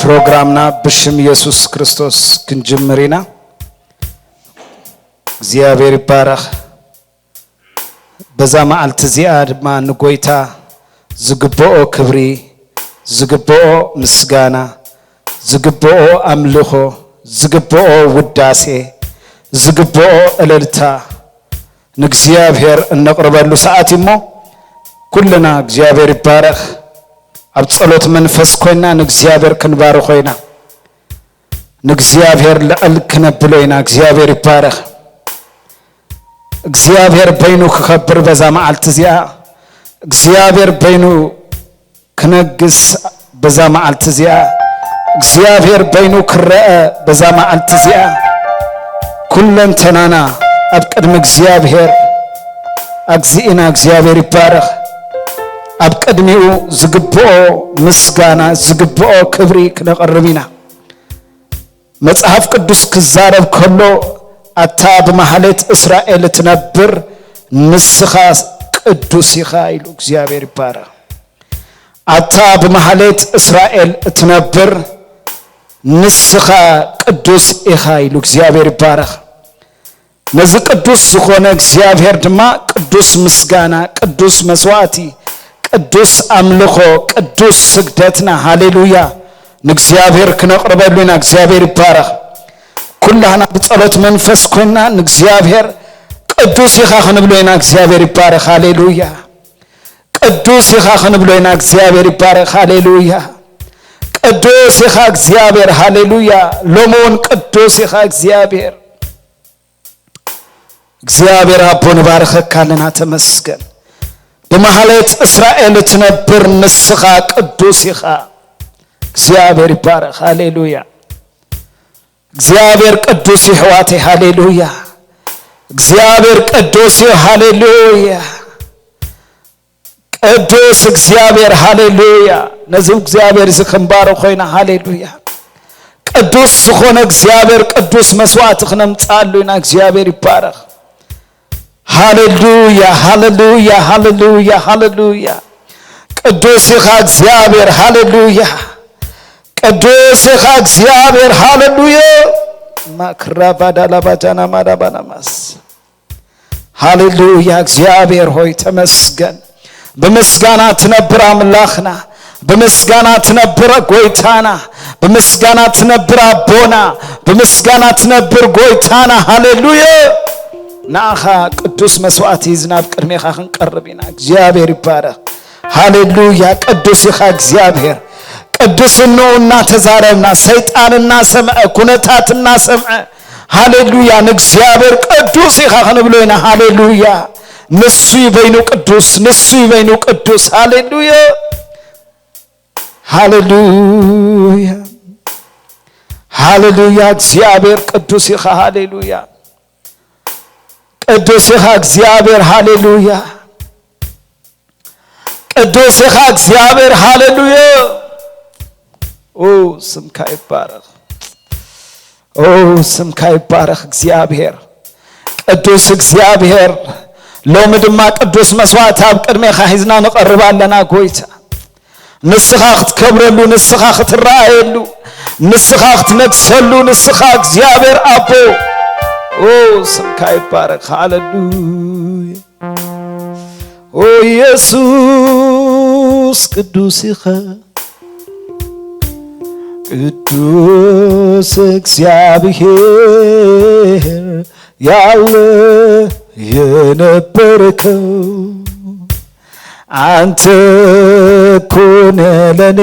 ፕሮግራምና ብሽም ኢየሱስ ክርስቶስ ክንጅምር ኢና። እግዚኣብሔር ይባረኽ። በዛ መዓልቲ እዚኣ ድማ ንጎይታ ዝግብኦ ክብሪ፣ ዝግብኦ ምስጋና፣ ዝግብኦ ኣምልኾ፣ ዝግብኦ ውዳሴ፣ ዝግብኦ እልልታ ንእግዚኣብሔር እነቕርበሉ ሰዓት እዩ እሞ፣ ኩልና እግዚኣብሔር ይባረኽ። ኣብ ጸሎት መንፈስ ኮይና ንእግዚኣብሔር ክንባርኾ ኢና። ንእግዚኣብሔር ልዕል ክነብሎ ኢና። እግዚኣብሔር ይባረኽ። እግዚኣብሔር በይኑ ክኸብር በዛ መዓልቲ እዚኣ፣ እግዚኣብሔር በይኑ ክነግስ በዛ መዓልቲ እዚኣ፣ እግዚኣብሔር በይኑ ክረአ በዛ መዓልቲ እዚኣ፣ ኩለንተናና ኣብ ቅድሚ እግዚኣብሔር ኣግዚእና፣ እግዚኣብሔር ይባረኽ። ኣብ ቅድሚኡ ዝግብኦ ምስጋና፣ ዝግብኦ ክብሪ ክነቕርብ ኢና። መጽሓፍ ቅዱስ ክዛረብ ከሎ፣ ኣታ ብማህሌት እስራኤል እትነብር ንስኻ ቅዱስ ኢኻ ኢሉ። እግዚኣብሔር ይባረኽ። ኣታ ብማህሌት እስራኤል እትነብር ንስኻ ቅዱስ ኢኻ ኢሉ። እግዚኣብሔር ይባረኽ። ነዚ ቅዱስ ዝኾነ እግዚኣብሔር ድማ ቅዱስ ምስጋና፣ ቅዱስ መስዋዕቲ፣ ቅዱስ ኣምልኾ፣ ቅዱስ ስግደትና፣ ሃሌሉያ፣ ንእግዚኣብሔር ክነቕርበሉ ኢና። እግዚኣብሔር ይባረኽ። ኩላህና ብጸሎት መንፈስ ኮይና ንእግዚኣብሔር ቅዱስ ኢኻ ክንብሎ ኢና። እግዚኣብሔር ይባረኽ። ሃሌሉያ። ቅዱስ ኢኻ ክንብሎ ኢና። እግዚኣብሔር ይባረኽ። ሃሌሉያ። ቅዱስ ኢኻ እግዚኣብሔር። ሃሌሉያ። ሎሚ እውን ቅዱስ ኢኻ እግዚኣብሔር። እግዚኣብሔር ኣቦ ንባርኸካ ኣለና። ተመስገን። ብማህሌት እስራኤል እትነብር ንስኻ ቅዱስ ኢኻ። እግዚኣብሔር ይባረኽ። ሃሌሉያ። እግዚኣብሔር ቅዱስ እዩ ኣሕዋተይ። ሃሌሉያ። እግዚኣብሔር ቅዱስ እዩ። ሃሌሉያ። ቅዱስ እግዚኣብሔር። ሃሌሉያ። ነዚ እግዚኣብሔር እዚ ክንባርኾ ኢና። ሃሌሉያ። ቅዱስ ዝኾነ እግዚኣብሔር ቅዱስ መስዋዕቲ ክነምጽኣሉ ኢና። እግዚኣብሔር ይባረኽ። ሃሌሉያ፣ ሃሌሉያ፣ ሃሌሉያ፣ ሃሌሉያ። ቅዱስ ኢኻ እግዚኣብሔር። ሃሌሉያ። ቅዱስ ኢኻ እግዚኣብሔር። ሃሌሉያ። ማክራባዳላባጃና ማዳባናማስ። ሃሌሉያ። እግዚኣብሔር ሆይ ተመስገን። ብምስጋና ትነብር ኣምላኽና፣ ብምስጋና ትነብር ጎይታና፣ ብምስጋና ትነብር ኣቦና፣ ብምስጋና ትነብር ጎይታና። ሃሌሉያ። ንኣኻ ቅዱስ መስዋዕቲ ሒዝና ኣብ ቅድሜኻ ክንቀርብ ኢና። እግዚኣብሔር ይባረኽ። ሃሌሉያ። ቅዱስ ኢኻ እግዚኣብሔር። ቅዱስ እንሆ እናተዛረብና፣ ሰይጣን እናሰምዐ፣ ኩነታት እናሰምዐ፣ ሃሌሉያ፣ ንእግዚኣብሔር ቅዱስ ኢኻ ክንብሎ ኢና። ሃሌሉያ። ንሱ እዩ በይኑ ቅዱስ፣ ንሱ እዩ በይኑ ቅዱስ። ሃሌሉያ። ሃሌሉያ። ሃሌሉያ። እግዚኣብሔር ቅዱስ ኢኻ። ሃሌሉያ። ቅዱስ ኢኻ እግዚኣብሔር። ሃሌሉያ። ቅዱስ ኢኻ እግዚኣብሔር። ሃሌሉያ። ኦ፣ ስምካ ይባረኽ። ኦ፣ ስምካ ይባረኽ እግዚኣብሔር። ቅዱስ እግዚኣብሔር፣ ሎሚ ድማ ቅዱስ መስዋዕቲ ኣብ ቅድሜኻ ሒዝና ንቐርብ ኣለና ጎይታ። ንስኻ ክትከብረሉ፣ ንስኻ ክትረኣየሉ፣ ንስኻ ክትነግሰሉ፣ ንስኻ እግዚኣብሔር ኣቦ። ኦ፣ ስምካ ይባረኽ። ሃሌሉያ። ኦ ኢየሱስ ቅዱስ ኢኻ፣ ቅዱስ እግዚኣብሔር ያለ የነበርከው አንተ እኮ ነህ ለኔ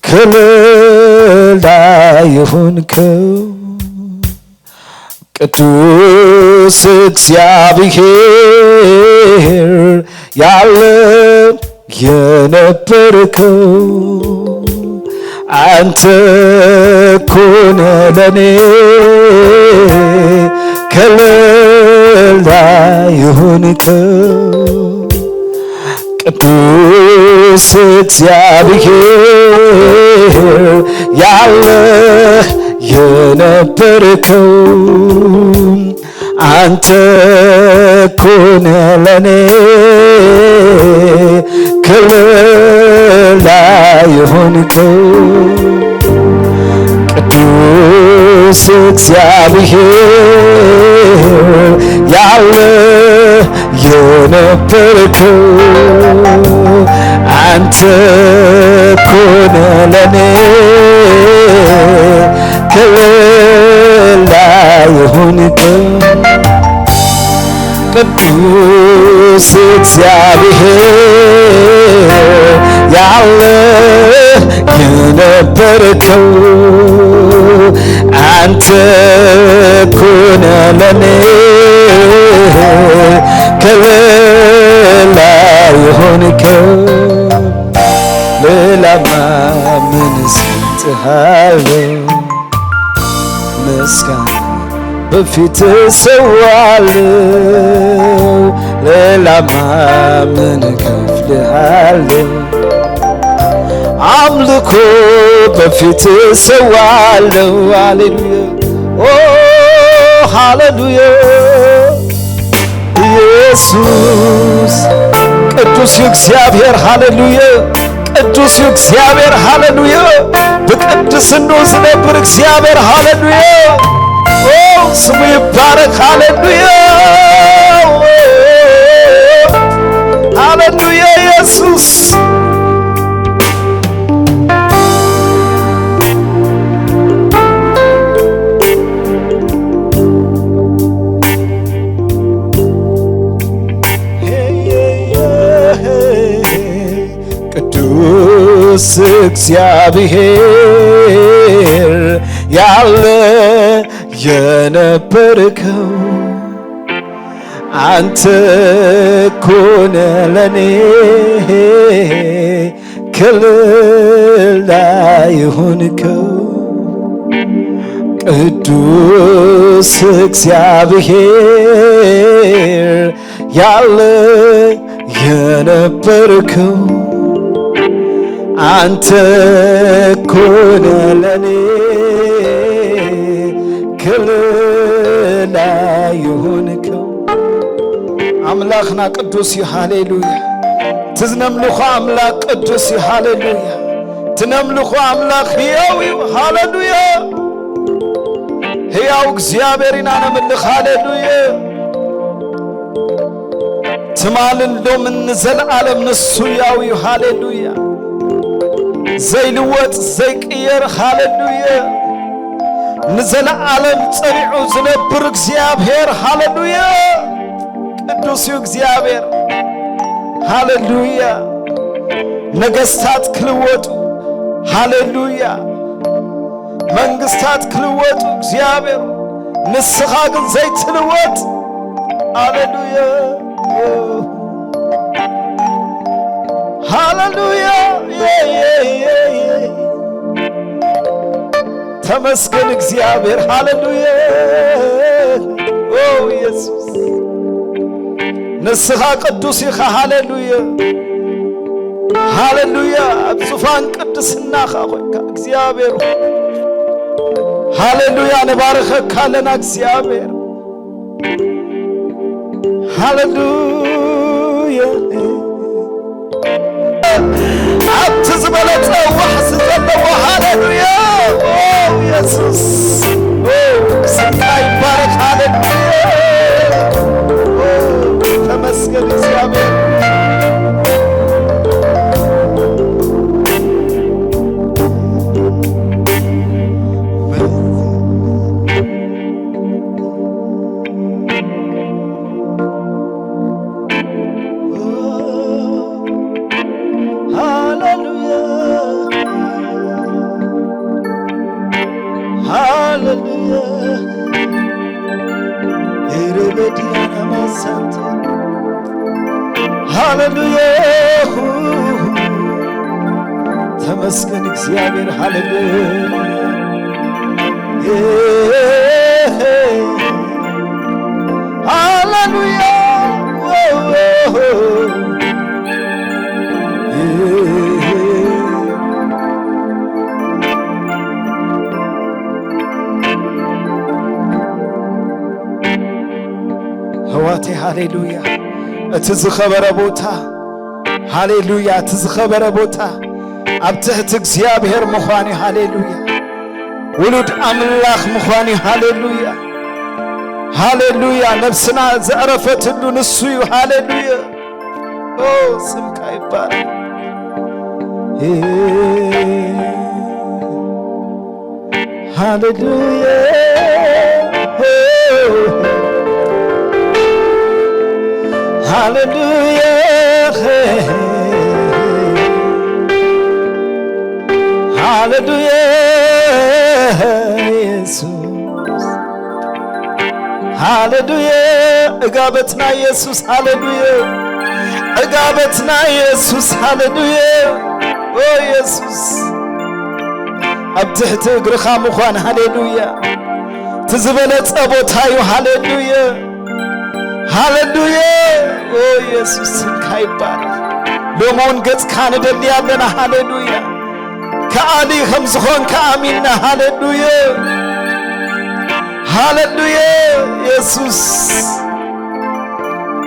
ከለላ የሆንከው። ቅዱስ እግዚአብሔር ያለ የነበርከው አንተ እኮ ነህ ለኔ ከለላ የሆንከው። ቅዱስ እግዚአብሔር ያለ የነበርከው አንተ እኮ ነህ ለኔ ከለላ የሆንከው። እግዚአብሔር ያለ የነበርከው አንተ እኮ ነህ ለኔ ከለላ የሆንከው። ቅዱስ እግዚአብሔር ያለ የነበርከው አንተ እኮ ነህ ለኔ ከለላ የሆንከው። ሌላማ ምን እሰጥሃለሁ? ምስጋና በፊት እሰዋለሁ፣ ሌላማ ምን እከፍልሃለሁ? አምልኮ በፊት እሰዋለሁ። ሃሌሉያ፣ ኦ ሃሌሉያ። ኢየሱስ ቅዱስ እግዚአብሔር፣ ሃሌሉያ። ቅዱስ እግዚአብሔር፣ ሃሌሉያ። ብቅድስናው ዝነብር እግዚአብሔር፣ ሃሌሉያ። ኦ ስሙ ይባረክ፣ ሃሌሉያ። ሃሌሉያ ኢየሱስ። ቅዱስ እግዚአብሔር ያለ የነበርከው አንተ እኮ ነህ ለኔ ከለላ የሆንከው። ቅዱስ እግዚአብሔር ያለ የነበርከው አንተ እኮ ነህ ለኔ ከለላ የሆንከው። ኣምላኽና ቅዱስ እዩ። ሃሌሉያ። ትዝነምልኾ ኣምላኽ ቅዱስ እዩ። ሃሌሉያ። ትነምልኾ ኣምላኽ ህያው እዩ። ሃሌሉያ። ህያው እግዚኣብሔር ኢና ነምልኽ። ሃሌሉያ። ትማልን ሎምን ንዘለዓለም ንሱ ያው እዩ። ሃሌሉያ። ዘይልወጥ ዘይቅየር። ሃሌሉያ። ንዘለዓለም ጸኒዑ ዝነብር እግዚኣብሔር። ሃሌሉያ። ቅዱስ እዩ እግዚኣብሔር። ሃሌሉያ። ነገስታት ክልወጡ። ሃሌሉያ። መንግስታት ክልወጡ እግዚኣብሔር፣ ንስኻ ግን ዘይትልወጥ። ሃሌሉያ፣ ሃሌሉያ። ተመስገን እግዚኣብሔር። ሃሌሉያ። ኦ ኢየሱስ፣ ንስኻ ቅዱስ ኢኻ። ሃሌሉያ፣ ሃሌሉያ። ኣብ ዙፋን ቅድስናኻ ኮይንካ እግዚኣብሔር፣ ሃሌሉያ፣ ንባርኸካ ኣለና እግዚኣብሔር። ሃሌሉያ። ኣብቲ ዝበለጸ ዋሕዚ ዘለዎ፣ ሃሌሉያ። ኦ፣ ኢየሱስ። ኦ፣ ስምካ ይባረክ። ሃሌሉያ። ኦ፣ ተመስገን እግዚኣብሔር። ሃሌሉያ፣ ሃሌሉያ። ኤረበዲያና ማሳንተ። ሃሌሉያ። ተመስገን እግዚኣብሔር። ሃሌሉያ፣ ሃሌሉያ። ኣሕዋተይ፣ ሃሌሉያ። እቲ ዝኸበረ ቦታ፣ ሃሌሉያ። እቲ ዝኸበረ ቦታ ኣብ ትሕቲ እግዚኣብሔር ምዃን እዩ። ሃሌሉያ። ውሉድ ኣምላኽ ምዃን እዩ። ሃሌሉያ፣ ሃሌሉያ። ነብስና ዘዕረፈትሉ ንሱ እዩ። ሃሌሉያ። ኦ፣ ስምካ ይባረክ። ሃሌሉያ፣ ሃሌሉያ፣ ሃሌሉያ፣ ኢየሱስ። ሃሌሉያ። እጋበትና ኢየሱስ፣ ሃሌሉያ። እጋበትና ኢየሱስ፣ ሃሌሉያ። ኦ ኢየሱስ፣ ኣብ ትሕቲ እግርኻ ምዃን፣ ሃሌሉያ። እቲ ዝበለጸ ቦታ እዩ፣ ሃሌሉያ፣ ሃሌሉያ። ኦ ኢየሱስ፣ ስምካ ይባረክ። ሎሚ እውን ገጽካ ንደሊ ኣለና፣ ሃሌሉያ። ከኣሊ ከም ዝኾንካ ኣሚንና፣ ሃሌሉያ፣ ሃሌሉያ። ኢየሱስ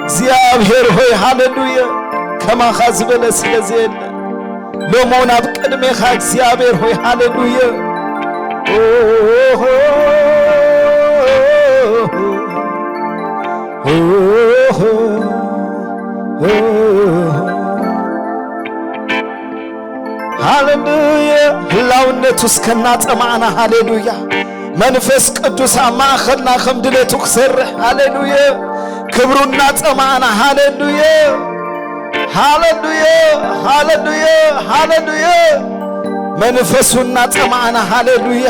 እግዚኣብሔር ሆይ፣ ሃሌሉያ። ከማኻ ዝበለ ስለ ዘየለ፣ ሎሚ እውን ኣብ ቅድሜኻ እግዚኣብሔር ሆይ፣ ሃሌሉያ። ኦ፣ ሃሌሉያ። ህላውነቱ እስከ እናጸማዕና፣ ሃሌሉያ። መንፈስ ቅዱስ ኣብ ማእኸልና ከም ድሌቱ ክሰርሕ፣ ሃሌሉያ። ክብሩ እናጸማዕና፣ ሃሌሉያ፣ ሃሌሉያ፣ ሃሌሉያ፣ ሃሌሉያ። መንፈሱ እናጸማዕና፣ ሃሌሉያ፣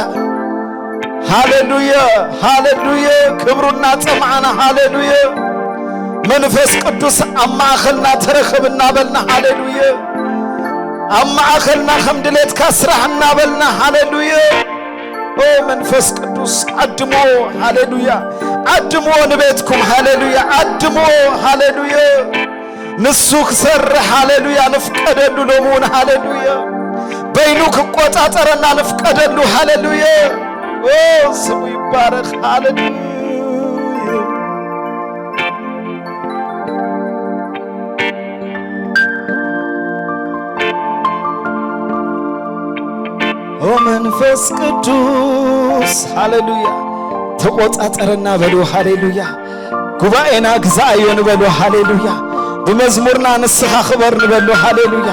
ሃሌሉያ፣ ሃሌሉያ። ክብሩ እናጸማዕና፣ ሃሌሉያ። መንፈስ ቅዱስ ኣብ ማእኸልና ተረኸብ እናበልና፣ ሃሌሉያ። ኣብ ማእኸልና ከም ድሌትካ ስራሕ እናበልና፣ ሃሌሉያ። ኦ መንፈስ ቅዱስ ዓድምዎ፣ ሃሌሉያ። ዓድምዎ ንቤትኩም፣ ሃሌሉያ። ዓድምዎ፣ ሃሌሉያ። ንሱ ክሰርሕ፣ ሃሌሉያ፣ ንፍቀደሉ። ሎሚ እውን፣ ሃሌሉያ፣ በይኑ ክቆጻጸረና ንፍቀደሉ። ሃሌሉያ። ኦ ስሙ ይባረክ። ሃሌሉያ። ኦ መንፈስ ቅዱስ፣ ሃሌሉያ፣ ተቆጻጸረና በሉ። ሃሌሉያ። ጉባኤና ግዛኣዮ ንበሎ። ሃሌሉያ። ብመዝሙርና ንስኻ ክበር ንበሎ። ሃሌሉያ።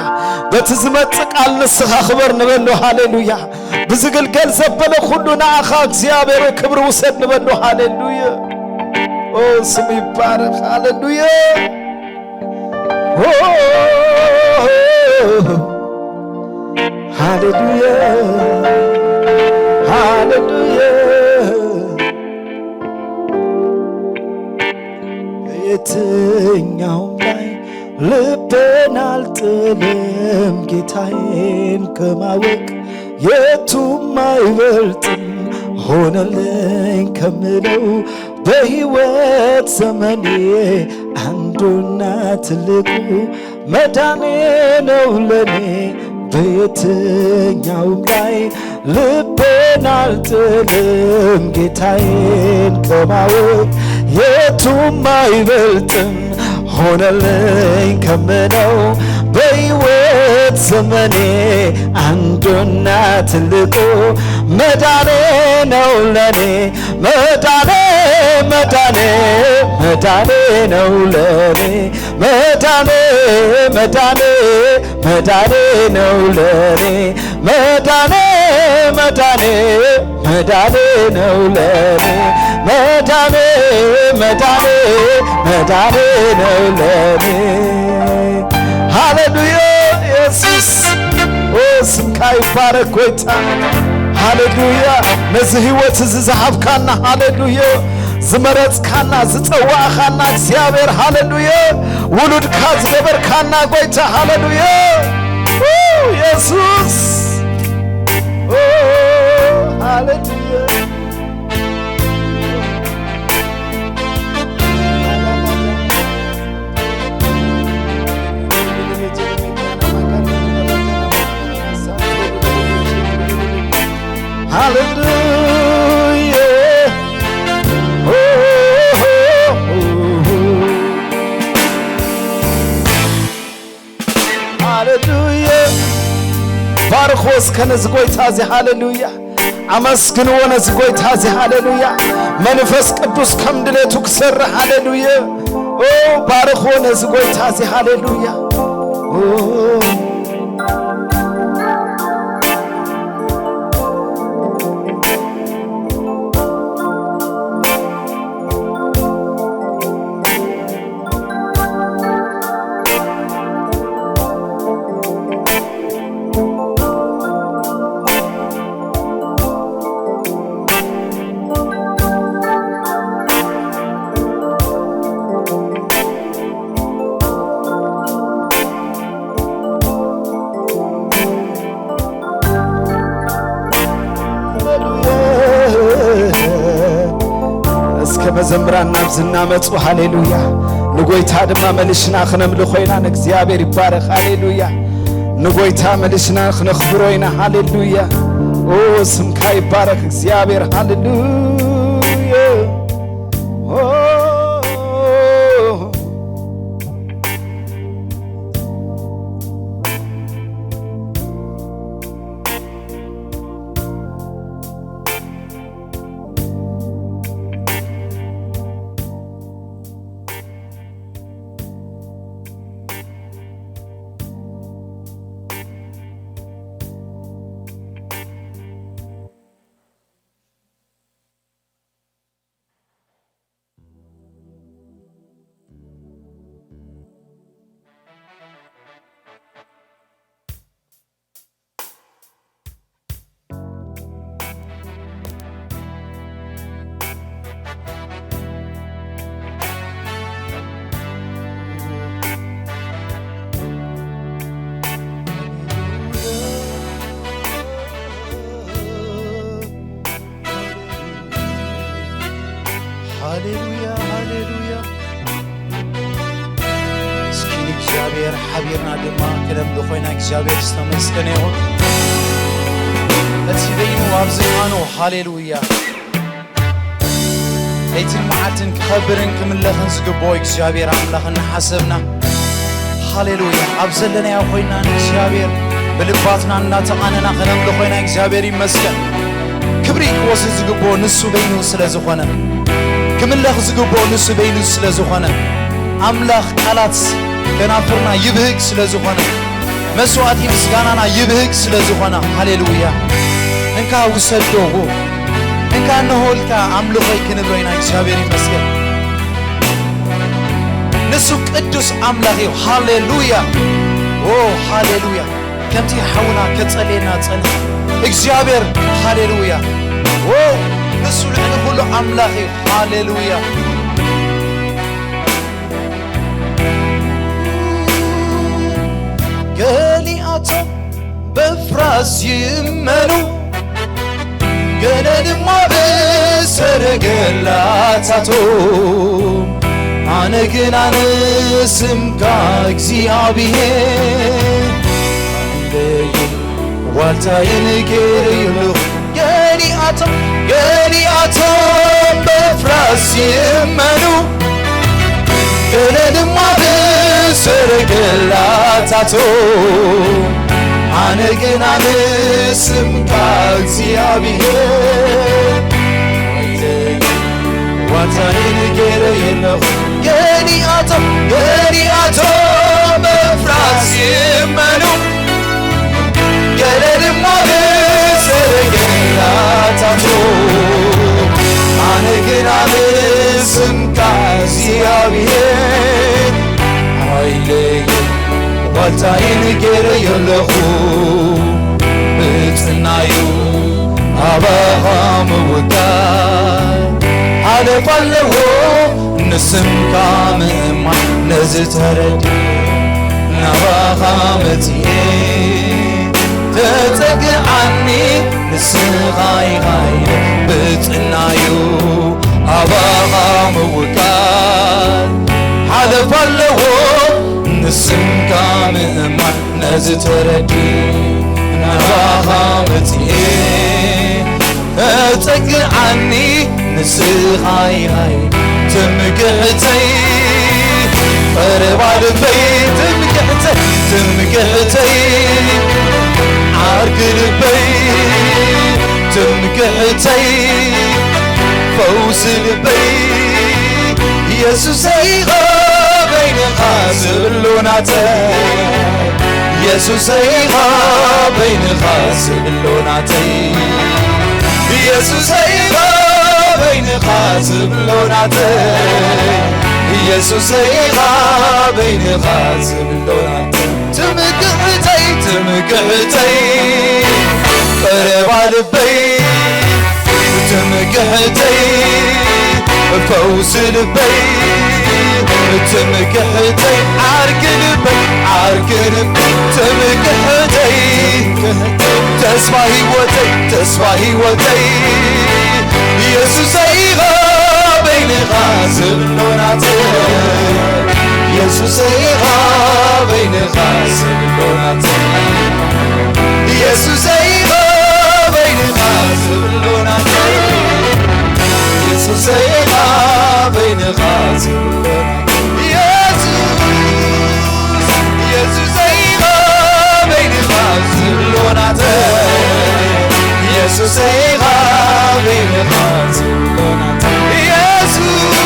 በቲ ዝመጽእ ቃል ንስኻ ክበር ንበሎ። ሃሌሉያ። ብዝግልገል ዘበለ ኩሉ ንኣኻ እግዚኣብሔር ክብሪ ውሰድ ንበሎ። ሃሌሉያ። ኦ ስሙ ይባረክ። ሃሌሉያ። ኦ ሃሌሉያ፣ ሃሌሉያ። በየትኛውም ላይ ልቤን አልጥልም፣ ጌታዬን ከማወቅ የቱም አይበልጥም። ሆነልኝ ከምለው በሕይወት ዘመኔ አንዱና ትልቁ መዳኔ ነው ለኔ። በየትኛውም ላይ ልቤን አልጥልም፣ ጌታዬን ከማወቅ የቱም አይበልጥም። ሆነልኝ ከምለው በሕይወት ዘመኔ አንዱና ትልቁ መዳኔ ነው ለኔ። መዳኔ፣ መዳኔ፣ መዳኔ ነው ለኔ። መዳኔ፣ መዳኔ፣ መዳኔ ነው ለኔ። መዳኔ፣ መዳኔ፣ መዳኔ ነው ለኔ። መዳኔ፣ መዳኔ፣ መዳኔ ነው ለኔ። ሃሌሉያ ኢየሱስ፣ ኦ ስምካ ይባረክ ጎይታ። ሃሌሉያ። ነዚ ህይወት እዚ ዝሃብካና፣ ሃሌሉያ፣ ዝመረጽካና፣ ዝጸዋዕካና እግዚኣብሔር፣ ሃሌሉያ፣ ውሉድካ ዝገበርካና ጎይታ፣ ሃሌሉያ። ኡ፣ ኢየሱስ፣ ኦ ሃሌሉያ። ሃሌሉያ። ሃሌሉያ። ባርኾ እስከ ነዚ ጎይታ እዚ። ሃሌሉያ። ኣመስግንዎ ነዚ ጎይታ እዚ፣ ሃሌሉያ። መንፈስ ቅዱስ ከም ድሌቱ ክሰርሕ፣ ሃሌሉያ። ኦ፣ ባርኽዎ ነዚ ጎይታ እዚ፣ ሃሌሉያ። ኦ። እስከ መዘምራን ናብዚ እናመጹ፣ ሃሌሉያ፣ ንጎይታ ድማ መሊስና ክነምልኾ ኢና። ንእግዚኣብሔር ይባረኽ። ሃሌሉያ። ንጎይታ መሊስና ክነኽብሮ ኢና። ሃሌሉያ። ኦ፣ ስምካ ይባረኽ እግዚኣብሔር። ሃሌሉያ። ኦ። ሃሌሉያ፣ ሃሌሉያ። እስኪ ንእግዚኣብሔር ሓቢርና ድማ ክነምልኾ ኢና። እግዚኣብሔር ዝተመስገነ ይኹን። እቲ በይኑ ኣብ ዝፋኑ፣ ሃሌሉያ። ለይትን መዓልትን ክኸብርን ክምለኽን ዝግብኦ እግዚኣብሔር ኣምላኽ እናሓሰብና፣ ሃሌሉያ፣ ኣብ ዘለናዮ ኮይና ንእግዚኣብሔር ብልባትና እናተቓነና ክነምልኾ ኢና። እግዚኣብሔር ይመስገን። ክብሪ ክወስድ ዝግብኦ ንሱ በይኑ ስለ ዝኾነ፣ ክምለኽ ዝግብኦ ንሱ በይኑ ስለ ዝኾነ፣ ኣምላኽ ቃላት ከናፍርና ይብህግ ስለ ዝኾነ፣ መስዋዕቲ ምስጋናና ይብህግ ስለ ዝኾነ፣ ሃሌሉያ። እንካ ውሰዶ፣ እንካ እንሆ ኢልካ ኣምልኾይ ክንብሎ ኢና። እግዚኣብሔር ይመስገን። ንሱ ቅዱስ ኣምላኽ እዩ። ሃሌሉያ። ኦ፣ ሃሌሉያ። ከምቲ ሓውና ከጸልየና ጸንሐ እግዚኣብሔር፣ ሃሌሉያ። ኦ፣ ንሱ ልዕሊ ኩሉ ኣምላኽ እዩ። ሃሌሉያ። ገሊኣቶም በፍራስ ይእመኑ፣ ገለ ድማ ብሰረገላታቶም። ኣነ ግና ንስምካ እግዚኣብሔር፣ ሓይለይን ዋልታይን ገይረዮ ኣለኹ። ገሊኣቶም፣ ገሊኣቶም በፍራስ ይእመኑ፣ ገለ ድማ ብሰረገላታቶም። ኣነ ግና ንስምካ እግዚኣብሔር፣ ዋልታይን ገይረዮ ኣለኹ። ገሊኣቶም፣ ገሊኣቶም በፍራስ ይእመኑ፣ ገለ ድማ ብሰረገላታቱ። ኣነ ግና ብስምካ እግዚኣብሔር፣ ሓይለይን ዋልታይን ገይረዮ ኣለኹ። ብጽናዩ ኣባኻ ምውካል ሓለፋ ኣለዎ። ንስምካ ምእማን ነዚ ተረዲኤ፣ ናባኻ መጺኤ። ተጸግዓኒ ንስኻ ኢኻ ኢለ፣ ብጽናዩ ኣባኻ ምውካል ሓለፋ ኣለዎ። ንስምካ ምእማን ነዚ ተረዲኤ፣ ናባኻ መጺኤ። ተጸግዓኒ ንስኻ ኢኻ ትምክሕተይ፣ ቀረባ ልበይ ትምክሕተይ፣ ትምክሕተይ፣ ዓርኪ ልበይ ትምክሕተይ። ሕተይ ፈውሲ ልበይ የሱሰይ ኢኻ በይንኻ ዝብሎ ናተይ የሱሰይ ኢኻ በይንኻ ዝብሎ ናተይ የሱሰይ ኢኻ በይንኻ ዝብሎ ናተይ የሱሰይ ኢኻ በይንኻ ዝብሎ ናተይ ትምክሕተይ ትምክሕተይ ቀረባ ልበይ ትምክሕተይ ፈውሲ ልበይ ትምክሕተይ ዓርኪ ልበይ ዓርኪ ልበይ ትምክሕተይ ተስፋ ህይወተይ ተስፋ ህይወተይ የሱሰይ ኢኻ በይንኻ ዝብሎ ናተይ የሱሰይ ኢኻ በይንኻ ዝብሎ ናተይ የሱሰይ ኢኻ በይንኻ ዝብሎ ናተይ የሱሰይ ኢኻ በይንኻ ዝብሎ ናተይ የሱስ የሱሰይ ኢኻ በይንኻ ዝብሎ ናተይ የሱሰይ ኢኻ በይንኻ ዝብሎ ናተይ የሱስ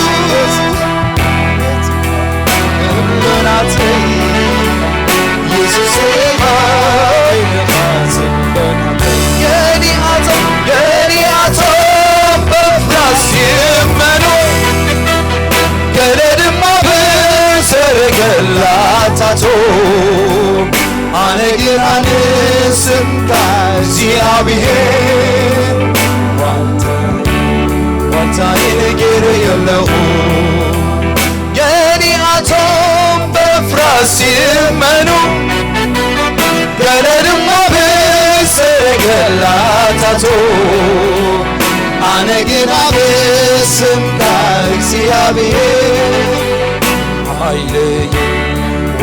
ገለ ድማ ብሰረገላታቶም ኣነ ግና ንስምካ እግዚኣብሔር ዋልታይ ዋልታይ ገይረ የለኹ ገሊኣቶም በፍራስ ይእመኑ ገለ ድማ ብሰረገላታቶ ኣነ ግና ብስምካ እግዚኣብሔር ሓይለይ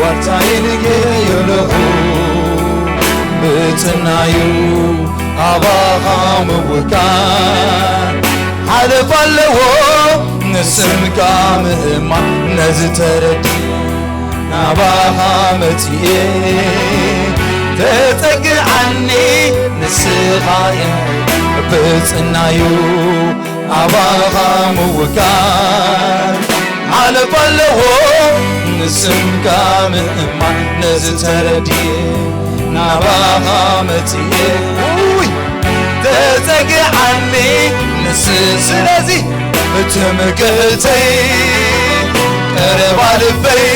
ዋልታይን ገይረ የለኹ ብጽናዩ ኣባኻ ምውካል ሓለፍ ኣለዎ ንስምካ ምእማን ነዚ ተረዲ ናባኻ መጺኤ ተጸግዓኒ ንስኻ ብጽናዩ ኣባኻ ምውካል ሓለፍ ኣለዎ ንስምካ ምእማን ነዚ ተረዲኤ ናባኻ መጺኤ ውይ ተጸግዓኒ ንስ ስለዚ ትምክሕተይ ቀረባ ልበይ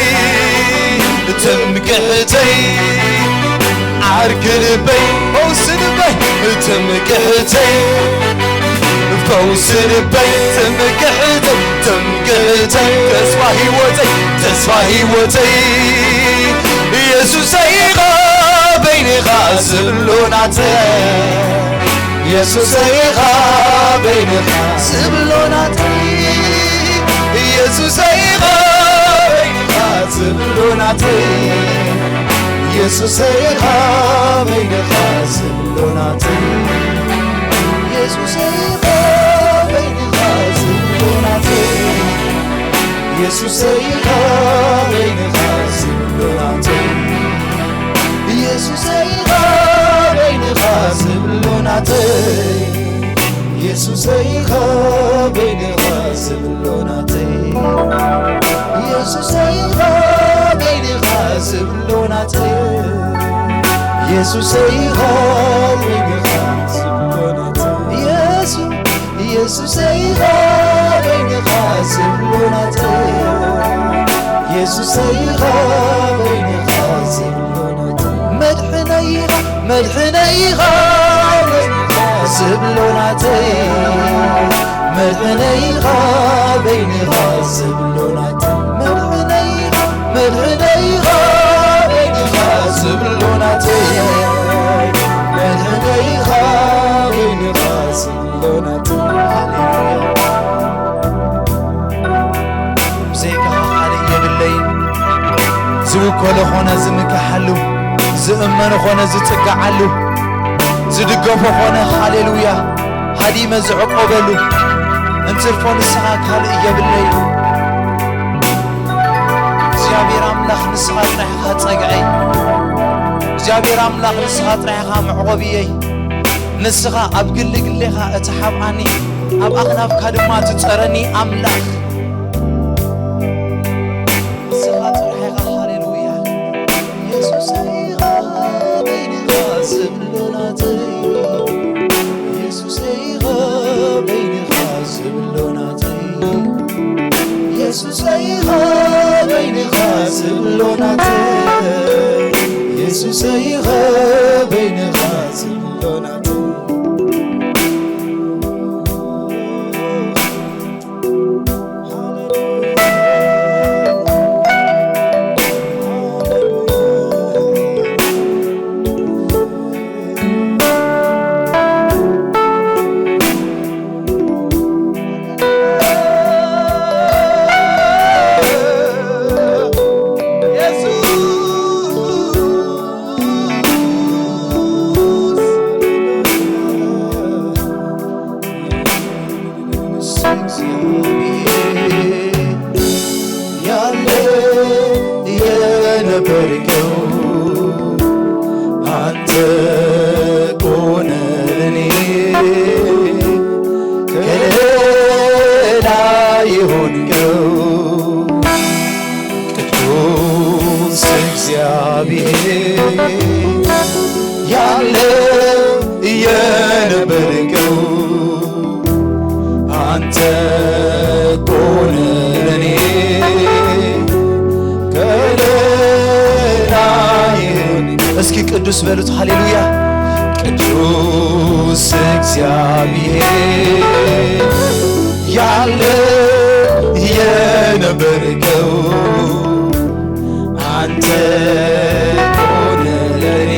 ትምክሕተይ ዓርኪ ልበይ ፈውሲ ልበይ ትምክሕተይ ፈውሲ ልበይ ትምክሕተይ ትምክሕተይ ተስፋ ህይወተይ ተስፋ ህይወተይ ኢየሱሰይ ኢኻ በይንኻ ዝብሎ ናተይ ኢየሱሰይ ኢኻ በይንኻ ዝብሎ ናተይ ኢየሱሰይ ኢኻ በይንኻ ዝብሎ ናተይ ኢየሱሰይ ኢኻ በይንኻ ዝብሎ ናተይ ኢየሱሰይ ኢኻ በይንኻ ዝብሎ ናተይ ኢየሱሰይ ኢኻ በይንኻ ዝብሎ ናተይ ኢየሱሰይ ኢኻ በይንኻ ዝብሎ ናተይ ኢየሱሰይ ኢኻ በይንኻ ዝብሎ ናተይ ኢየሱሰይ ኢኻ በይንኻ ዝብሎ ናተይ ኢየሱሰይ ኢኻ በይንኻ ዝብሎ ናተይ ኢየሱስ ኢየሱሰይ ኢኻ በይንኻ ዝብሎ ናተይ ኢየሱሰይ ኢኻ በይንኻ ዝብሎ ናተይ መድሕነይ ኢኻ መድሕነይ ኢኻ በይንኻ ዝብሎ ናተይ መድሕነይ ኢኻ በይንኻ ዝብሎ ናተይ መድሕነይ ኢኻ መድሕነይ ኢኻ በይንኻ ዝብሎ ናተይ መድሕነይ ኢኻ በይንኻ ዝብሎ ናተይ ሃሌሉያ ብዘይካኻ ካልእ የብለይን ዝውከሎ ኾነ ዝምክሓሉ ዝእመኖ ኾነ ዝጽግዓሉ ዝድገፎ ኾነ ሃሌሉያ ሃዲመ ዝዕቆበሉ እንትርፎ ንስኻ ካልእ የብለይን እግዚኣብሔር ኣምላኽ ንስኻ ጥራሕ ኢኻ ጸግዐይ እግዚኣብሔር ኣምላኽ ንስኻ ጥራሕ ኢኻ መዕቆብየይ ንስኻ ኣብ ግሊ ግሌኻ እትሓብኣኒ፣ ኣብ ኣኽናፍካ ድማ ትጸረኒ ኣምላኽ። ንስኻ ጥራሕ ኢኻ። ሃሌሉያ። የሱሰይ ኢኻ በይንኻ ዝብሎ ናተይ። የሱሰይ ኢኻ በይንኻ ዝብሎ ናተይ። የሱሰይ ኢኻ በይንኻ ዝብሎ ናተይ። የሱሰይ ኢኻ በይንኻ ዝብሎ ናተይ። ያለ የነበርከው አንተ ኮነ ለኔ ከለላ የሆንከው ቅዱስ እግዚአብሔር ያለ የነበርከው አንተ ኮነ ለኔ ከለላዬ። እስኪ ቅዱስ በሉት። ሃሌሉያ። ቅዱስ እግዚአብሔር ያለ የነበርከው አንተ ኮነ ለኔ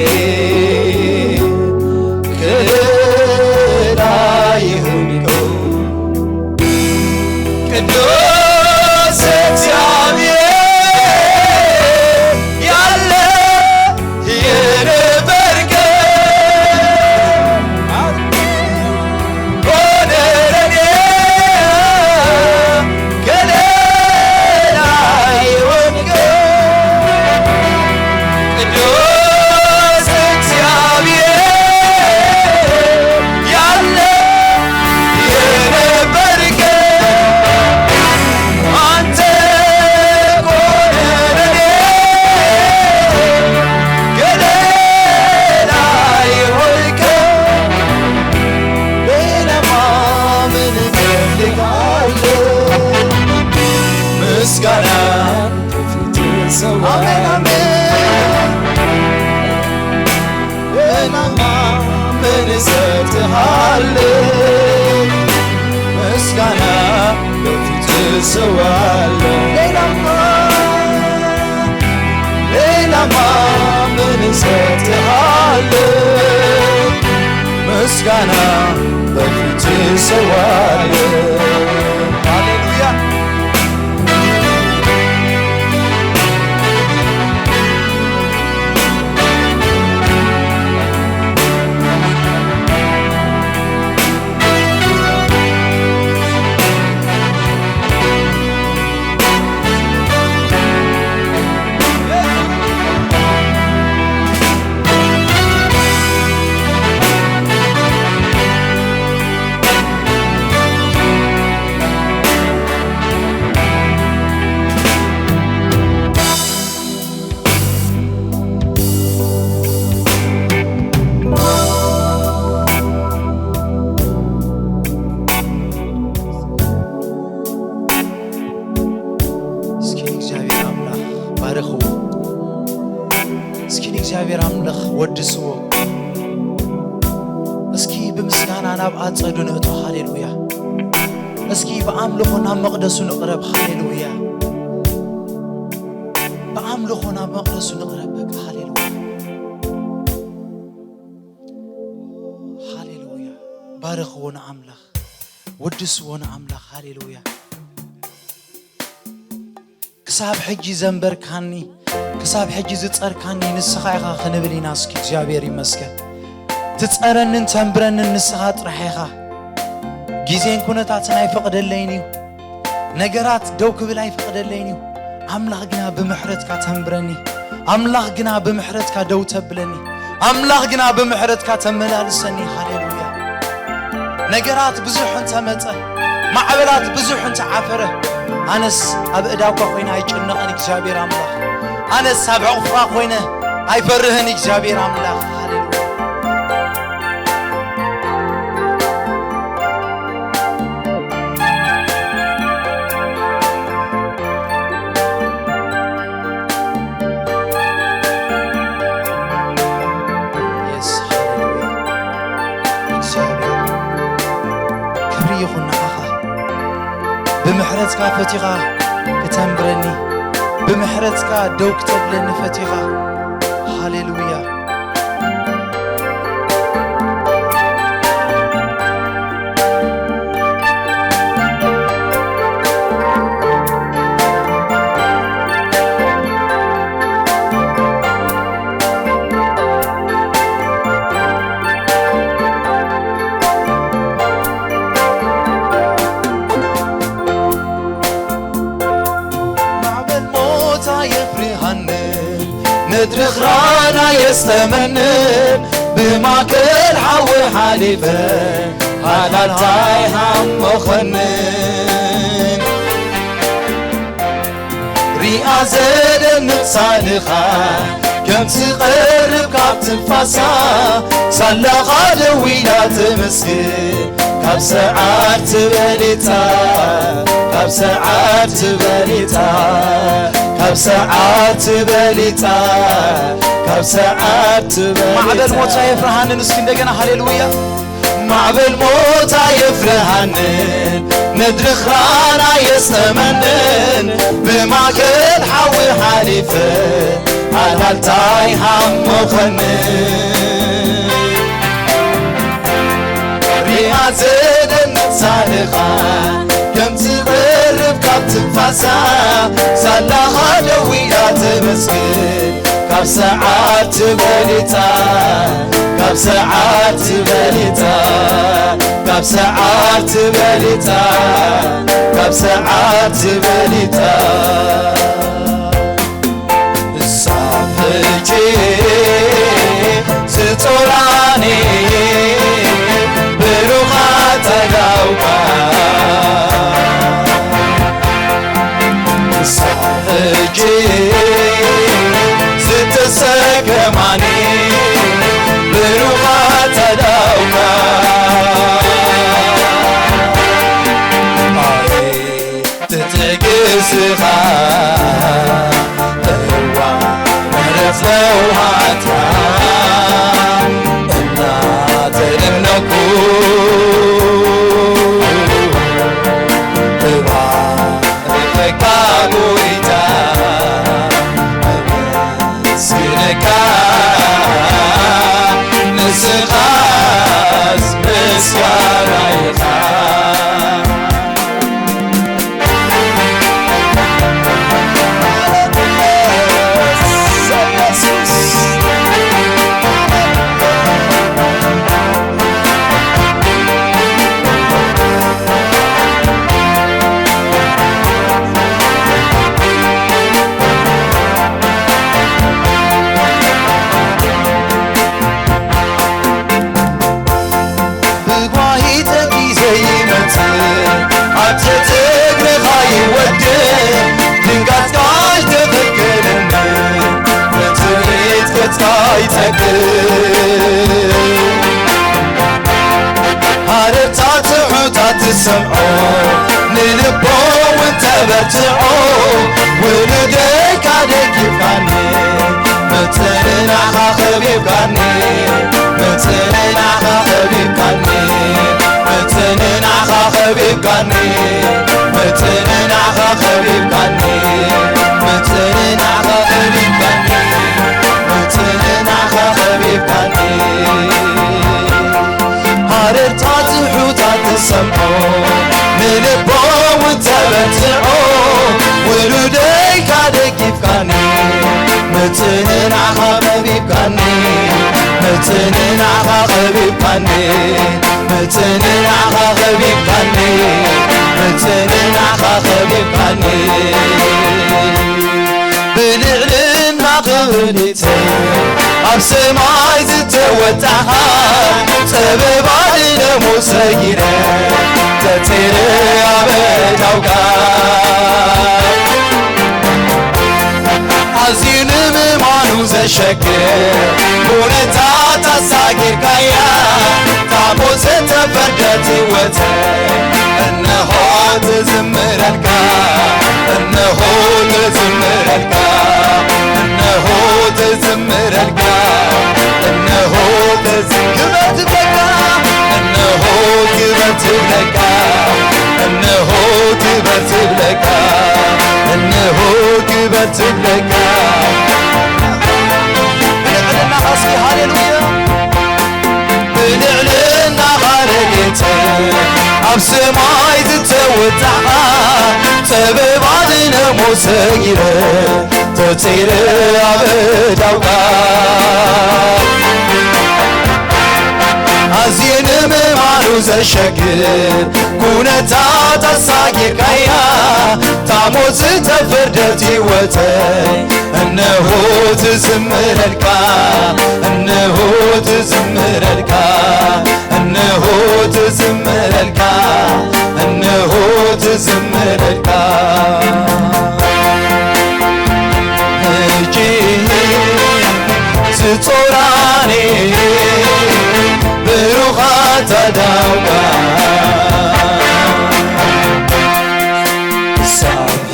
ከለላ የሆንከው ቅዱስ እግዚአብሔር ያለ የነበርከው ሆነ ለኔ ከለላ የሆንከው ቅዱስ እግዚአብሔር ያለ የነበርከው አንተ ኮነ ለኔ ከለላ የሆንከው ሌላማ ምን እፈልጋለሁ? ምስጋና በፊት ሰው አሜን፣ አሜን። ሌላማ ምን እሰጥሃለሁ? ምስጋና በፊት እሰዋለሁ። ሌላማ፣ ሌላማ ምን እሰጥሃለሁ? ምስጋና በፊት እሰዋለሁ። ሃሌሉያ። እስኪ ንእግዚኣብሔር ኣምላኽ ባርኽዎ። እስኪ ንእግዚኣብሔር ኣምላኽ ወድስዎ። እስኪ ብምስጋና ናብ ኣጸዱ ንእቶ። ሃሌሉያ። እስኪ ብኣምልኾ ናብ መቕደሱ ንቕረብ። ሃሌሉያ። ብኣምልኾ ናብ መቕደሱ ንቕረብ። በቃ ሃሌሉያ። ሃሌሉያ። ባርኽዎ ንኣምላኽ። ወድስዎ ንኣምላኽ። ሃሌሉያ። ክሳብ ሕጂ ዘንበርካኒ፣ ክሳብ ሕጂ ዝጸርካኒ ንስኻ ኢኻ ክንብል ኢና። እስኪ እግዚኣብሔር ይመስገን። ትጸረንን ተንብረንን ንስኻ ጥራሕ ኢኻ። ግዜን ኩነታትን ኣይፈቕደለይን እዩ። ነገራት ደው ክብል ኣይፈቕደለይን እዩ። ኣምላኽ ግና ብምሕረትካ ተንብረኒ። ኣምላኽ ግና ብምሕረትካ ደው ተብለኒ። ኣምላኽ ግና ብምሕረትካ ተመላልሰኒ። ሃሌሉያ። ነገራት ብዙሕ እንተመጸ፣ ማዕበላት ብዙሕ እንተዓፈረ፣ ኣነስ ኣብ እዳኳ ኮይነ ኣይጭነቕን እግዚኣብሔር ኣምላኽ። ኣነስ ኣብ ዕቕፍኻ ኮይነ ኣይፈርህን እግዚኣብሔር ኣምላኽ። ሃሌሉያ። የስ፣ ሃሌሉያ። እግዚኣብሔር ክብሪ ይኹን ንዓኻ። ብምሕረትካ ፈቲኻ ክተንብረኒ፣ ብምሕረትካ ደው ክተብለኒ ፈቲኻ። ሃሌሉያ። ማዕበል ሞት ኣየፍርሃንን፣ ምድሪ ኽራን ኣየስጠመንን፣ ብማእከል ሓዊ ሓሊፈ ሃላልታይ ሃሞኸንን። ሪኣ ዘደንቕ ሳልኻ ከም ትቐርብ ካብ ትንፋሳ፣ ሳላኻ ደው ኢላ ተመስግን። ካብ ሰዓር ትበሊጻ፣ ካብ ሰዓር ትበሊጻ፣ ካብ ሰዓር ትበሊጻ፣ ካብ ሰዓር ትበሊጻ። ማዕበል ሞት ኣየፍርሃንን። እስኪ እንደገና ሃሌሉያ። ማዕበል ሞት ኣየፍርሃንን፣ ምድሪ ኽራን ኣየስጠመንን፣ ብማእከል ሓዊ ሓሊፈ ኣላልታይ ሃሞኸንን። ሪኣ ዘደንቕ ሳልኻ ከም ትቐርብ ካብ ትንፋሳ፣ ሳላኻ ደው ኢላ ተመስግን። ካብ ሰዓር ትበሊጻ፣ ካብ ሰዓር ትበሊጻ፣ ካብ ሰዓር ትበሊጻ፣ ካብ ሰዓር ትበሊጻ። እሳ ሕጂ ዝጦራኒ ብሩኻ ተዳውካ፣ እሳ ሕጂ ዝተሰከማኒ ብሩኻ ተዳውካ። ኣይ ትትግስኻ እዋ ምሕረት ለውሃትካ እናተደነኩ እባርኸካ ጎይታ፣ እመስግነካ ንስኻስ ምስጋና ኢኻ። ብጓሂ ጠጊ ዘይመጽእ፣ ኣብ ትሕቲ እግርኻ ይወድቕ፣ ድንጋጽካ ኣይትኽልክለኒ፣ ብትርኢት ገጽካ ይጸግብ። ሃረርታ ትሑታት ትሰምዖ፣ ንልቦ እውን ተበርትዖ፣ ውሉደይካ ደጊፍካኒ፣ መጽንናኻ ኸቢብካኒ፣ መጽንናኻ ኸቢብካኒ፣ መጽንናኻ ኸቢብካኒ፣ መጽንናኻ ኸቢብካኒ፣ መጽንናኻ ኸቢብካኒ፣ መጽንናኻ ኸቢብካኒ። ሃረርታ ትሑታት ትሰምዖ፣ ንልቦ እውን ተበርትዖ፣ ውሉደይካ ደጊፍካኒ፣ መጽንናኻ ኸቢብካኒ፣ መጽንናኻ ኸቢብካኒ፣ መጽንናኻ ኸቢብካኒ፣ መጽንናኻ ኸቢብካኒ። ብልዕልና ክብሪት ኣብ ኣብ ሰማይ ዝተወጣኻ፣ ጸበባ ንነሞ ሰጊረ፣ ተጸይረ ኣብ ኣእዳውካ። ኣዝዩ ንምእማኑ ዘሸግር፣ ኩነታት ኣሳጊርካያ፣ ታቦት ዝተፈርደት ህይወት። እነሆ ትዝምረልካ፣ እነሆ ትዝምረልካ፣ እነሆ ትዝምረልካ፣ እነሆ ትዝ-፣ ክበር ትብለካ፣ እነሆ ክበር ትብለካ፣ እነሆ ክበር ትብለካ፣ እነሆ ክበር ትብለካ። ብልዕልና እስኪ ሃሌሉያ። ብልዕልና ኻረጌት ኣብ ሰማይ ዝተወጣኻ፣ ጸበባ ንነሞ ሰጊረ፣ ተጸይረ ኣብ ኣእዳውካ። ኣዝየ ንምእማኑ ዘሸግር፣ ኩነታት ኣሳጊርካያ፣ ታሞት ዝተፈርደት ህይወተይ። እነሆ ትዝምረልካ፣ እነሆ ትዝምረልካ፣ እነሆ ትዝምረልካ፣ እነሆ ትዝምረልካ። እጅ ዝጾራኒ ብሩኻት ኣእዳውካ።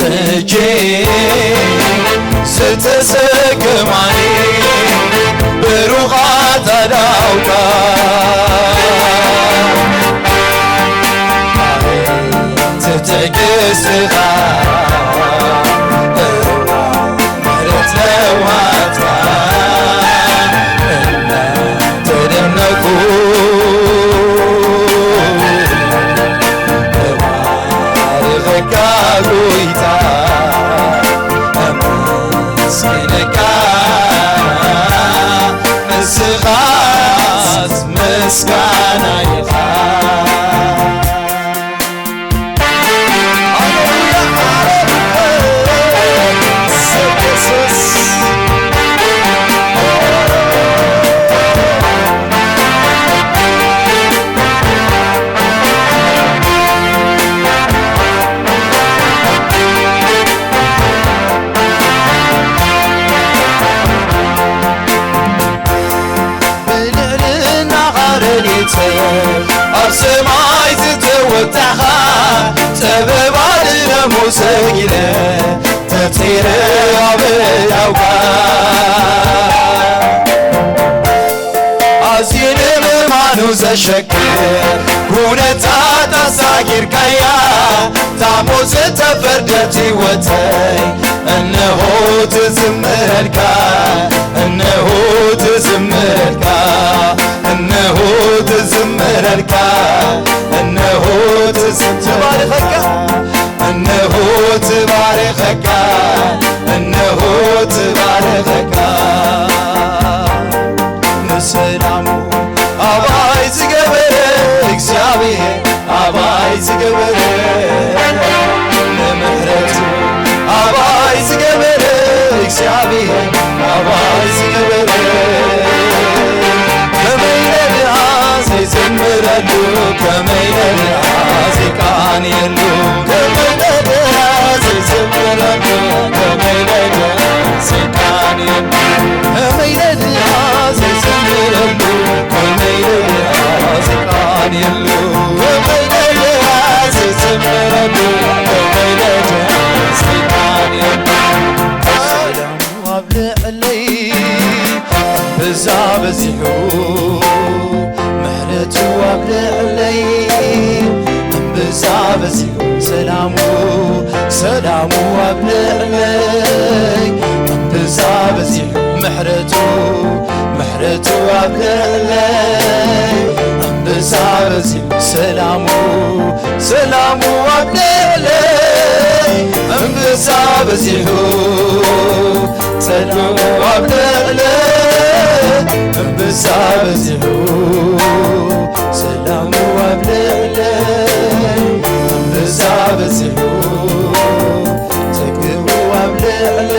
እጅ ዝተሰከማኒ ብሩኻት ኣእዳውካ። ትዕግስትኻ ምሕረት ለውሃትካ እናተደነኩ እባርኸካ ጎይታ፣ እመስግነካ፣ ንስኻስ ምስጋና ኢኻ። ሃሌሉያ፣ ሃሌሉያ፣ ኢየሱስ። ብልዕልና ኻረጌተ ኣብ ሰማይ ዝተወጣኻ፣ ጸበባ ንነሞ ሰጊረ፣ ተጸይረ ኣብ ኣእዳውካ። ኣዝዩ ንምእማኑ ዘሸግር፣ ኩነታት ኣሳጊርካያ፣ ታሞ ዝተፈርደት ህይወተይ። እነሆ ትዝምረልካ፣ እነሆ ትዝምረልካ፣ እነሆ ትዝምረልካ፣ እነሆ ትዝ-፣ ትባርኸካ፣ እነሆ ትባርኸካ፣ እነሆ ትባርኸካ። ንሰላሙ ኣባይ ዝገበረ እግዚኣብሔር፣ ኣባይ ዝገበረ ንምሕረቱ፣ ኣባይ ዝገበረ እግዚኣብሔር፣ ኣባይ ዝገበረ። ከመይ ኢለ ድኣ ዘይዘምረሉ፣ ከመይ ኢለ ድኣ ዘይቃንየሉ፣ ከመይ ኢለ ድኣ ዘይዘምረሉ፣ ከመይ ኢለ ድኣ ዘይቃንየሉ፣ ከመይ ኢለ ድኣ ዘይዘምረሉ፣ ከመይ ኢለ ድኣ ዘይቃንየሉ፣ ከመይ ኢለ ድኣ ዘይዘምረሉ፣ ከመይ ኢለ ድኣ ዘይቃንየሉ። ኣብ ልዕለይ እምብዛ በዚሑ፣ ምሕረቱ ኣብ ልዕለይ እምብዛ በዚሑ፣ ሰላሙ፣ ሰላሙ ኣብ ልዕለይ እምብዛ በዚሑ፣ ምሕረቱ፣ ምሕረቱ ኣብ ልዕለይ እምብዛ በዚሑ፣ ሰላሙ፣ ሰላሙ ኣብ ልዕለይ እምብዛ በዚሑ፣ ጸድቁ ኣብ ልዕለ እምብዛ በዚሑ፣ ሰላሙ ኣብ ልዕለ እምብዛ በዚሑ፣ ጸግኡ ኣብ ልዕለ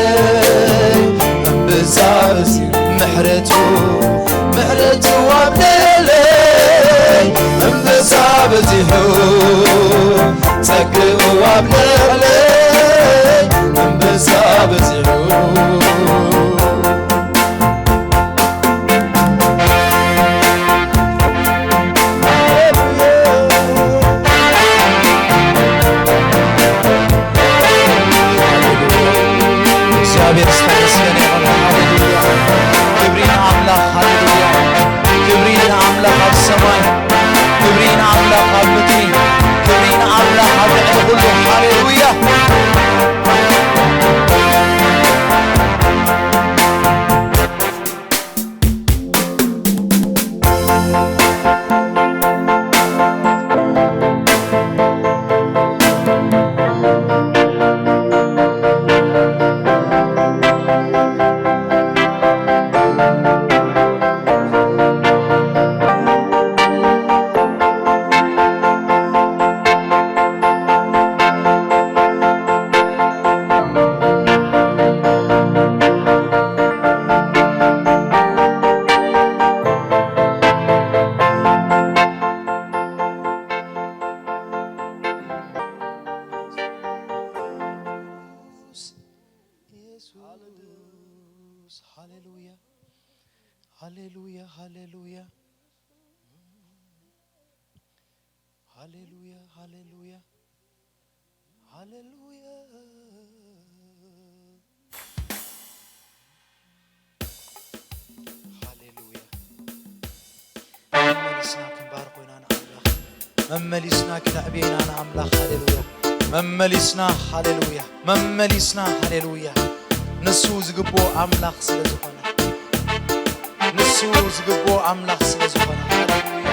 እምብዛ በዚሑ፣ ምሕረቱ ኣንበሳ በጺሑ። እግዚኣብሔር ዝተመስገነ ይኹን። ሃሌሉያ። ክብሪ ንኣምላኽ። ሃሌሉያ። ክብሪ ንኣምላኽ ኣብ ሰማይ። ክብሪ ንኣምላኽ ኣብ ምድሪ። ክብሪ ንኣምላኽ ኣብ ልዕሊ ኩሉ። ሃሌሉያ። ኢየሱስ። ሃሌሉያ፣ ሃሌሉያ፣ ሃሌሉያ፣ ሃሌሉያ፣ ሃሌሉያ፣ ሃሌሉያ፣ ሃሌሉያ። መመሊስና ክንባርኮ ኢና ንኣምላኽ። መመሊስና ክነዕብዮ ኢና ንኣምላኽ። ሃሌሉያ። መመሊስና፣ ሃሌሉያ። መመሊስና፣ ሃሌሉያ። ንሱ ዝግብኦ ኣምላኽ ስለ ዝኾነ። ንሱ ዝግብኦ ኣምላኽ ስለ ዝኾነ። ሃሌሉያ።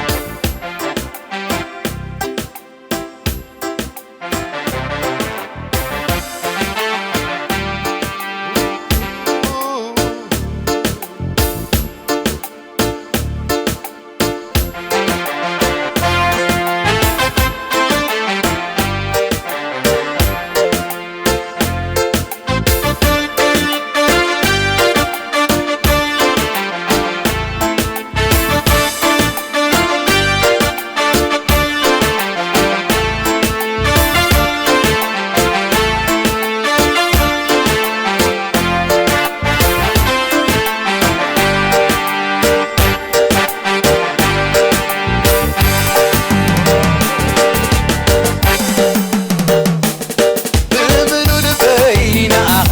ብምሉእ ልበይ ንኣኻ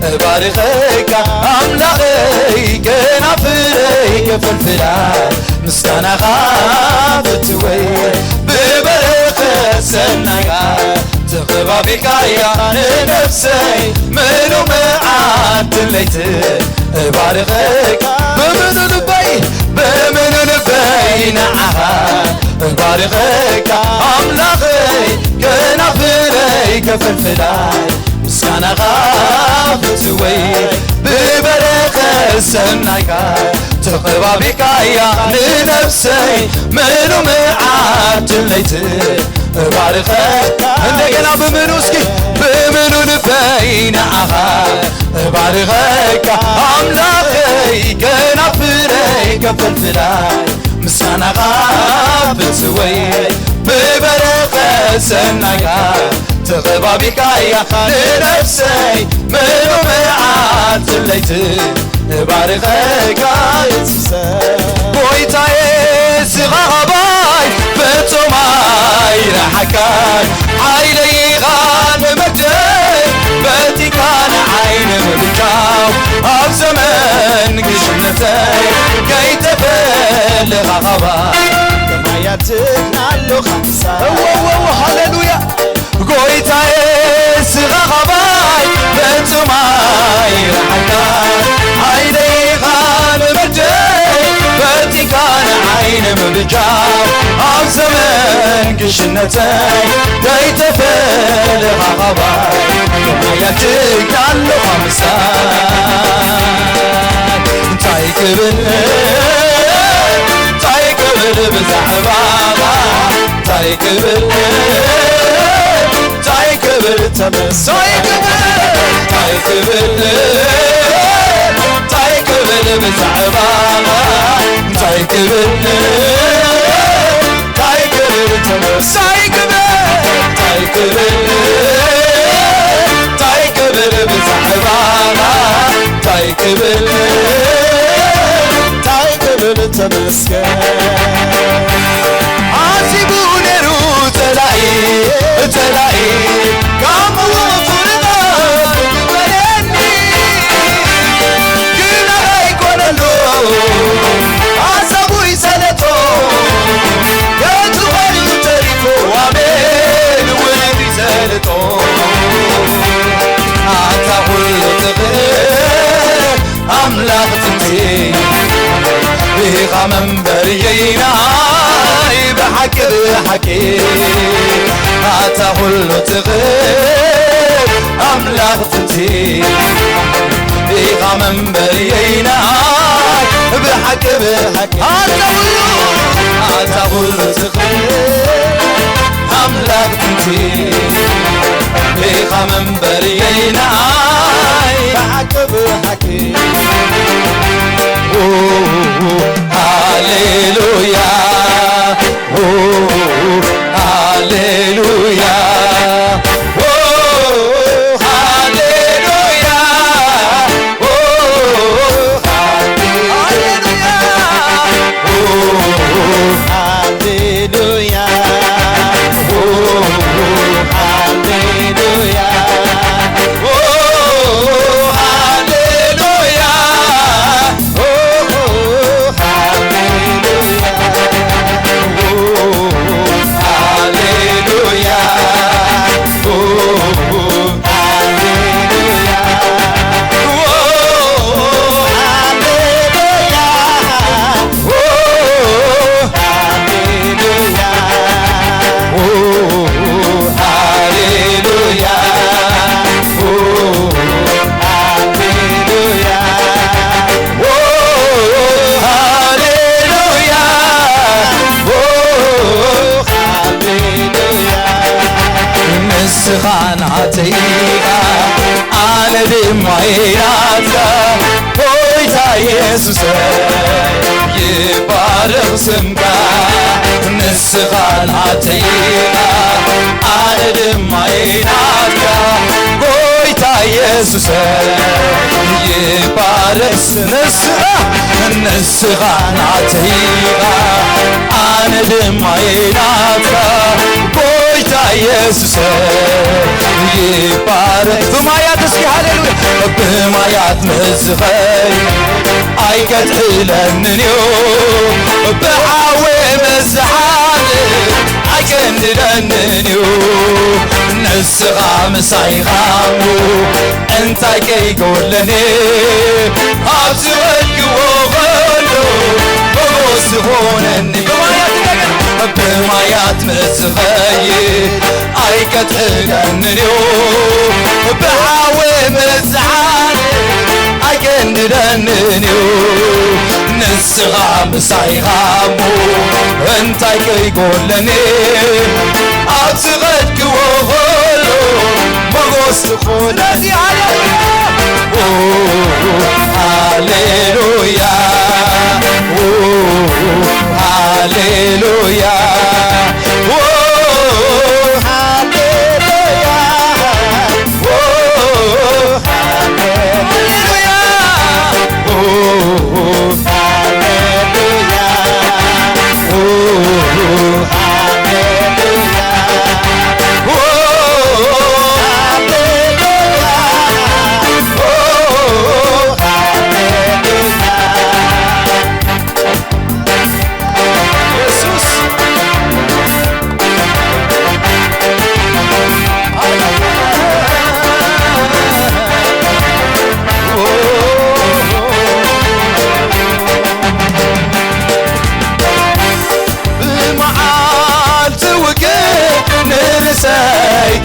እባርኸካ ኣምላኸይ፣ ከናፍረይ ከፈልፍላ ምስጋናኻ ፍትወይ፣ ብበረኸት ሰናይካ ተኸባቢልካያ ንነፍሰይ፣ ምሉ መዓልትን ለይትን እባርኸካ። ብምሉ ልበይ፣ ብምሉ ልበይ ንዓኻ እባርኸካ ኣምላኸይ፣ ከናፍረይ ከፈልፍላ ምስጋናኻ ፍትወይ፣ ብበረኸት ሰናይካ ተኸባቢካያ ንነፍሰይ፣ ምሉ መዓልትን ለይትን እባርኸካ። እንደገና ብምሉ እስኪ፣ ብምሉ ልበይ ንዓኻ እባርኸካ ኣምላኸይ፣ ከናፍረይ ከፈልፍላይ ምስጋናኻ ፍትወይ፣ ብበረኸት ሰናይካ ተኸባቢካያ ንነፍሰይ፣ ምሉ መዓልትን ለይትን እባርኸካ የሱሰ። ጎይታዬ ስኻ ኻባይ ፍጹም ኣይረሓካይ፣ ሓይለይ ኢኻ ንመግደይ፣ በቲካ ንዓይ ንምብጃው፣ ኣብ ዘመን ግሽነተይ ከይተፈለኻ ኻባይ። ከማያትትና ኣለኻ ምሳይ። እወ፣ እወ፣ እወ፣ ሃሌሉያ። ጎይታዬ ስኻ ኻባይ ፍጹም ኣይረሓካ፣ ሓይለይ ኢኻ ንመግደይ፣ በቲካ ንዓይ ንምብጃው፣ ኣብ ዘመን ግሽነተይ ከይተፈለኻ ኻባይ። ከማያትካ ኣለኻ ምሳይ። እንታይ ክብል፣ እንታይ ክብል ብዛዕባኻ፣ እንታይ ክብል፣ እንታይ ክብል ተመሳይ ክብል፣ እንታይ ክብል፣ እንታይ ክብል ብዛዕባኻ፣ እንታይ ክብል፣ እንታይ ክብል ተመሳይ ክብል፣ እንታይ ክብል እንታይ ክብል ብዛዕባኻ እንታይ ክብል እንታይ ክብል ተመስገን። ሓሲቡ ነይሩ ጸላኢ ጸላኢ ካብ ፍርቓ ክበለኒ ግን ኣይኮነሉ ሓሳቡ ይሰለቶ ገጹ ኮይኑ ተሪፉ ኣሜን ውዕል ይሰለጦ ኣታ ኩሉ ትኽእል ኣምላኽ ጥንቲ ኢኻ መንበርየይናይ ብሓቂ ብሓቂ ኣታ ኩሉ ትኽእል ኣምላኽ ጥንቲ ኢኻ መንበርየይናይ ብሓቂ ብሓቂ ኣታ ኩሉ ኣታ ኩሉ ትኽእል ኣምላኽ ጥንቲ ኢኻ መንበርየይናይ ብሓቂ ብሓቂ ሃሌሉያ ሃሌሉያ ሃሌሉያ ሃሌሉያ ሃሌሉያ ሃሌሉያ ሃሌሉያ ሃሌሉያ ሃሌሉያ ንስኻ ናተይ ኢኻ ኣነ ድማ ናትካ ጎይታ የሱሰ ይባረኽ ስምካ ንስኻ ናተይ ኢኻ ኣነ ድማ ናትካ ጎይታ የሱሰ ይባረኽ ንስኻ ንስኻ ናተይ ኢኻ ኣነ ድማ ናትካ ጎይታ የሱሰ ይባረኽ ብማያት እስኪ ሃሌሉያ ብማያት ምስኸይ ኣይከትሕለንን እዩ ብሓዊ ምስሓል ኣይከንድደንን እዩ ንስኻ ምሳይኻ እሞ እንታይ ከይጎለኒ ኣብ ዝኸድክዎ ኸሎ ሞጎስ ዝኾነኒ ብማያት እንደገና ብማያት ምስኸይ ኣይከትሕለንን እዩ ብሓዊ ምስሓል ኣይከንድደንን እዩ ንስኻ ምሳይኻ እሞ እንታይ ከይጎለኒ ኣብ ዝኸድክዎ ኸሎ ሞጎስ ዝኾነኒ ሃሌሉያ ሃሌሉያ ሃሌሉያ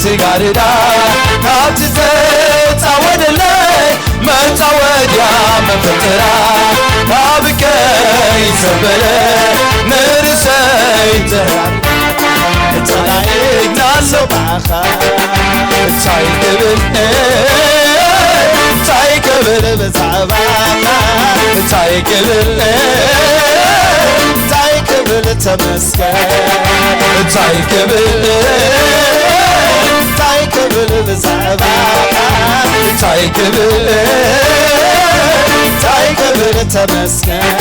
ተጋድዳ ካብቲ ዝተጻወደለይ መጻወድያ መፈጠራ ካብ ከይሰበለ ንርእሰይ ተራርዳ ጸላኢ ናሰባኻ እንታይ ክብል እንታይ ክብል ብዛዕባኻ እንታይ ክብል እንታይ ክብል ክብል ተመስገን። እንታይ ክብል፣ እንታይ ክብል ብዛዕባ፣ እንታይ ክብል፣ እንታይ ክብል ተመስገን።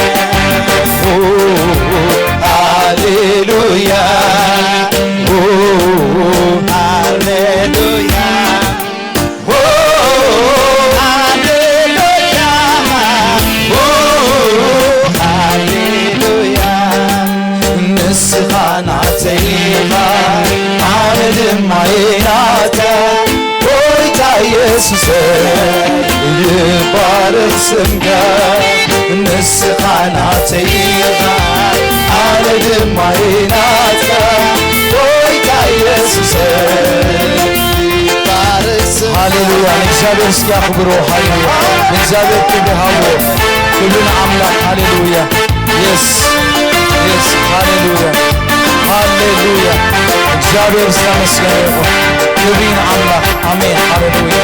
ኦ፣ ሃሌሉያ፣ ኦ፣ ሃሌሉያ። ኦ፣ ሃሌሉያ፣ ኦ፣ ሃሌሉያ። ንስኻ ናተይ ኢኻ፣ ኣነ ድማ እየ ናትካ። ጎይታ ኢየሱስ ይባረክ ስምካ። ንስኻ ናተይ ኢኻ፣ ኣነ ድማ እየ ናትካ። ጎይታ ኢየሱስ ይባረክ ስምካ። ሃሌሉያ። ንእግዚኣብሔር እስኪ ኣኽብሮ። ሃሌሉያ። ንእግዚኣብሔር ክብሪ ሃብዎ። ክብሪ ንኣምላኽ። ሃሌሉያ። የስ፣ የስ። ሃሌሉያ። ሃሌሉያ። እግዚኣብሔር ዝተመስገነ ይኹን። ክብሪ ንኣምላኽ። ኣሜን። ሃሌሉያ።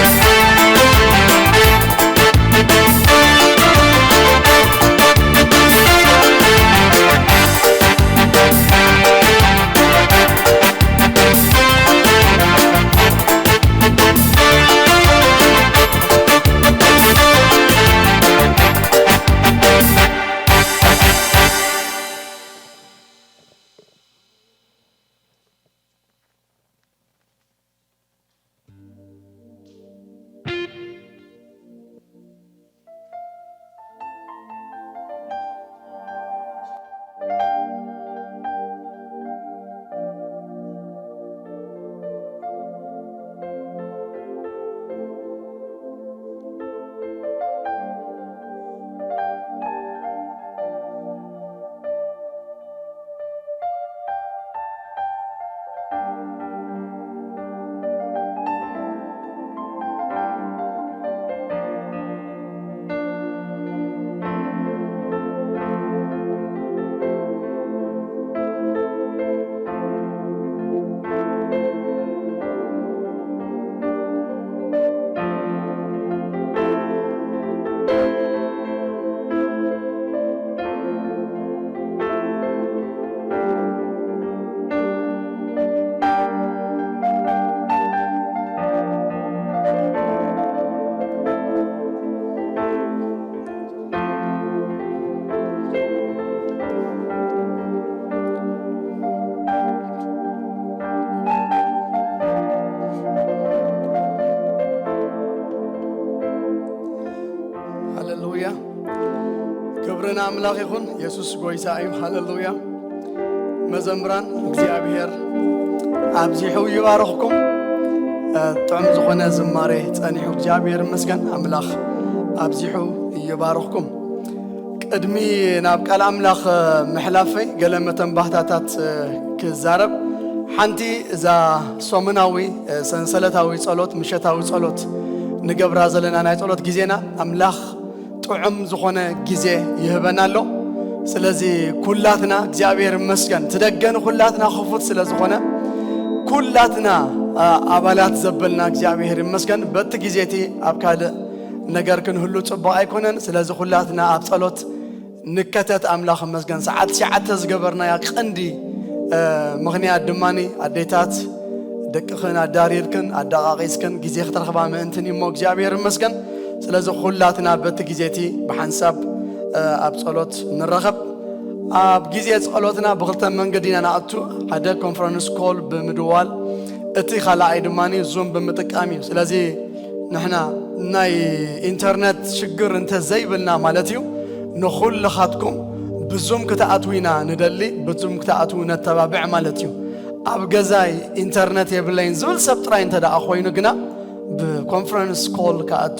ሃሌሉያ። ክብሪ ንኣምላኽ ይኹን። የሱስ ጎይታ እዩ። ሃሌሉያ። መዘምራን፣ እግዚኣብሔር ኣብዚሑ ይባርኽኩም። እ፣ ጥዑም ዝኾነ ዝማሬ ጸኒሑ፣ እግዚኣብሔር ይመስገን። ኣምላኽ ኣብዚሑ ይባርኽኩም። ቅድሚ ናብ ቃል ኣምላኽ ምሕላፈይ፣ ገለ መተንባህታታት ክዛረብ፣ ሓንቲ እዛ ሰሙናዊ ሰንሰለታዊ ጸሎት፣ ምሸታዊ ጸሎት ንገብራ ዘለና ናይ ጸሎት ግዜና፣ ኣምላኽ ጥዑም ዝኾነ ግዜ ይህበና ኣሎ። ስለዚ ኩላትና፣ እግዚኣብሔር ይመስገን፣ እቲ ደገ ንኹላትና ክፉት ስለ ዝኾነ፣ ኩላትና፣ ኣ-፣ ኣባላት ዘበልና እግዚኣብሔር ይመስገን። በቲ ግዜ እቲ ኣብ ካልእ ነገር ክንህሉ ጽቡቕ ኣይኮነን። ስለዚ ኩላትና ኣብ ጸሎት ንከተት። ኣምላኽ ይመስገን። ሰዓት ትሽዓተ ዝገበርናያ ቀንዲ፣ እ፣ ምኽንያት ድማኒ፣ ኣዴታት፣ ደቅኽን ኣዳሪርክን ኣዳቓቒስክን ግዜ ክትረኽባ ምእንትን እዩ እሞ እግዚኣብሔር ይመስገን። ስለዚ ኩላትና በቲ ግዜ እቲ ብሓንሳብ፣ እ፣ ኣብ ጸሎት ንራኸብ። ኣብ ግዜ ጸሎትና ብኽልተ መንገዲ ኢና ንኣቱ። ሓደ ኮንፈረንስ ኮል ብምድዋል፣ እቲ ካልኣይ ድማኒ ዙም ብምጥቃም እዩ። ስለዚ ንሕና ናይ ኢንተርነት ሽግር እንተ ዘይብልና ማለት እዩ፣ ንኹልኻትኩም ብዙም ክትኣትዉ ኢና ንደሊ፣ ብዙም ክትኣትዉ ነተባብዕ ማለት እዩ። ኣብ ገዛይ ኢንተርነት የብለይን ዝብል ሰብ ጥራይ እንተ ደኣ ኮይኑ ግና፣ ብኮንፈረንስ ኮል ክኣቱ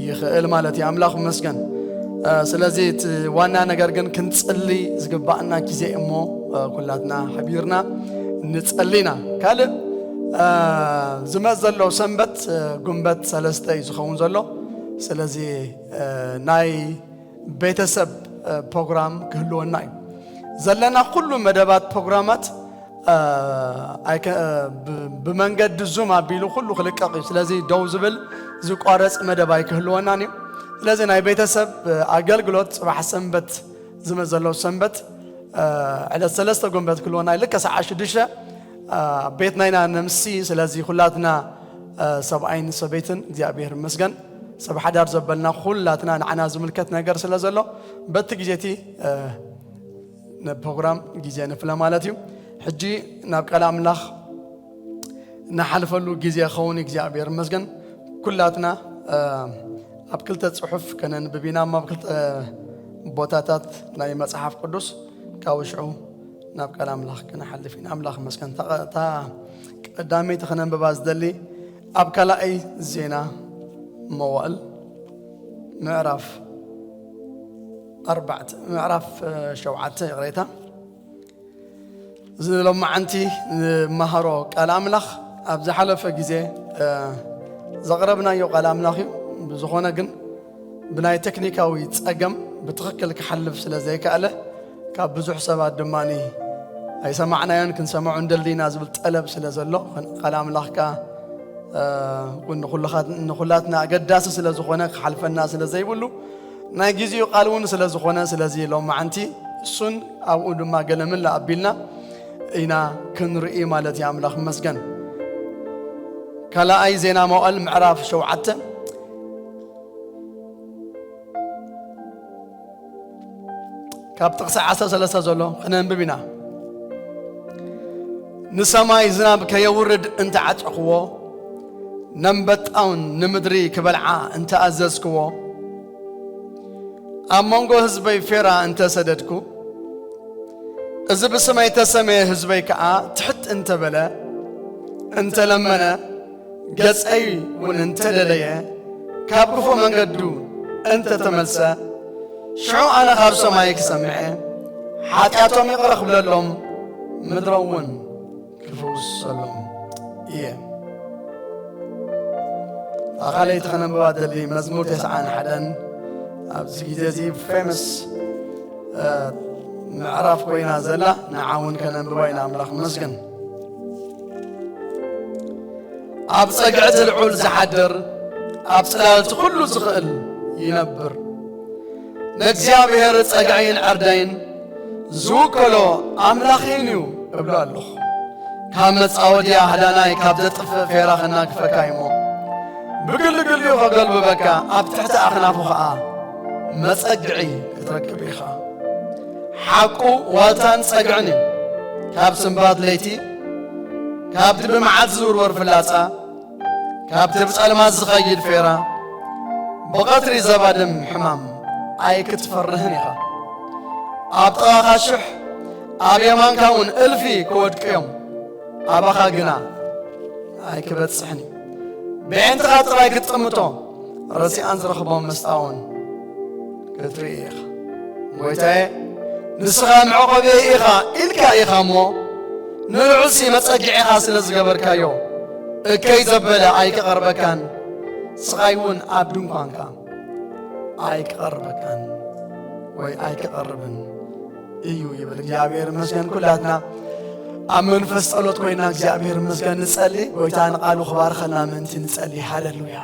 ይኽእል ማለት እዩ። ኣምላኽ ይመስገን። እ፣ ስለዚ እቲ ዋና ነገር ግን ክንጽሊ ዝግባኣና ግዜ እሞ፣ እ፣ ኩላትና ሓቢርና ንጸሊ ኢና። ካልእ፣ እ፣ ዝመጽእ ዘሎ ሰንበት፣ እ፣ ጉንበት ሰለስተ እዩ ዝኸውን ዘሎ። ስለዚ፣ እ፣ ናይ ቤተሰብ፣ እ፣ ፕሮግራም ክህልወና እዩ። ዘለና ኩሉ መደባት ፕሮግራማት፣ እ፣ ኣይከ-፣ እ፣ ብ-፣ ብመንገዲ ዙም ኣቢሉ ኩሉ ክልቀቕ እዩ። ስለዚ ደው ዝብል ዝቋረጽ መደብ ኣይክህልወናን እዩ። ስለዚ ናይ ቤተሰብ፣ እ፣ ኣገልግሎት ጽባሕ ሰንበት፣ ዝመጽእ ዘሎ ሰንበት ዕለት ሰለስተ ጎንበት ክልወና ልከ ሰዓ ሽዱሽተ ቤትና ኢና ነምሲ። ስለዚ ኩላትና ሰብኣይን ሰበይትን እግዚኣብሔር ይመስገን ሰብ ሓዳር ዘበልና ኩላትና ንዓና ዝምልከት ነገር ስለ ዘሎ በቲ ግዜ እቲ ነብ ፕሮግራም ግዜ ንፍለ ማለት እዩ። ሕጂ ናብ ቃል ኣምላኽ ንሓልፈሉ ግዜ ኸውን እግዚኣብሔር ይመስገን። ኩላትና ኣብ ክልተ ጽሑፍ ከነንብብ ኢና እሞ ኣብ ክልተ ቦታታት ናይ መጽሓፍ ቅዱስ ካብ ሽዑ ናብ ቃል ኣምላኽ ክንሓልፍ ኢና። ኣምላኽ ይመስገን። እታ ቀዳመይቲ ከነንብባ ዝደሊ ኣብ ካልኣይ ዜና መዋእል ምዕራፍ ኣርባዕተ ምዕራፍ ሸውዓተ ይቕሬታ። እዚ ሎማዓንቲ ንመሃሮ ቃል ኣምላኽ ኣብ ዝሓለፈ ግዜ ዘቕረብናዮ ቃል ኣምላኽ እዩ። ብዝኾነ ግን ብናይ ቴክኒካዊ ጸገም ብትኽክል ክሓልፍ ስለ ዘይከኣለ ካብ ብዙሕ ሰባት ድማ ኣይሰማዕናዮን ክንሰምዖ እንደሊና ዝብል ጠለብ ስለ ዘሎ ቃል ኣምላኽ ከኣ ንኩላትና ኣገዳሲ ስለ ዝኾነ ክሓልፈና ስለ ዘይብሉ ናይ ግዜኡ ቃል እውን ስለ ዝኾነ ስለዚ ሎማዓንቲ እሱን ኣብኡ ድማ ገለምላ ኣቢልና ኢና ክንርኢ ማለት እዩ። ኣምላኽ ይመስገን። ካልኣይ ዜና መዋእል ምዕራፍ ሸውዓተ ካብ ጥቕሲ ዓሰርተ ሰለስተ ዘሎ ክነንብብ ኢና። ንሰማይ ዝናብ ከየውርድ እንተዓጸኽዎ ነንበጣውን ንምድሪ ክበልዓ እንተኣዘዝክዎ ኣብ መንጎ ህዝበይ ፌራ እንተሰደድኩ እዚ ብስመይ ተሰመየ ህዝበይ ከኣ ትሕት እንተበለ እንተለመነ ገጸይ እውን እንተደለየ ካብ ክፉእ መንገዱ እንተተመልሰ ሽዑ ኣነ ካብ ሰማይ ክሰምዐ ሓጢኣቶም ይቕረ ክብለሎም ምድሮም እውን ክፍውሰሎም እየ። ኣኻለይቲ ከነንብባ ደሊ መዝሙር ተስዓን ሓደን ኣብዚ ግዜ እዚ ፌመስ ምዕራፍ ኮይና ዘላ ንዓ እውን ከነንብባ ኢና። ኣምላኽ መስገን። ኣብ ጸግዕቲ ልዑል ዝሓድር ኣብ ጽላልቲ ኩሉ ዝኽእል ይነብር። ንእግዚኣብሔር ጸግዐይን ዕርደይን ዝውከሎ ኣምላኽይን እዩ እብሎ ኣለኹ። ካብ መጻወድያ ኣህዳናይ ካብ ዘጥፍእ ፌራ ከናግፈካ እዩሞ ብግልግልኡ ከገልብበካ ኣብ ትሕቲ ኣኽናፉ ኸኣ መጸግዒ ክትረክብ ኢኻ። ሓቁ ዋልታን ጸግዕን እዩ። ካብ ስንባት ለይቲ ካብቲ ብመዓልቲ ዝውርወር ፍላጻ ካብቲ ብጸልማት ዝኸይድ ፌራ ብቐትሪ ዘባድም ሕማም ኣይክትፈርህን ኢኻ። ኣብ ጥቓኻ ሽሕ ኣብ የማንካ እውን እልፊ ክወድቁ እዮም፣ ኣባኻ ግና ኣይክበጽሕን እዩ። ብዒንትኻ ጥራይ ክትጥምቶ ረሲኣን ዝረኽቦም መስጣውን ክትርኢ ኢኻ። ጎይታየ ንስኻ መዕቆብየይ ኢኻ ኢልካ ኢኻ እሞ ንልዑልሲ መጸግዒኻ ስለ ዝገበርካዮ እከይ ዘበለ ኣይክቐርበካን ስቓይ እውን ኣብ ድንኳንካ ኣይክቐርበካን ወይ ኣይክቐርብን እዩ ይብል እግዚኣብሔር ይመስገን። ኩላትና ኣብ መንፈስ ጸሎት ኮይና እግዚኣብሔር ይመስገን ንጸሊ። ጎይታ ንቃሉ ክባርኸና ምእንቲ ንጸሊ። ሃለሉያ።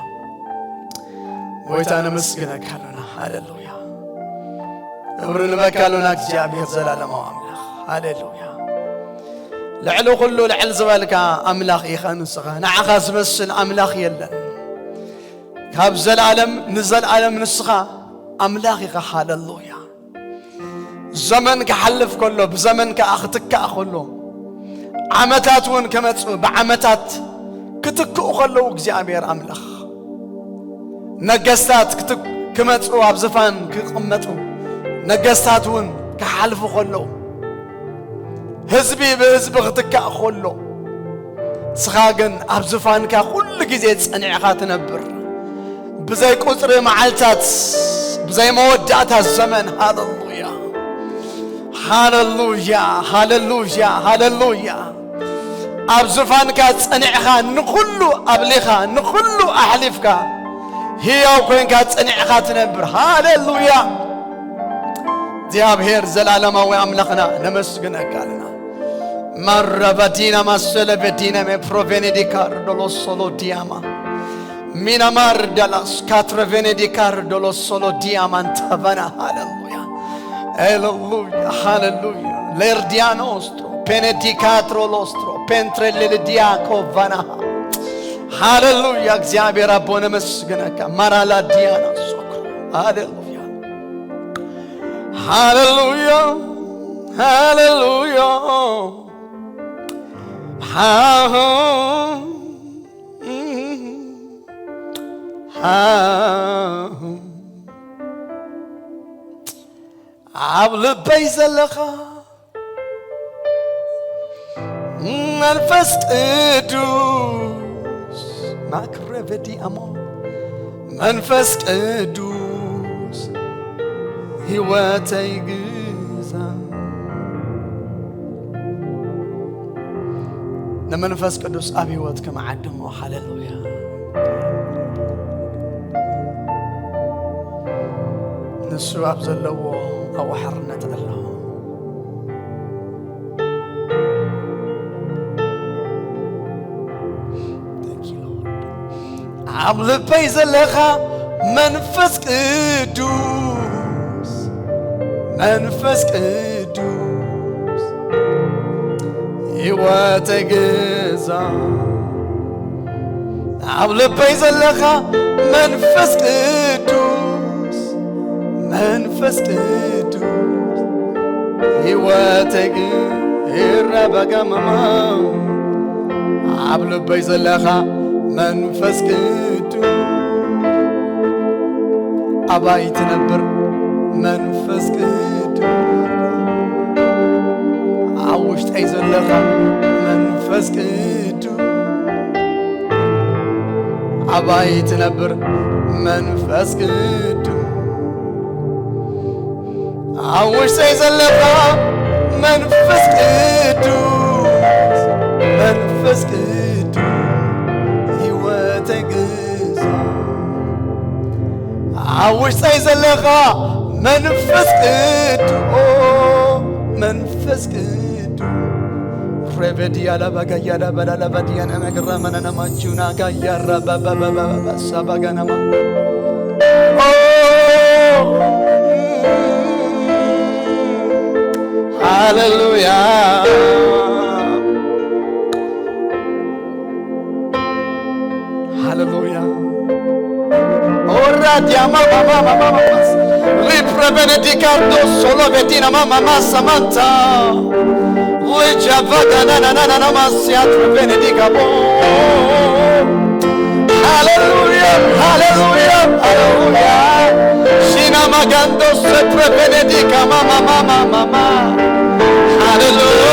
ጎይታ ነመስግነካ ኣሎና። ሃለሉያ። ክብሪ ንበካ ኣሎና እግዚኣብሔር ዘላለማዊ ኣምላኽ። ሃለሉያ። ልዕሊ ኩሉ ልዕል ዝበልካ ኣምላኽ ኢኻ ንስኻ። ንዓኻ ዝመስል ኣምላኽ የለን። ካብ ዘላለም ንዘላለም ንስኻ ኣምላኽ ኢኻ። ሃለሉያ። ዘመን ክሓልፍ ከሎ ብዘመን ከኣ ክትካእ ከሎ ዓመታት እውን ክመጽኡ ብዓመታት ክትክኡ ከለዉ እግዚኣብሔር ኣምላኽ ነገስታት ክመጹ ኣብ ዝፋን ክቕመጡ ነገስታት እውን ክሓልፉ ከለዉ ህዝቢ ብህዝቢ ክትካእ ከሎ ንስኻ ግን ኣብ ዝፋንካ ኩሉ ግዜ ጸኒዕኻ ትነብር። ብዘይ ቁጽሪ መዓልታት ብዘይ መወዳእታ ዘመን። ሃለሉያ፣ ሃለሉያ፣ ሃለሉያ፣ ሃለሉያ። ኣብ ዝፋንካ ጸኒዕኻ ንኹሉ ኣብሊኻ ንኹሉ ኣሕሊፍካ ህያው ኮይንካ ጸኒዕኻ ትነብር። ሃለሉያ። እግዚኣብሔር ዘላለማዊ ኣምላኽና ነመስግነካ ኣለና። ማረባዲና ማሰለ በዲነ ሜፕሮቬኔዲካር ዶሎሶሎ ዲያማ ሚናማር ደላስ ካትረቬኔዲካር ዶሎሶሎ ዲያማን ተበና። ሃለሉያ፣ ሃለሉያ፣ ሃለሉያ። ሌርዲያኖስትሮ፣ ፔኔዲካትሮሎስትሮ፣ ፔንትሬሌልዲያ ኮቫናሃ። ሃሌሉያ፣ እግዚኣብሔር ኣቦ ነመስግነካ። ማራላ ዲያና ሶክሮ። ሃሌሉያ። ሃሌሉያ። ሃሌሉያ። ሃ-፣ ሃ-፣ ኣብ ልበይ ዘለኻ መንፈስ ቅዱስ ማክረቨዲ ኣሞ መንፈስ ቅዱስ ህይወተይ ግዛ። ንመንፈስ ቅዱስ ኣብ ህይወትኩም ዓድሞ። ሃሌሉያ። ንሱ ኣብ ዘለዎ ኣብኡ ሓርነት ኣሎ። Thank you, Lord. ኣብ ልበይ ዘለኻ መንፈስ ቅዱስ፣ መንፈስ ቅዱስ ህይወተይ ግዛ። ኣብ ልበይ ዘለኻ መንፈስ ቅዱስ፣ መንፈስ ቅዱስ ህይወተይ ግን ይረበገመማ። ኣብ ልበይ ዘለኻ መንፈስ ቅዱስ ኣባይ ትነብር መንፈስ ቅዱስ ኣብ ውሽጠይ ዘለኻ መንፈስ ቅዱስ ኣባይ ትነብር መንፈስ ቅዱስ ኣብ ውሽጠይ ዘለኻ መንፈስ ቅዱስ መንፈስ ቅዱስ ህይወተይ ግዛ ኣብ ውሽጠይ ዘለኻ መንፈስ ቅዱስ መንፈስ ቅዱስ ሬቨዲያ ላባጋያ ዳበላ ላባዲያ ነመግራ መነነማንቹና ጋያ ራባባባባሳ ባጋናማ ሃሌሉያ ሃሌሉያ ኦራ ዲያማ ማማ ማማ ማማስ ሪፕረቨነዲካርዶ ሶሎ ቬዲና ማማ ማሳማንታ ልጃ ቫጋናናናናና ማስያት ቬኔዲካ ቦ ሃሌሉያ ሃሌሉያ ሃሌሉያ ሺና ማጋንዶ ሰፕረ ቬኔዲካ ማማ ማማ ማማ ሃሌሉያ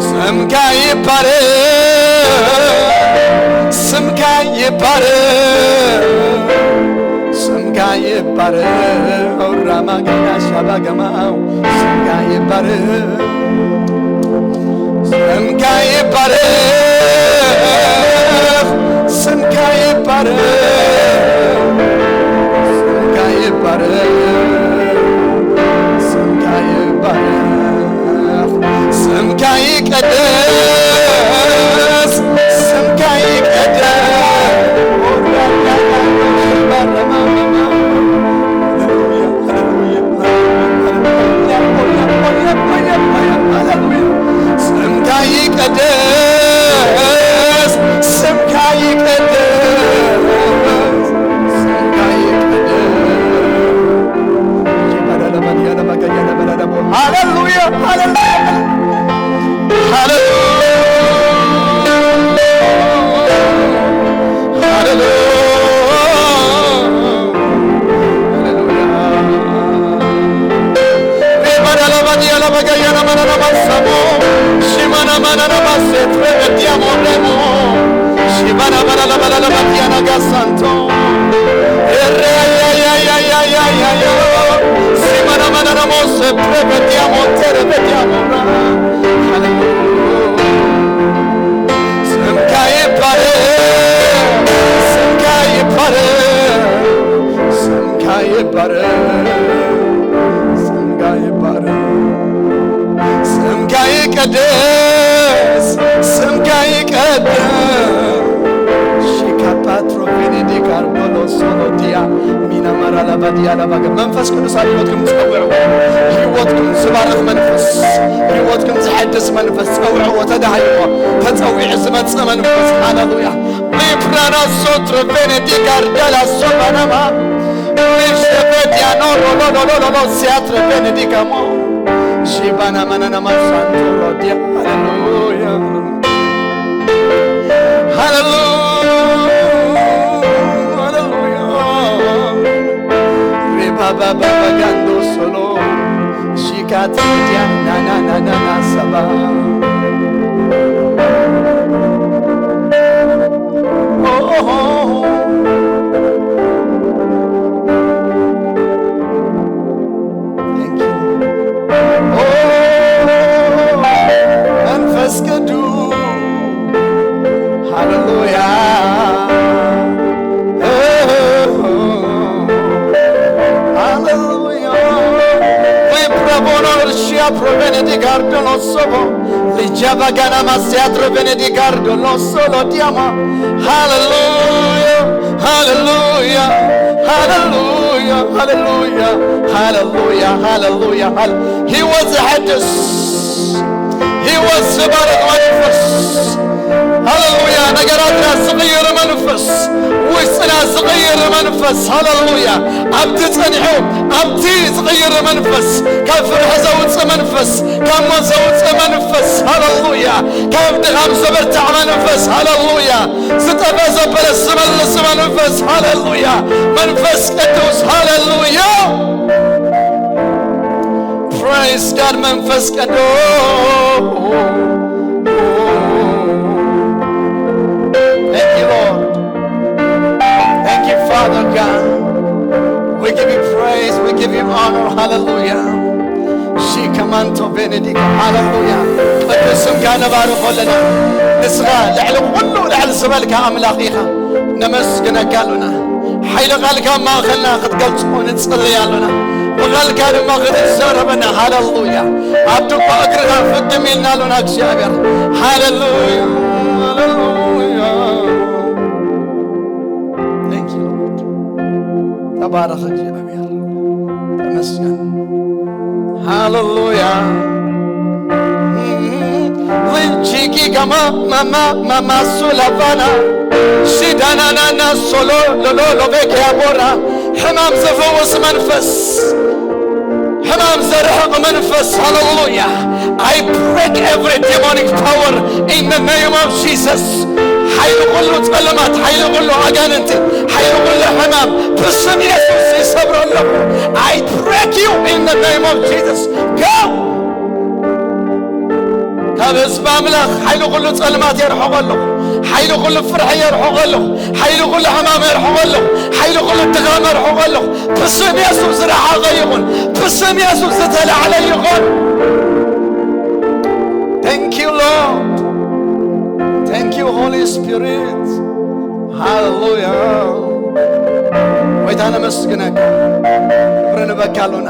ስምካ ይባረክ ስምካ ይባረክ ስምካ ይባረክ ራማጋና ሻባጋማው ስምካ ይባረክ ስምካ ይባረክ ስምካ ይባረክ ስምካ ይባረክ ስምካ ይባረክ ስምካ ይቀደስ ስምካ ይቀደስ ስምካ ይቀደስ ስምካ ይቀደስ ስምካ ይቀደስ ሃሌሉያ ሃሌሉያ ሃሌሉያ ሃሌሉያ ሬባዳላባዲያላባጋያናማናናማሳሞ ሽማናማናናማሴትረበዲያሞደሞ ሽባናባዳላባዳላባዲያናጋሳንቶ ኤረያያያያያያያያ ሲማናማናናሞሰ ፕረበዲያሞንቴረበዲያሞራ ሃሌሉያ ስምካ ይባረክ ስምካ ይባረክ ስምካ ይባረክ ስምካ ይባረክ ስምካ ይቀደስ ስምካ ይቀደስ ሺካፓትሮ ቬኔዲካርዶሎ ሶሎዲያ ሚና ማራላባዲያላባገ መንፈስ ቅዱስ ኣብ ህይወትኩም ጸውዕዎ። ህይወትኩም ዝባርኽ መንፈስ፣ ህይወትኩም ዝሐድስ መንፈስ ጸውዕዎ። ተዳሃይዎ ተጸዊዑ ዝመጽእ መንፈስ። ሃሌሉያ። ሊፕራና ሶትረ ቬኔዲካ ርዳላ ሶባናማ ሊሸፈቲያኖ ሮሎሎሎሎሎ ሲያትረ ቬኔዲካሞ ሺባና ማናና ማሳንቶ ሮዲያ። ሃሌሉያ። ሃሌሉያ፣ ሃሌሉያ። ሬባባባባጋንዶ ሶሎ ሺካትያ ናናናናና ሰባ። ኦ፣ ኦ፣ ኦ። Thank you. ኦ መንፈስ ቅዱስ ሃሌሉያ። ሃሌሉያ። ሪፕረቦኖ እርሺያ ፕሮቬኔዲ ጋርዶኖ ሶቦ ሊጃባጋና ማሲያትሮ ቬኔዲጋርዶ ሎሶሎ ዲያማ። ሃሌሉያ፣ ሃሌሉያ፣ ሃሌሉያ፣ ሃሌሉያ፣ ሃሌሉያ፣ ሃሌሉያ። ሃሌ-፣ ህይወት ዘሐድስ፣ ህይወት ዝባርኽ መንፈስ። ሃሌሉያ። ነገራትና ዝቕይር መንፈስ፣ ውሽጥና ዝቕይር መንፈስ። ሃሌሉያ። ኣብቲ ጸኒሑ ኣብቲ ዝቕይር መንፈስ፣ ካብ ፍርሒ ዘውጽእ መንፈስ፣ ካብ ሞት ዘውጽእ መንፈስ፣ ሃሌሉያ፣ ካብ ድኻም ዘበርትዕ መንፈስ፣ ሃሌሉያ፣ ዝጠፍአ ዘበለ ዝመልስ መንፈስ፣ ሃሌሉያ፣ መንፈስ ቅዱስ፣ ሃሌሉያ። Praise God፣ መንፈስ ቅዱስ። Thank you, Lord. Thank you, Father God. We give you praise, we give you honor. ሃሌሉያ። ሺከማንቶ ቬኔዲካ። ሃሌሉያ። ቅዱስ ስምካ ነባርኾ ኣለና። ንስኻ ልዕሊ ኩሉ ልዕሊ ዝበልካ ኣምላኽ ኢኻ። ነመስግነካ ኣሉና። ሓይሊ ቃልካ ኣብ ማእኸልና ክትገልጾ ንጽልይ ኣሉና። ብቓልካ ድማ ክትዛረበና። ሃሌሉያ። ኣብ ዱባ እግርኻ ፍግም ኢልና ኣሉና እግዚኣብሔር። ሃሌሉያ። ሃሌሉያ። Thank you, Lord. ተባረኽ እግዚኣብሔር። ተመስገን። ሃሌሉያ። ሊቺኪ ከማ ማማ ማማ ሱላፋና ሲዳናናና ሶሎ ሎሎ ሎቤኪያ ቦራ ሕማም ዘፈውስ መንፈስ ሕማም ዘርሕቕ መንፈስ፣ ሃሌሉያ። I break every demonic power in the name of Jesus. ሓይሊ ኩሉ ጸለማት፣ ሓይሊ ኩሉ ኣጋንንቲ፣ ሓይሊ ኩሉ ሕማም ብስም የሱስ ይሰብሮ ኣለኹ። I break you in the name of Jesus. Go! ካብ ህዝቢ ኣምላኽ ሓይሊ ኩሉ ጸልማት የርሕቖ ኣለኹ። ሓይሊ ኩሉ ፍርሒ የርሕቖ ኣለኹ። ሓይሊ ኩሉ ሕማም የርሕቖ ኣለኹ። ሓይሊ ኩሉ ድኻም የርሕቖ ኣለኹ። ብስም የሱስ ዝረሓቐ ይኹን። ብስም የሱስ ዝተላዕለ ይኹን። Thank you, Lord. Thank you, Holy Spirit. ሃሌሉያ። ጎይታ ነመስግነካ። ክብሪ ንበካ ኣሉና።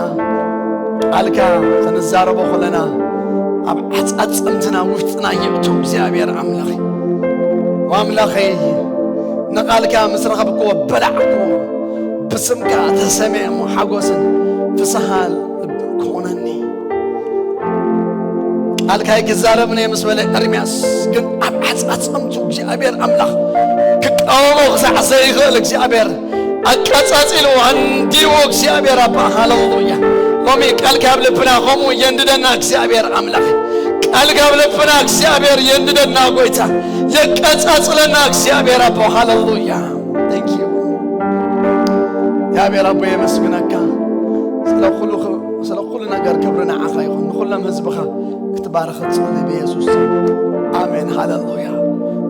ቃልካ ክንዛረቦ ከለና ኣብ ዓጻጽምትና ውሽጥና ይእቱ እግዚኣብሔር ኣምላኽ። ኣምላኸይ ንቃልካ ምስ ረኸብክዎ በላዕክዎ። ብስምካ ተሰሚዐ እሞ ሓጎስን ፍስሃ ልብን ክኾነኒ። ቃልካ ኣይክዛረብን እየ ምስ በለ ኤርምያስ ግን ኣብ ዓጻጸምቱ እግዚኣብሔር ኣምላኽ ክቃወሞ ክሳዕ ዘይኽእል እግዚኣብሔር ኣቃጻጺሉ ኣንዲዎ እግዚኣብሔር ኣባ። ሃሌሉያ። ሎሚ ቃልካ ኣብ ልብና ከምኡ የንድደና እግዚኣብሔር ኣምላኽ። ቃልካ ኣብ ልብና እግዚኣብሔር የንድደና ጎይታ። የቀጻጽለና እግዚኣብሔር ኣባ። ሃሌሉያ። Thank you። እግዚኣብሔር ኣቦ የመስግነካ። ስለ ኩሉ ክብ-፣ ስለ ኩሉ ነገር ክብሪ ንዓኻ ይኹን። ንኹሎም ህዝብኻ ክትባርኽ እጽሊ ብየሱስ ስም። ኣሜን። ሃሌሉያ።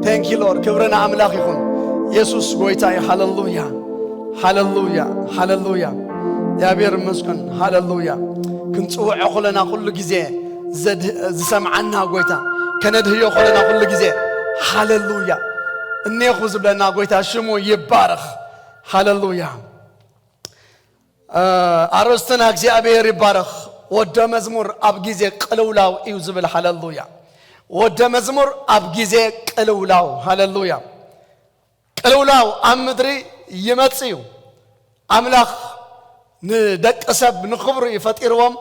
Thank you Lord። ክብሪ ንኣምላኽ ይኹን። የሱስ ጎይታ እዩ። ሃሌሉያ። ሃሌሉያ። ሃሌሉያ። እግዚኣብሔር ይመስገን። ሃሌሉያ። ክንጽውዖ ከለና ኩሉ ግዜ ዘድ-፣ ዝሰምዓና ጎይታ ከነድህዮ ከለና ኩሉ ግዜ ሃሌሉያ እኔኹ ዝብለና ጎይታ ሽሙ ይባረኽ። ሃሌሉያ። እ፣ ኣርእስትና እግዚኣብሔር ይባረኽ። ወደ መዝሙር ኣብ ግዜ ቅልውላው እዩ ዝብል። ሃሌሉያ። ወደ መዝሙር ኣብ ግዜ ቅልውላው። ሃሌሉያ። ቅልውላው ኣብ ምድሪ ይመጽእ እዩ። ኣምላኽ ንደቂ ሰብ ንኽብሩ እዩ ፈጢርዎም፣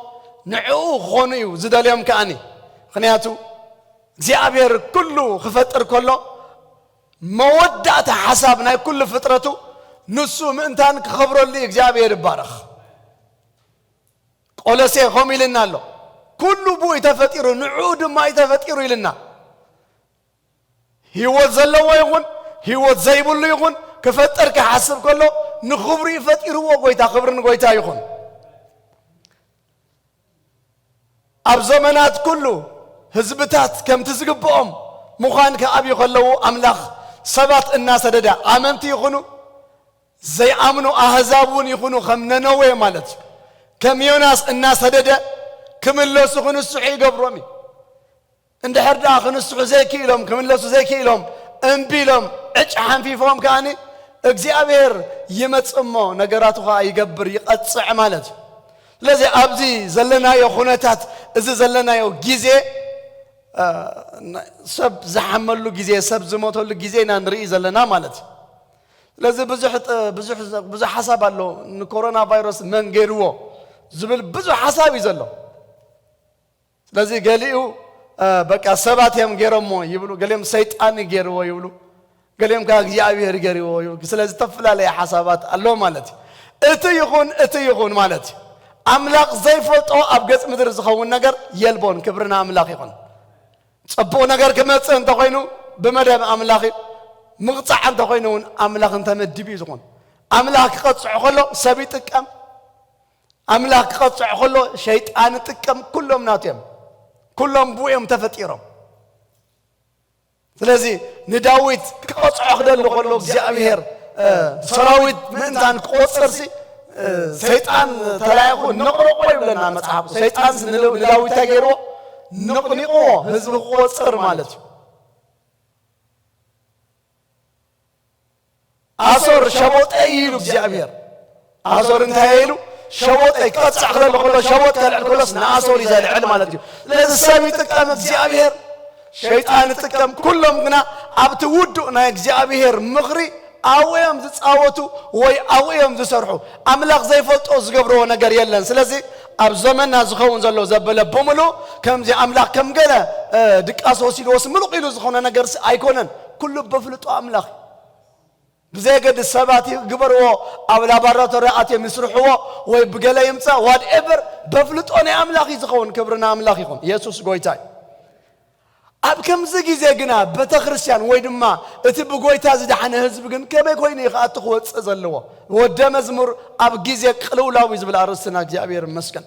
ንዕኡ ክኾኑ እዩ ዝደልዮም ከኣኒ። ምኽንያቱ እግዚኣብሔር ኩሉ ክፈጥር ከሎ መወዳእታ ሓሳብ ናይ ኩሉ ፍጥረቱ ንሱ ምእንታን ክኸብረሉ እዩ እግዚኣብሔር ይባረኽ። ቆሎሴ ከምኡ ኢልና ኣሎ፣ ኩሉ ብኡ እዩ ተፈጢሩ፣ ንዕኡ ድማ እዩ ተፈጢሩ ኢልና። ህይወት ዘለዎ ይኹን ህይወት ዘይብሉ ይኹን ክፈጠር ክሓስብ ከሎ ንኽብሩ እዩ ፈጢርዎ። ጎይታ ክብሪ ንጎይታ ይኹን። ኣብ ዘመናት ኩሉ ህዝብታት ከምቲ ዝግብኦም ምዃን ክኣብዩ ከለዉ ኣምላኽ ሰባት እናሰደደ ኣመንቲ ይኹኑ ዘይኣምኑ ኣህዛብ እውን ይኹኑ ከም ነነዌ ማለት እዩ ከም ዮናስ እናሰደደ ክምለሱ ክንስሑ ይገብሮም እዩ። እንድሕር ደኣ ክንስሑ ዘይክኢሎም ክምለሱ ዘይክኢሎም እምቢ ኢሎም ዕጭ ሓንፊፎም ከኣኒ እግዚኣብሔር ይመጽእ እሞ ነገራቱ ኸዓ ይገብር ይቐጽዕ ማለት እዩ። ስለዚ ኣብዚ ዘለናዮ ኩነታት እዚ ዘለናዮ ግዜ ሰብ ዝሓመሉ ግዜ ሰብ ዝሞተሉ ግዜ ኢና ንርኢ ዘለና ማለት እዩ። ስለዚ ብዙሕ ብዙሕ ብዙሕ ሓሳብ ኣሎ። ንኮሮና ቫይረስ መን ገይርዎ ዝብል ብዙሕ ሓሳብ እዩ ዘሎ። ስለዚ ገሊኡ በቃ ሰባት እዮም ገይሮሞ ይብሉ፣ ገሊኦም ሰይጣን ገይርዎ ይብሉ፣ ገሊኦም ከዓ እግዚኣብሔር ገይርዎ ይብሉ። ስለዚ ዝተፈላለየ ሓሳባት ኣሎ ማለት እዩ። እቲ ይኹን እቲ ይኹን ማለት እዩ ኣምላኽ ዘይፈልጦ ኣብ ገጽ ምድሪ ዝኸውን ነገር የልቦን። ክብርና ኣምላኽ ይኹን። ጽቡቕ ነገር ክመጽእ እንተኾይኑ ብመደብ ኣምላኽ እዩ። ምቕጻዕ እንተኾይኑ እውን ኣምላኽ እንተመዲቡ እዩ ዝኾን። ኣምላኽ ክቐጽዖ ከሎ ሰብ ይጥቀም። ኣምላኽ ክቐጽዖ ከሎ ሸይጣን ይጥቀም። ኩሎም ናቱ እዮም። ኩሎም ብኡ እዮም ተፈጢሮም። ስለዚ ንዳዊት ክቐጽዖ ክደሊ ከሎ እግዚኣብሔር ሰራዊት ምእንታን ክቆጽርሲ ሰይጣን ተላይኹ ነቕረቆ ይብለና መጽሓፍ። ሰይጣን ንዳዊት እንታይ ገይርዎ? ነቕኒቕዎ ህዝቢ ክቆጽር ማለት እዩ። ኣሶር ሸቦጠይ ኢሉ እግዚኣብሔር ኣሶር እንታይ ኢሉ? ሸቦጠይ ክቐጽዕ ክደሊ ከሎ ሸቦጥ ከልዕል ከሎስ ንኣሶር እዩ ዘልዕል ማለት እዩ። ስለዚ ሰብ ይጥቀም እግዚኣብሔር፣ ሸይጣን ይጥቀም። ኩሎም ግና ኣብቲ ውዱእ ናይ እግዚኣብሔር ምኽሪ ኣብኡ እዮም ዝጻወቱ ወይ ኣብኡ እዮም ዝሰርሑ። ኣምላኽ ዘይፈልጦ ዝገብርዎ ነገር የለን። ስለዚ ኣብ ዘመንና ዝኸውን ዘሎ ዘበለ ብምሉ ከምዚ ኣምላኽ ከም ገለ ድቃስ ወሲድዎስ ምሉቕ ኢሉ ዝኾነ ነገርስ ኣይኮነን። ኩሉ በፍልጦ ኣምላኽ ብዘየገድስ ሰባት ይግበርዎ ኣብ ላቦራቶሪ ኣትዮም ይስርሕዎ ወይ ብገለ ይምፃ ዋትኤቨር በፍልጦ ናይ ኣምላኽ እዩ ዝኸውን። ክብሪ ንኣምላኽ ይኹን። የሱስ ጎይታ እዩ። ኣብ ከምዚ ግዜ ግና ቤተ ክርስቲያን ወይ ድማ እቲ ብጎይታ ዝደሓነ ህዝቢ ግን ከመይ ኮይኑ እዩ ክኣቱ ክወፅእ ዘለዎ? ወደ መዝሙር ኣብ ግዜ ቅልውላው እዩ ዝብል ኣርእስትና እግዚኣብሔር ይመስገን።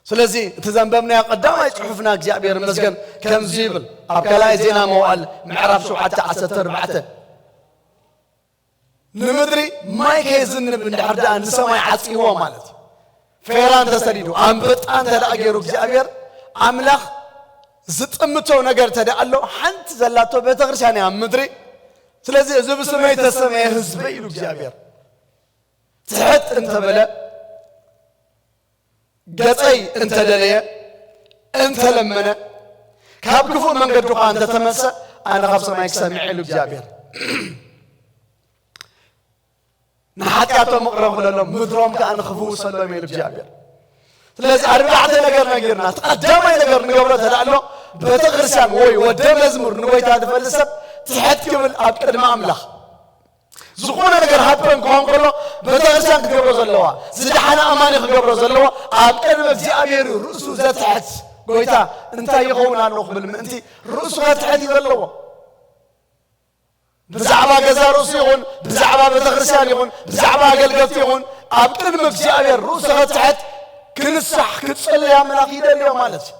ስለዚ እቲ ዘንበብናዮ ቀዳማይ ጽሑፍና እግዚኣብሔር ይመስገን ከምዚ ይብል ኣብ ካልኣይ ዜና መዋዕል ምዕራፍ ሸውዓተ ዓሰርተ ኣርባዕተ ንምድሪ ማይ ከየዝንብ እንድሕር ደኣ ንሰማይ ዓጽይዎ ማለት እዩ። ፌራ እንተሰዲዱ ኣንበጣ እንተ ደኣ ገይሩ እግዚኣብሔር ኣምላኽ ዝጥምቶ ነገር እንተ ደኣ ኣሎ ሓንቲ ዘላቶ ቤተክርስትያን እያ ኣብ ምድሪ። ስለዚ እዚ ብስመይ ተሰመየ ህዝበይ ኢሉ እግዚኣብሔር ትሕት እንተበለ ገጸይ እንተደለየ እንተለመነ ካብ ክፉእ መንገዱ ኸዓ እንተተመልሰ ኣነ ካብ ሰማይ ክሰምዕ ኢሉ እግዚኣብሔር ንሓጢኣቶም እቕረ ክብለሎም ምድሮም ከዓ ንኽፍውሰሎም ኢሉ እግዚኣብሔር። ስለዚ ኣርባዕተ ነገር ነጊርና እቲ ቀዳማይ ነገር ንገብሮ ተዳእሎ ቤተክርስትያን ወይ ወደ መዝሙር ንጎይታ ዝፈልጥ ሰብ ትሕት ክብል ኣብ ቅድሚ ኣምላኽ ዝኾነ ነገር ሃፐን ክኾን ከሎ ቤተክርስትያን ክትገብሮ ዘለዋ ዝደሓነ ኣማኒ ክገብሮ ዘለዎ ኣብ ቅድሚ እግዚኣብሔር ርእሱ ዘትሕት ጎይታ እንታይ ይኸውን ኣሎ ክብል ምእንቲ ርእሱ ከትሕት እዩ ዘለዎ። ብዛዕባ ገዛ ርእሱ ይኹን ብዛዕባ ቤተክርስትያን ይኹን ብዛዕባ ኣገልገልቲ ይኹን ኣብ ቅድሚ እግዚኣብሔር ርእሱ ከትሕት ክንሳሕ ክጽልይ ኣምላኽ ይደልዮ ማለት እዩ።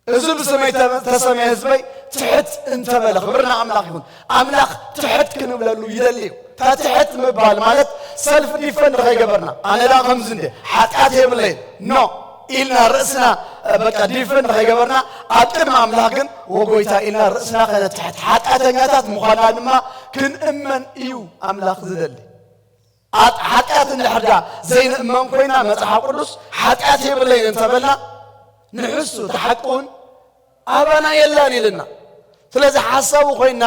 እዚ ብስመይ ተሰመየ ህዝበይ ትሕት እንተበለ ክብርና ኣምላኽ ይኹን። ኣምላኽ ትሕት ክንብለሉ ይደሊ እዩ። እታ ትሕት ምባል ማለት ሰልፍ ዲፈንድ ከይገበርና ኣነ ዳ ከምዚ እንደ ሓጢኣት የብለይን ኖ ኢልና ርእስና በቃ ዲፈንድ ከይገበርና ኣብ ቅድሚ ኣምላኽ ግን ወጎይታ ኢልና ርእስና ከነትሕት ሓጢኣተኛታት ምዃንና ድማ ክንእመን እዩ ኣምላኽ ዝደሊ። ሓጢኣት እንድሕር ዳ ዘይንእመን ኮይና መጽሓፍ ቅዱስ ሓጢኣት የብለይን እንተበልና ንሕሱ እቲ ሓቂ እውን ኣባና የላን ኢልና። ስለዚ ሓሳዊ ኮይና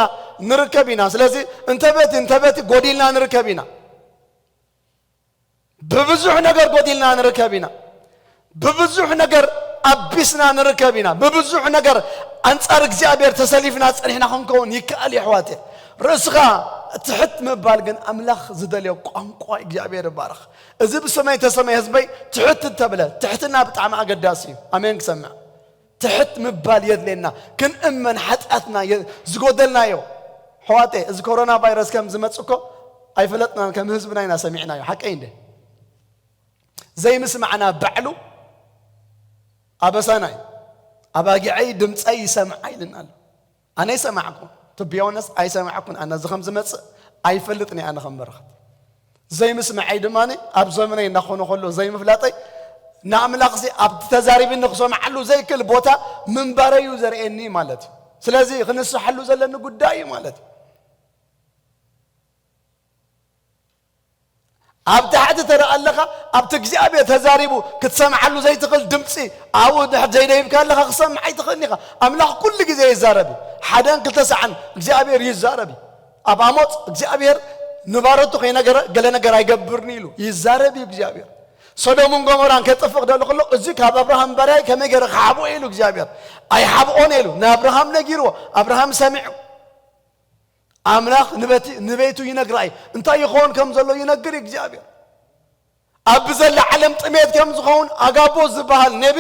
ንርከብ ኢና። ስለዚ እንተበቲ እንተበቲ ጎዲልና ንርከብ ኢና። ብብዙሕ ነገር ጎዲልና ንርከብ ኢና። ብብዙሕ ነገር ኣቢስና ንርከብ ኢና። ብብዙሕ ነገር ኣንጻር እግዚኣብሔር ተሰሊፍና ጸኒሕና ክንከውን ይከኣል እዩ፣ ኣሕዋት። ርእስኻ ትሕት ምባል ግን ኣምላኽ ዝደልዮ ቋንቋ። እግዚኣብሔር ይባረኽ። እዚ ብሰማይ ተሰማይ ህዝበይ ትሕት እንተብለ፣ ትሕትና ብጣዕሚ ኣገዳሲ እዩ። ኣሜን ክሰምዕ። ትሕት ምባል የድልየና። ክንእመን ሓጢኣትና የ-፣ ዝጎደልናዮ። ኣሕዋተይ፣ እዚ ኮሮና ቫይረስ ከም ዝመጽእ እኮ ኣይፈለጥናን፣ ከም ህዝብና ኢና ሰሚዕናዮ። ሓቀይ እንደ ዘይምስማዕና ባዕሉ ኣበሳና እዩ። ኣባጊዐይ ድምፀይ ይሰምዓ ኢልና ኣሎ። ኣነ ይሰማዕኩ፣ to be honest፣ ኣይሰማዕኩን። ኣነ እዚ ከም ዝመጽእ ኣይፈልጥን እየ። ኣነ ከም በረኸት ዘይምስምዐይ ድማ ኣብ ዘመነይ እናኾነ ከሎ ዘይምፍላጠይ ንኣምላኽሲ ኣብቲ ተዛሪብኒ ክሰምዓሉ ዘይክእል ቦታ ምንባረይ እዩ ዘርእየኒ ማለት እዩ። ስለዚ ክንስሓሉ ዘለኒ ጉዳይ እዩ ማለት እዩ። ኣብ ታሕቲ ተረኣ ኣለኻ፣ ኣብቲ እግዚኣብሔር ተዛሪቡ ክትሰምዓሉ ዘይትኽእል ድምፂ ኣብኡ ድሕር ዘይደይብካ ኣለኻ፣ ክሰምዕ ኣይትኽእልን ኢኻ። ኣምላኽ ኩሉ ግዜ ይዛረብ እዩ። ሓደን ክልተ ሰዓን እግዚኣብሔር ይዛረብ እዩ። ኣብ ኣሞጽ እግዚኣብሔር ንባረቱ ከይነገረ ገለ ነገር ኣይገብርን ኢሉ ይዛረብ እዩ እግዚኣብሔር። ሶዶምን ጎሞራን ከጥፍእ ክደሊ ከሎ፣ እዚ ካብ ኣብርሃም ባርያይ ከመይ ገይረ ክሓብኦ ኢሉ እግዚኣብሔር ኣይሓብኦን ኢሉ ንኣብርሃም ነጊርዎ። ኣብርሃም ሰሚዑ። ኣምላኽ ንበቲ-፣ ንቤቱ ይነግራ እዩ። እንታይ ይኸውን ከም ዘሎ ይነግር እዩ እግዚኣብሔር። ኣብ ብዘላ ዓለም ጥሜት ከም ዝኸውን ኣጋቦ ዝበሃል ነቢ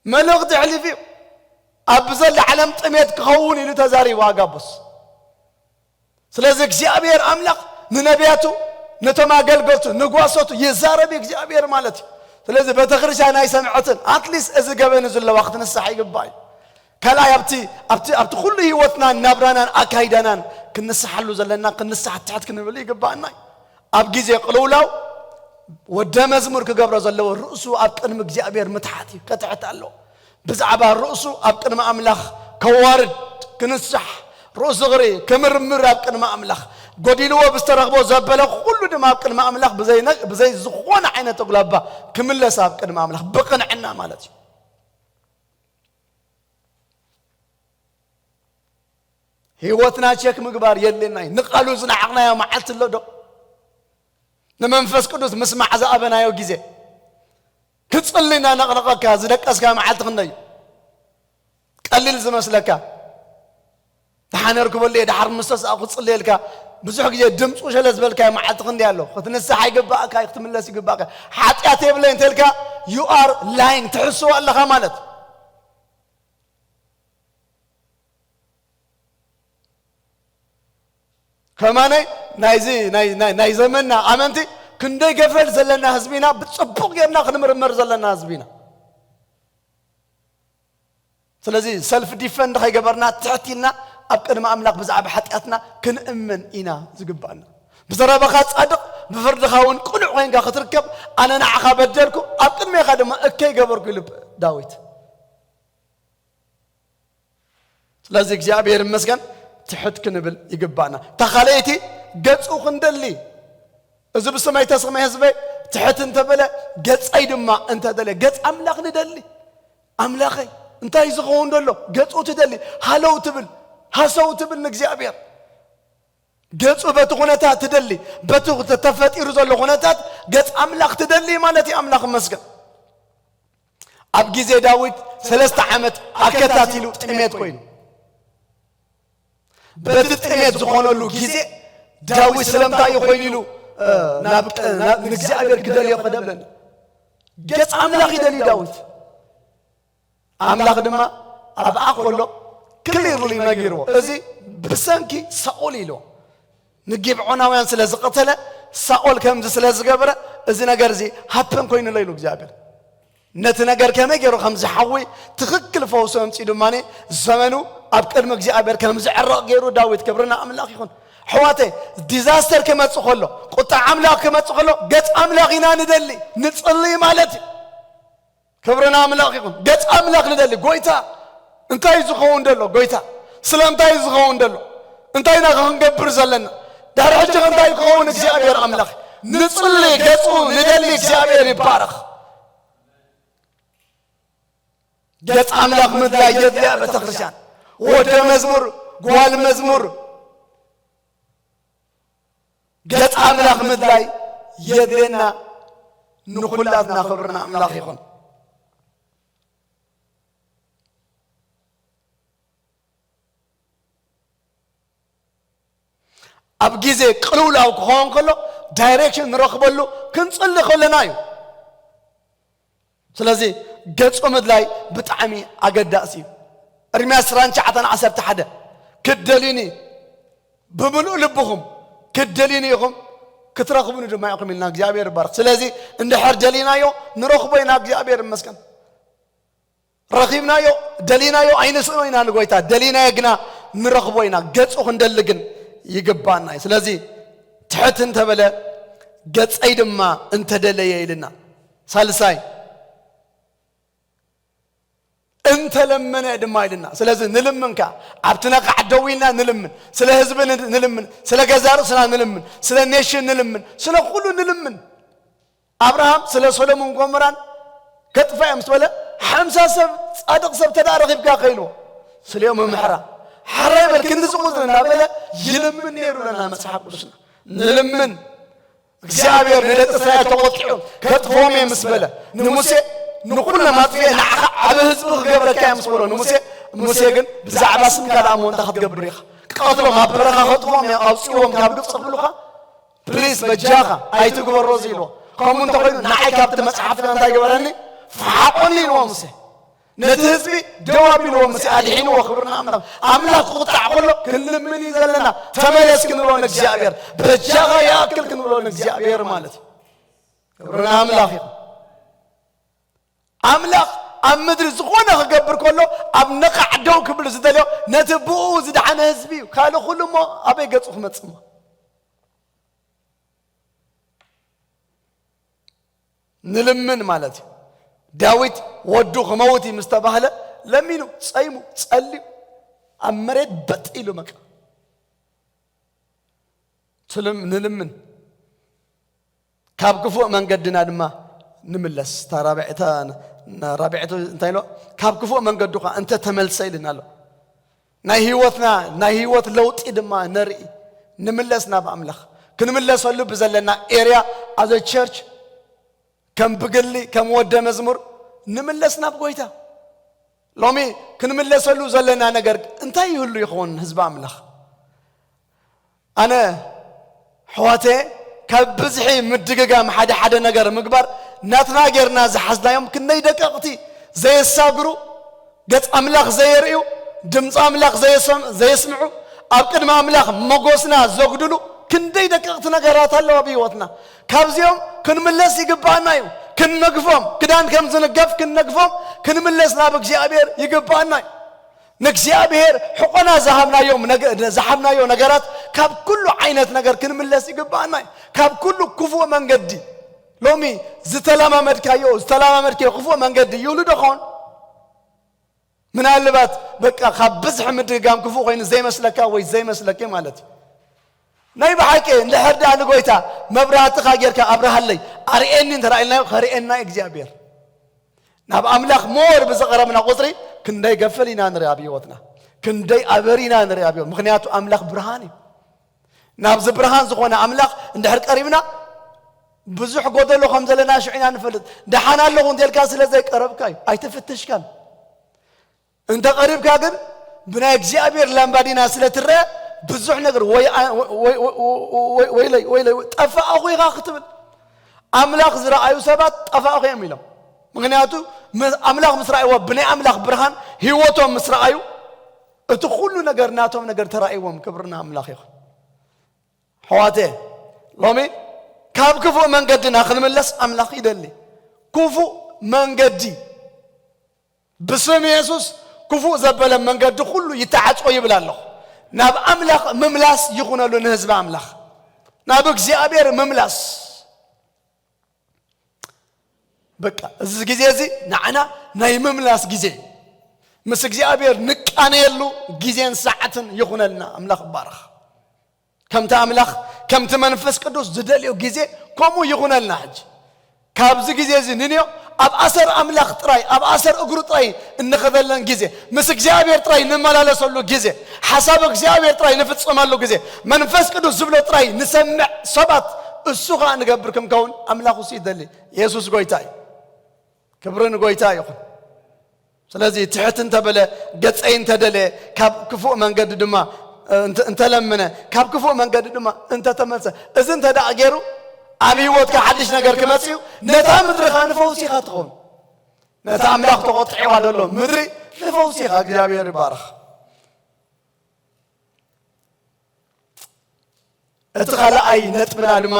መልእኽቲ ኣሕሊፉ እዩ። ኣብ ብዘላ ዓለም ጥሜት ክኸውን ኢሉ ተዛሪቡ ኣጋቦስ። ስለዚ እግዚኣብሔር ኣምላኽ ንነቢያቱ፣ ነቶም ኣገልገልቱ፣ ንጓሶቱ ይዛረብ እዩ እግዚኣብሔር ማለት እዩ። ስለዚ ቤተክርስትያን ኣይሰምዐትን፣ ኣትሊስት እዚ ገበን እዚ ኣለዋ ክትንስሓ ይግባእ እዩ። ካልኣይ ኣብቲ፣ ኣብቲ፣ ኣብቲ ኩሉ ህይወትናን ናብራናን ኣካይዳናን ክንስሓሉ ዘለና፣ ክንስሓ ትሕት ክንብል ይግባኣና እዩ። ኣብ ግዜ ቅልውላው ወደ መዝሙር ክገብሮ ዘለዎ ርእሱ ኣብ ቅድሚ እግዚኣብሔር ምትሓት እዩ፣ ከትሕት ኣለዎ። ብዛዕባ ርእሱ ኣብ ቅድሚ ኣምላኽ ከዋርድ፣ ክንስሕ፣ ርእሱ ክርኢ፣ ክምርምር ኣብ ቅድሚ ኣምላኽ፣ ጎዲልዎ ብዝተረኽቦ ዘበለ ኩሉ ድማ ኣብ ቅድሚ ኣምላኽ ብዘይ ነ-፣ ብዘይ ዝኾነ ዓይነት ተጉላባ ክምለስ ኣብ ቅድሚ ኣምላኽ ብቕንዕና ማለት እዩ። ህይወትና ቸክ ምግባር የድልየና እዩ። ንቃሉ ዝነዓቕናዮ መዓልቲ ኣሎ ዶ? ንመንፈስ ቅዱስ ምስማዕ ዝኣበናዮ ግዜ። ክጽሊ እናነቕነቐካ ዝደቀስካ መዓልቲ ክንደይ እዩ? ቀሊል ዝመስለካ። ደሓን ክበል እየ፣ ደሓር ምስ ተሳእኩ ክጽልየልካ። ብዙሕ ግዜ ድምፁ ሸለ ዝበልካዮ መዓልቲ ክንደይ ኣሎ? ክትንስሓ ይግባእካ እዩ፣ ክትምለስ ይግባእካ። ሓጢኣት የብለይ እንተልካ፣ you are lying፣ ትሕስዎ ኣለኻ ማለት። ከማነይ ናይዚ ናይ፣ ናይ፣ ናይ ዘመንና ኣመንቲ ክንደይ ገፈል ዘለና ህዝቢና፣ ብጽቡቕ ጌርና ክንምርመር ዘለና ህዝቢና። ስለዚ ሰልፍ ዲፈንድ ከይገበርና ትሕት ኢልና ኣብ ቅድሚ ኣምላኽ ብዛዕባ ሓጢኣትና ክንእመን ኢና ዝግባኣና። ብዘረባኻ ጻድቕ፣ ብፍርድኻ እውን ቅኑዕ ኮይንካ ክትርከብ፣ ኣነ ንዓኻ በደልኩ፣ ኣብ ቅድሜኻ ድማ እከይ ገበርኩ ኢሉ ዳዊት። ስለዚ እግዚኣብሔር ይመስገን ትሕት ክንብል ይግባና። እታ ካልኣይቲ ገጹ ክንደሊ፣ እዚ ብሰማይ ተሰማይ ህዝበይ ትሕት እንተበለ፣ ገጸይ ድማ እንተደለ፣ ገጽ ኣምላኽ ንደሊ። ኣምላኸይ እንታይ ዝኸውን ደሎ? ገጹ ትደሊ፣ ሃለው ትብል፣ ሃሰው ትብል ንእግዚኣብሔር። ገጹ በቲ ኩነታት ትደሊ፣ በቲ ተፈጢሩ ዘሎ ኩነታት ገጽ ኣምላኽ ትደሊ ማለት እዩ። ኣምላኽ ይመስገን። ኣብ ግዜ ዳዊት ሰለስተ ዓመት ኣከታቲሉ ጥሜት ኮይኑ፣ በቲ ጥሜት ዝኾነሉ ግዜ ዳዊት ስለምንታይ እዩ ኮይኑ ኢሉ፣ እ፣ ናብ፣ ናብ ንእግዚኣብሔር ክደልዮ ከደብለኒ። ገጽ ኣምላኽ ይደሊ ዳዊት። ኣምላኽ ድማ ኣብኣ ከሎ ክሊርሊ ነጊርዎ። እዚ ብሰንኪ ሳኦል ኢልዎ። ንጊብዖናውያን ስለ ዝቐተለ፣ ሳኦል ከምዚ ስለ ዝገበረ፣ እዚ ነገር እዚ ሃፐን ኮይኑሎ ኢሉ እግዚኣብሔር። ነቲ ነገር ከመይ ገይሩ ከም ዝሓዊ ትኽክል ፈውሱ ኣምጺኡ ድማ ዘመኑ ኣብ ቅድሚ እግዚኣብሔር ከም ዝዕረቕ ገይሩ ዳዊት። ክብርና ኣምላኽ ይኹን። ኣሕዋተይ፣ ዲዛስተር ክመጽእ ከሎ፣ ቁጣ ኣምላኽ ክመጽእ ከሎ፣ ገጽ ኣምላኽ ኢና ንደሊ፣ ንጽልይ ማለት እዩ። ክብርና ኣምላኽ ይኹን። ገጽ ኣምላኽ ንደሊ። ጎይታ፣ እንታይ ዝኸውን ደሎ? ጎይታ፣ ስለምንታይ ዝኸውን ደሎ? እንታይ ኢና ክንገብር ዘለና? ድሕሪ ሕጂ እንታይ ክኸውን? እግዚኣብሔር ኣምላኽ ንጽሊ፣ ገጹ ንደሊ። እግዚኣብሔር ይባረኽ። ገጽ ኣምላኽ ምድላይ የድልያ ቤተክርስትያን። ወደ መዝሙር፣ ጓል መዝሙር፣ ገጽ ኣምላኽ ምድላይ የድልየና። ንኹላትና ክብርና ኣምላኽ ይኹን። ኣብ ግዜ ቅልውላው ክኸውን ከሎ ዳይሬክሽን ንረኽበሉ ክንጽሊ ከለና እዩ። ስለዚ ገጹ ምድላይ ብጣዕሚ ኣገዳሲ እዩ። እርምያስ ዕስራን ትሽዓተን ዓሰርተ ሓደ ክትደልዩኒ ብምሉእ ልብኹም ክትደልዩኒ ኢኹም፣ ክትረኽቡኒ ድማ ኢኹም ኢልና እግዚኣብሔር ይባርኽ። ስለዚ እንድሕር ደሊናዮ ንረኽቦ ኢና። እግዚኣብሔር ይመስገን። ረኺብናዮ፣ ደሊናዮ ኣይንስእኖ ኢና ንጎይታ፣ ደሊናዮ ግና ንረኽቦ ኢና። ገጹ ክንደሊ ግን ይግባና እዩ። ስለዚ ትሕት እንተበለ ገጸይ ድማ እንተደለየ ኢልና። ሳልሳይ እንተለመነ ድማ ኢልና። ስለዚ ንልምን ከኣ ኣብቲ ነቓዕ ደው ኢልና ንልምን፣ ስለ ህዝቢ ን- ንልምን፣ ስለ ገዛ ርእስና ንልምን፣ ስለ ኔሽን ንልምን፣ ስለ ኩሉ ንልምን። ኣብርሃም ስለ ሶዶምን ጎሞራን ከጥፋ እዮም ምስ በለ ሓምሳ ሰብ ጻድቕ ሰብ ተዳ ረኺብካ ከኢልዎ ስሊኦም ምሕራ ሓራይ በል ክንዲ ዝቑጽር እናበለ ይልምን ነይሩ ለና መጽሓፍ ቅዱስና። ንልምን እግዚኣብሔር ንደቂ እስራኤል ተቖጢዑ ከጥፍኦም እየ ምስ በለ ንሙሴ ንኹሎም ኣጥፍኤ ንዓኻ ዓብ ህዝቢ ክገብረካ እየ ምስ በሎ ንሙሴ፣ ሙሴ ግን ብዛዕባ ስምካ ደኣ እሞ እንታይ ክትገብር ኢኻ? ቀትሎም ኣብ በረኻ ከጥፍኦም እዮም ኣውፅዎም ካብ ግብፂ ክብሉኻ ፕሊስ በጃኻ ኣይትግበሮ እዚ ኢልዎ። ከምኡ እንተኮይኑ ንዓይ ካብቲ መፅሓፍካ እንታይ ገበረኒ? ፍሓቆኒ ኢልዎ ሙሴ። ነቲ ህዝቢ ደው ኣቢልዎ ሙሴ ኣድሒንዎ። ክብርና ኣምላኽ። ኣምላኽ ክቁጣዕ ከሎ ክንልምን እዩ ዘለና። ተመለስ ክንብሎ ንእግዚኣብሔር፣ በጃኻ ይኣክል ክንብሎ ንእግዚኣብሔር ማለት እዩ። ክብርና ኣምላኽ እዩ። ኣምላኽ ኣብ ምድሪ ዝኾነ ክገብር ከሎ ኣብ ነቓዕ ደው ክብል ዝደልዮ ነቲ ብኡ ዝደሓነ ህዝቢ እዩ። ካልእ ኩሉ እሞ ኣበይ ገጹ ክመጽእ እሞ? ንልምን ማለት እዩ። ዳዊት ወዱ ክመውት እዩ ምስ ተባህለ ለሚኑ፣ ጸይሙ፣ ጸልዩ፣ ኣብ መሬት በጥ ኢሉ በቃ። ትልም-፣ ንልምን። ካብ ክፉእ መንገድና ድማ ንምለስ። እታ ራብዐ-፣ እታ ን-፣ ን-፣ ራብዐቱ እንታይ ኢሎ? ካብ ክፉእ መንገዱ ኸዓ እንተ ተመልሰ ኢልና ኣሎ። ናይ ህይወትና፣ ናይ ህይወት ለውጢ ድማ ነርኢ። ንምለስ ናብ ኣምላኽ። ክንምለሰሉ ብዘለና ኤርያ፣ as a church፣ ከም ብግሊ፣ ከም ወደ መዝሙር፣ ንምለስ ናብ ጎይታ። ሎሚ ክንምለሰሉ ዘለና ነገር እንታይ ይህሉ ይኸውን ህዝቢ ኣምላኽ? ኣነ፣ ኣሕዋተየ፣ ካብ ብዝሒ ምድግጋም ሓደ ሓደ ነገር ምግባር፣ ናትና ጌርና ዝሓዝናዮም ክንደይ ደቀቕቲ ዘየሳግሩ፣ ገጽ ኣምላኽ ዘየርእዩ፣ ድምፂ ኣምላኽ ዘየሰም-፣ ዘየስምዑ፣ ኣብ ቅድሚ ኣምላኽ መጎስና ዘጉድሉ ክንደይ ደቀቕቲ ነገራት ኣለዉ ኣብ ህይወትና። ካብዚኦም ክንምለስ ይግባኣና እዩ። ክንነግፎም፣ ክዳን ከም ዝንገፍ ክንነግፎም፣ ክንምለስ ናብ እግዚኣብሔር ይግባኣና እዩ። ንእግዚኣብሔር ሕቆና ዝሃብናዮም ነገ-፣ ዝሃብናዮ ነገራት ካብ ኩሉ ዓይነት ነገር ክንምለስ ይግባኣና እዩ። ካብ ኩሉ ክፉእ መንገዲ፣ ሎሚ ዝተለማመድካዮ፣ ዝተለማመድካዮ ክፉእ መንገዲ ይህሉ ዶ ኾን? ምናልባት በቃ ካብ ብዝሒ ምድግጋም ክፉእ ኮይኑ ዘይመስለካ ወይ ዘይመስለኪ ማለት እዩ። ናይ ብሓቂ እንድሕር ደኣ ንጎይታ መብራህትኻ ጌርካ ኣብርሃለይ፣ ኣርእየኒ እንተ ኢልናዮ፣ ከርእየና እዩ እግዚኣብሔር። ናብ ኣምላኽ ሞር ብዝቐረብና ቁጽሪ ክንደይ ገፈል ኢና ንርኢ ኣብ ህይወትና፣ ክንደይ ኣበር ኢና ንርኢ ኣብ ህይወት-፣ ምኽንያቱ ኣምላኽ ብርሃን እዩ። ናብዚ ብርሃን ዝኾነ ኣምላኽ እንድሕር ቀሪብና፣ ብዙሕ ጎደሎ ከም ዘለና ሽዑ ኢና ንፈልጥ። ደሓን ኣለኹ እንተልካ ስለ ዘይቀረብካ እዩ፣ ኣይተፈተሽካን። እንተ ቀሪብካ ግን ብናይ እግዚኣብሔር ላምባዲና ስለ ትረአ ብዙሕ ነገር ወይ፣ ወይ፣ ወይ፣ ወይ፣ ወይ፣ ወይ፣ ወይ፣ ወይ፣ ወይ፣ ጠፋእኹ ኢኻ ክትብል። ኣምላኽ ዝረኣዩ ሰባት ጠፋእኹ እዮም ኢሎም። ምኽንያቱ ም-፣ ኣምላኽ ምስ ረኣይዎ፣ ብናይ ኣምላኽ ብርሃን ህይወቶም ምስ ረኣዩ፣ እቲ ኩሉ ነገር ናቶም ነገር ተራእይዎም። ክብርና ኣምላኽ ይኹን። ኣሕዋተ፣ ሎሚ ካብ ክፉእ መንገድና ክንምለስ ኣምላኽ ይደሊ። ክፉእ መንገዲ፣ ብስም የሱስ ክፉእ ዘበለ መንገዲ ኩሉ ይተዓጾ ይብል ኣለኹ። ናብ ኣምላኽ ምምላስ ይኹነሉ ንህዝቢ ኣምላኽ። ናብ እግዚኣብሔር ምምላስ። በቃ፣ እዚ ግዜ እዚ ንዓና ናይ ምምላስ ግዜ፣ ምስ እግዚኣብሔር ንቃነየሉ ግዜን ሰዓትን ይኹነልና። ኣምላኽ ይባረኽ። ከምቲ ኣምላኽ፣ ከምቲ መንፈስ ቅዱስ ዝደልዮ ግዜ ከምኡ ይኹነልና። ሕጂ ካብዚ ግዜ እዚ ንንዮ ኣብ ኣሰር ኣምላኽ ጥራይ፣ ኣብ ኣሰር እግሩ ጥራይ እንኸደለን ግዜ፣ ምስ እግዚኣብሔር ጥራይ ንመላለሰሉ ግዜ፣ ሓሳብ እግዚኣብሔር ጥራይ ንፍጽመሉ ግዜ፣ መንፈስ ቅዱስ ዝብሎ ጥራይ ንሰምዕ ሰባት እሱ ኸኣ ንገብር ክንከውን ኣምላኽ እሱ ይደሊ። የሱስ ጐይታ እዩ። ክብሪ ንጐይታ ይኹን። ስለዚ ትሕት እንተበለ፣ ገጸይ እንተደለ፣ ካብ ክፉእ መንገዲ ድማ እንተ-፣ እንተለምነ፣ ካብ ክፉእ መንገዲ ድማ እንተተመልሰ፣ እዚ እንተ ደኣ ገይሩ፣ ኣብ ህይወትካ ሓድሽ ነገር ክመጽእ እዩ። ነታ ምድሪ ኸኣ ንፈውሲ ኢኻ ትኸውን። ነታ ኣምላኽ ተቖጥዒዋ ዘሎ ምድሪ ንፈውሲ ኢኻ። እግዚኣብሔር ይባረኽ። እቲ ካልኣይ ነጥብና ድማ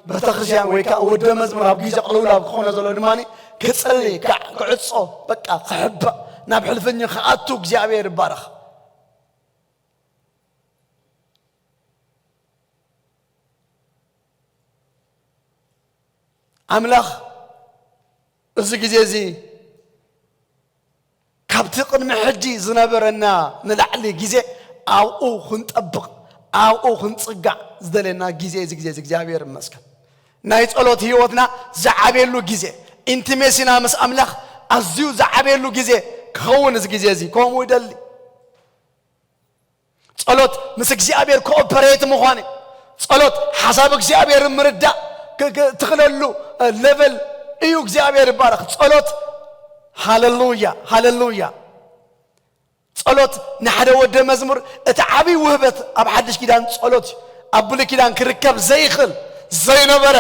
ቤተክርስትያን ወይ ከዓ ወደ መዝሙር ኣብ ግዜ ቅልውላው ክኾነ ዘሎ ድማ ክጸሊ፣ ክዕ-፣ ክዕጾ፣ በቃ ክሕባእ፣ ናብ ሕልፍኝ ክኣቱ እግዚኣብሔር ይባረኽ። ኣምላኽ እዚ ግዜ እዚ ካብቲ ቅድሚ ሕጂ ዝነበረና ንላዕሊ ግዜ ኣብኡ ክንጠብቕ፣ ኣብኡ ክንጽጋዕ ዝደለየና ግዜ እዚ ግዜ እዚ እግዚኣብሔር ይመስገን። ናይ ጸሎት ህይወትና ዝዓብየሉ ግዜ፣ ኢንቲሜሲና ምስ ኣምላኽ ኣዝዩ ዝዓብየሉ ግዜ ክኸውን እዚ ግዜ እዚ ከምኡ ይደሊ። ጸሎት ምስ እግዚኣብሔር ኮኦፐሬት ምዃን እዩ። ጸሎት ሓሳብ እግዚኣብሔር ምርዳእ ክ-፣ ክ-፣ ትኽለሉ፣ እ፣ ሌቨል እዩ። እግዚኣብሔር ይባረኽ። ጸሎት፣ ሃሌሉያ፣ ሃሌሉያ። ጸሎት ንሓደ ወደ መዝሙር እቲ ዓብዪ ውህበት ኣብ ሓድሽ ኪዳን ጸሎት እዩ። ኣብ ብሉይ ኪዳን ክርከብ ዘይኽእል፣ ዘይነበረ፣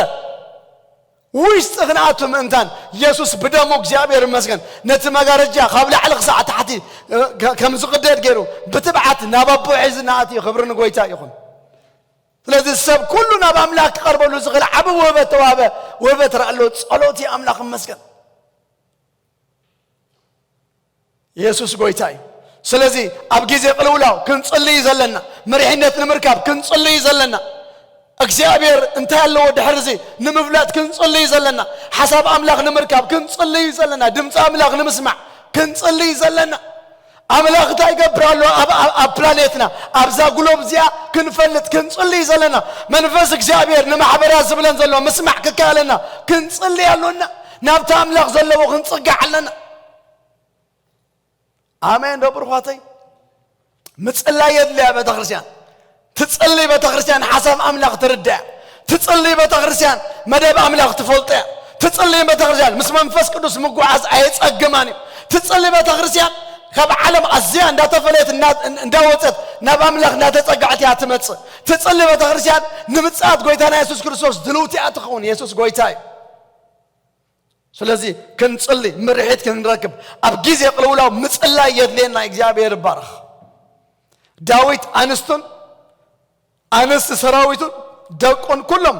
ውሽጢ ክንኣቱ ምእንታን የሱስ ብደሙ እግዚኣብሔር ይመስገን ነቲ መጋረጃ ካብ ላዕሊ ክሳዕ ታሕቲ፣ እ፣ ከ-፣ ከም ዝቕደድ ገይሩ ብትብዓት ናብ ኣቦ ሒዙ እናኣትዩ ክብሪ ንጎይታ ይኹን። ስለዚ ሰብ ኩሉ ናብ ኣምላኽ ክቐርበሉ ዝኽእል ዓቢ ውህበት ተዋህበ፣ ውህበት ርኣሎ ጸሎት እዩ። ኣምላኽ ይመስገን። የሱስ ጎይታ እዩ። ስለዚ ኣብ ግዜ ቅልውላው ክንጽልይ ዘለና፣ መሪሕነት ንምርካብ ክንጽልይ ዘለና፣ እግዚኣብሔር እንታይ ኣለዎ ድሕሪ እዚ ንምፍላጥ ክንጽልይ ዘለና፣ ሓሳብ ኣምላኽ ንምርካብ ክንጽልይ ዘለና፣ ድምፂ ኣምላኽ ንምስማዕ ክንጽልይ ዘለና። ኣምላኽ እንታይ ይገብር ኣሎ ኣብ፣ ኣብ፣ ኣብ ፕላኔትና ኣብዛ ግሎብ እዚኣ ክንፈልጥ ክንጽልይ ዘለና። መንፈስ እግዚኣብሔር ንማሕበራት ዝብለን ዘሎ ምስማዕ ክከኣለና ክንጽልይ ኣሎና። ናብቲ ኣምላኽ ዘለዎ ክንጽጋዕ ኣለና። ኣሜን ዶ ብሩኻተይ? ምጽላይ የድልያ ቤተክርስትያን። ትጽልይ ቤተክርስትያን ሓሳብ ኣምላኽ ትርዳያ። ትጽልይ ቤተክርስትያን መደብ ኣምላኽ ትፈልጦ እያ። ትጽልይ ቤተክርስትያን ምስ መንፈስ ቅዱስ ምጉዓዝ ኣየጸግማን እዩ። ትጽልይ ቤተክርስትያን ካብ ዓለም ኣዝያ እንዳተፈለየት እና-፣ እንዳወጸት ናብ ኣምላኽ እንዳተጸጋዕት እያ ትመጽእ። ትጽልይ ቤተክርስትያን ንምጽኣት ጎይታና የሱስ ክርስቶስ ድልውቲ እያ ትኸውን። የሱስ ጎይታ እዩ። ስለዚ ክንጽሊ፣ ምርሒት ክንረክብ፣ ኣብ ግዜ ቅልውላው ምጽላይ የድልየና። እግዚኣብሔር ይባረኽ። ዳዊት ኣንስቱን ኣንስቲ ሰራዊቱን ደቁን ኩሎም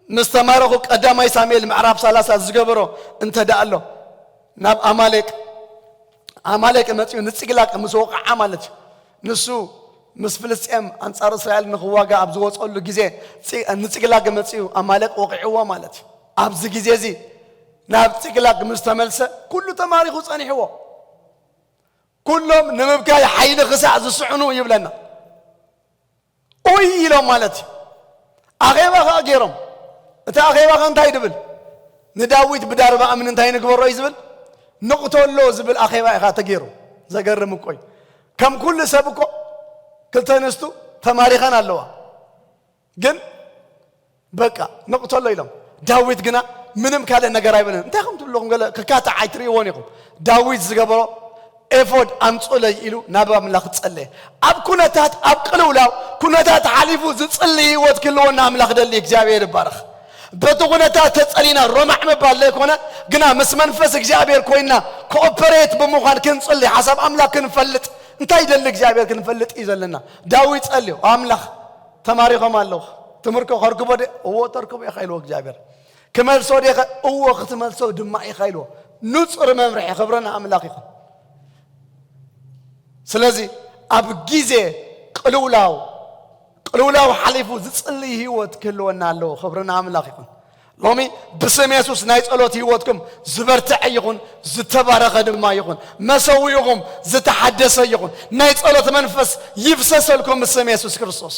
ምስ ተማረኹ፣ ቀዳማይ ሳሙኤል ምዕራፍ ሰላሳ ዝገበሮ እንተ ደኣ ኣሎ፣ ናብ ኣማሌቅ፣ ኣማሌቅ መጺኡ ንጺቅላግ ምስ ወቕዓ ማለት እዩ። ንሱ ምስ ፍልስጤም ኣንጻር እስራኤል ንኽዋጋ ኣብ ዝወጸሉ ግዜ፣ ጺ-፣ ንጺቅላግ መጺኡ ኣማሌቅ ወቒዕዎ ማለት እዩ። ኣብዚ ግዜ እዚ ናብ ጺቅላግ ምስ ተመልሰ፣ ኩሉ ተማሪኹ ጸኒሕዎ። ኩሎም ንምብካይ ሓይሊ ክሳዕ ዝስዕኑ ይብለና። ኡይ ኢሎም ማለት እዩ። ኣኼባ ኸኣ ገይሮም። እቲ ኣኼባ ኸ እንታይ ድብል? ንዳዊት ብዳርባ እምኒ እንታይ ንግበሮ እዩ ዝብል? ንቕተሎ ዝብል ኣኼባ ኢኻ ተገይሩ። ዘገርም እኮ እዩ። ከም ኩሉ ሰብ እኮ ክልተ ኣንስቱ ተማሪኸን ኣለዋ። ግን በቃ ንቕተሎ ኢሎም። ዳዊት ግና ምንም ካልእ ነገር ኣይበለን። እንታይ ከም ትብልኹም ገለ ክካታዕ ኣይትርእይዎን ኢኹም። ዳዊት ዝገበሮ ኤፎድ ኣምጹለይ ኢሉ ናብ ኣምላኽ ጸለየ። ኣብ ኩነታት፣ ኣብ ቅልውላው ኩነታት ሓሊፉ ዝጽሊ ህይወት ክህልወና ኣምላኽ ደሊ እግዚኣብሔር ይባረኽ። በቲ ኩነታት ተጸሊና ሮማዕ ምባል ዘይኮነ፣ ግና ምስ መንፈስ እግዚኣብሔር ኮይና ኮኦፐሬት ብምዃን ክንጽሊ፣ ሓሳብ ኣምላኽ ክንፈልጥ፣ እንታይ ደሊ እግዚኣብሔር ክንፈልጥ እዩ ዘለና። ዳዊት ጸልዮ፣ ኣምላኽ ተማሪኾም ኣለዉ። ትምህርኮ ከርክቦ ደ-? እዎ ተርክቦ ኢኻ ኢልዎ እግዚኣብሔር። ክመልሶ ዲኸ? እዎ ክትመልሶ ድማ ኢኻ ኢልዎ። ንጹር መምርሒ ክብረና ኣምላኽ ይኹን። ስለዚ ኣብ ግዜ ቅልውላው፣ ቅልውላው ሓሊፉ ዝጽልይ ህይወት ክህልወና ኣለዎ። ክብረና ኣምላኽ ይኹን። ሎሚ ብስም የሱስ ናይ ጸሎት ህይወትኩም ዝበርትዐ ይኹን፣ ዝተባረኸ ድማ ይኹን። መሰዊእኹም ዝተሓደሰ ይኹን። ናይ ጸሎት መንፈስ ይፍሰሰልኩም ብስም የሱስ ክርስቶስ።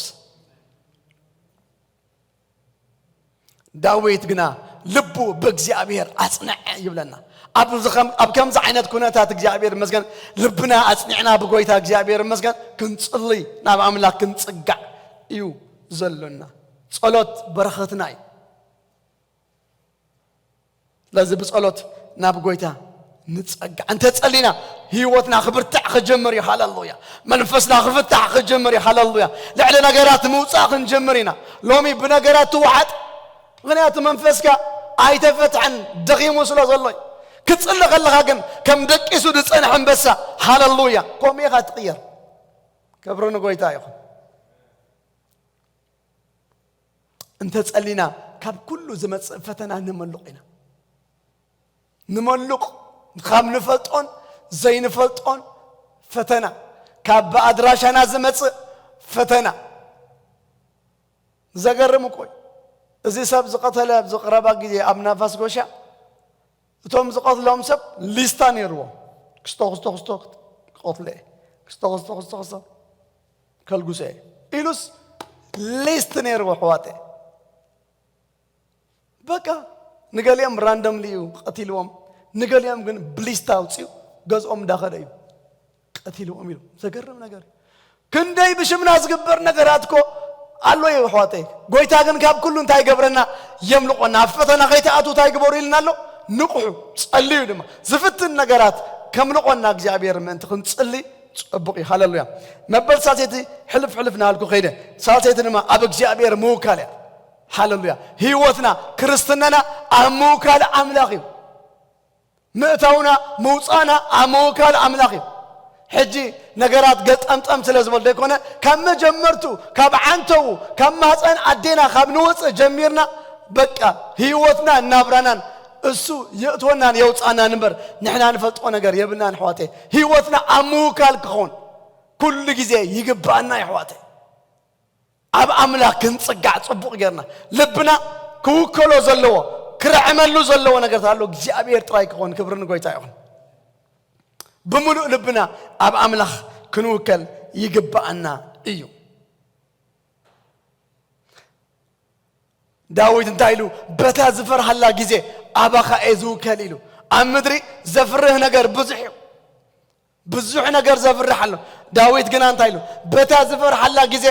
ዳዊት ግና ልቡ ብእግዚኣብሔር ኣጽንዐ ይብለና። ኣብ ዝኸም-፣ ኣብ ከምዚ ዓይነት ኩነታት እግዚኣብሔር ይመስገን ልብና ኣጽኒዕና ብጎይታ እግዚኣብሔር ይመስገን ክንጽልይ ናብ ኣምላኽ ክንጽጋዕ እዩ ዘሎና። ጸሎት በረኸትና እዩ። ስለዚ ብጸሎት ናብ ጎይታ ንጸጋዕ። እንተጸሊና ህይወትና ክብርታዕ ክጀምር እዩ። ሃለሉያ። መንፈስና ክፍታሕ ክጀምር እዩ። ሃለሉያ። ልዕሊ ነገራት ምውጻእ ክንጀምር ኢና። ሎሚ ብነገራት ትወሓጥ፣ ምኽንያቱ መንፈስካ ኣይተፈትሐን፣ ደኺሙ ስለ ዘሎ እዩ። ክትጽሊ ከለኻ ግን ከም ደቂሱ ዝጸንሐ ኣንበሳ፣ ሃለሉያ፣ ከምኡ ኢኻ ትቕየር። ክብሪ ንጎይታ ይኹን። እንተጸሊና ካብ ኩሉ ዝመጽእ ፈተና ንመሉቕ ኢና። ንመሉቕ ካብ ንፈልጦን ዘይንፈልጦን ፈተና፣ ካብ ብኣድራሻና ዝመጽእ ፈተና። ዘገርም እኮ እዩ። እዚ ሰብ ዝቐተለ ኣብዚ ቀረባ ግዜ ኣብ ናፋስ ጎሻ፣ እቶም ዝቐትሎም ሰብ ሊስታ ነይርዎም። ክስቶ፣ ክስቶ፣ ክስቶ ክቐትሎ እየ። ክስቶ፣ ክስቶ፣ ክስቶ፣ ክስቶ ከልጉሶ እየ ኢሉስ ሊስት ነይርዎ ኣሕዋተይ። በቃ ንገሊኦም ራንደምሊ እዩ ቀቲልዎም፣ ንገሊኦም ግን ብሊስታ ኣውፂኡ ገዝኦም እንዳኸደ እዩ ቀቲልዎም ኢሉ። ዘገርም ነገር እዩ። ክንደይ ብሽምና ዝግበር ነገራት እኮ ኣሎ እዩ ኣሕዋተይ። ጎይታ ግን ካብ ኩሉ እንታይ ይገብረና? የምልቆና። ኣብ ፈተና ከይትኣትዉ እንታይ ግበሩ ኢልና ኣሎ? ንቕሑ፣ ጸልዩ ድማ። ዝፍትን ነገራት ከምልቆና እግዚኣብሔር ምእንቲ ክንጽሊ ጽቡቕ እዩ። ሃለሉያ። መበል ሳልሰይቲ ሕልፍ ሕልፍ እናበልኩ ከይደ። ሳልሰይቲ ድማ ኣብ እግዚኣብሔር ምውካል እያ። ሃለሉያ። ህይወትና፣ ክርስትናና ኣብ ምውካል ኣምላኽ እዩ። ምእታውና፣ ምውጻእና ኣብ ምውካል ኣምላኽ እዩ። ሕጂ ነገራት ገልጠምጠም ስለ ዝበሉ ዘይኮነ፣ ካብ መጀመርቱ፣ ካብ ዓንተዉ፣ ካብ ማህፀን ኣዴና ካብ ንወፅእ ጀሚርና፣ በቃ ህይወትና እናብራናን እሱ የእትወናን የውፃናን እምበር ንሕና ንፈልጦ ነገር የብልናን ኣሕዋተይ። ህይወትና ኣብ ምውካል ክኸውን ኩሉ ግዜ ይግባኣና ኣሕዋተይ። ኣብ ኣምላኽ ክንጽጋዕ ጽቡቕ ጌርና፣ ልብና ክውከሎ ዘለዎ፣ ክርዕመሉ ዘለዎ ነገር ኣሎ እግዚኣብሔር ጥራይ ክኾን። ክብሪ ንጎይታ ይኹን። ብምሉእ ልብና ኣብ ኣምላኽ ክንውከል ይግብኣና እዩ። ዳዊት እንታይ ኢሉ? በታ ዝፈርሃላ ግዜ ኣባኻ እየ ዝውከል ኢሉ። ኣብ ምድሪ ዘፍርህ ነገር ብዙሕ እዩ። ብዙሕ ነገር ዘፍርሕ ኣሎ። ዳዊት ግና እንታይ ኢሉ? በታ ዝፈርሓላ ግዜ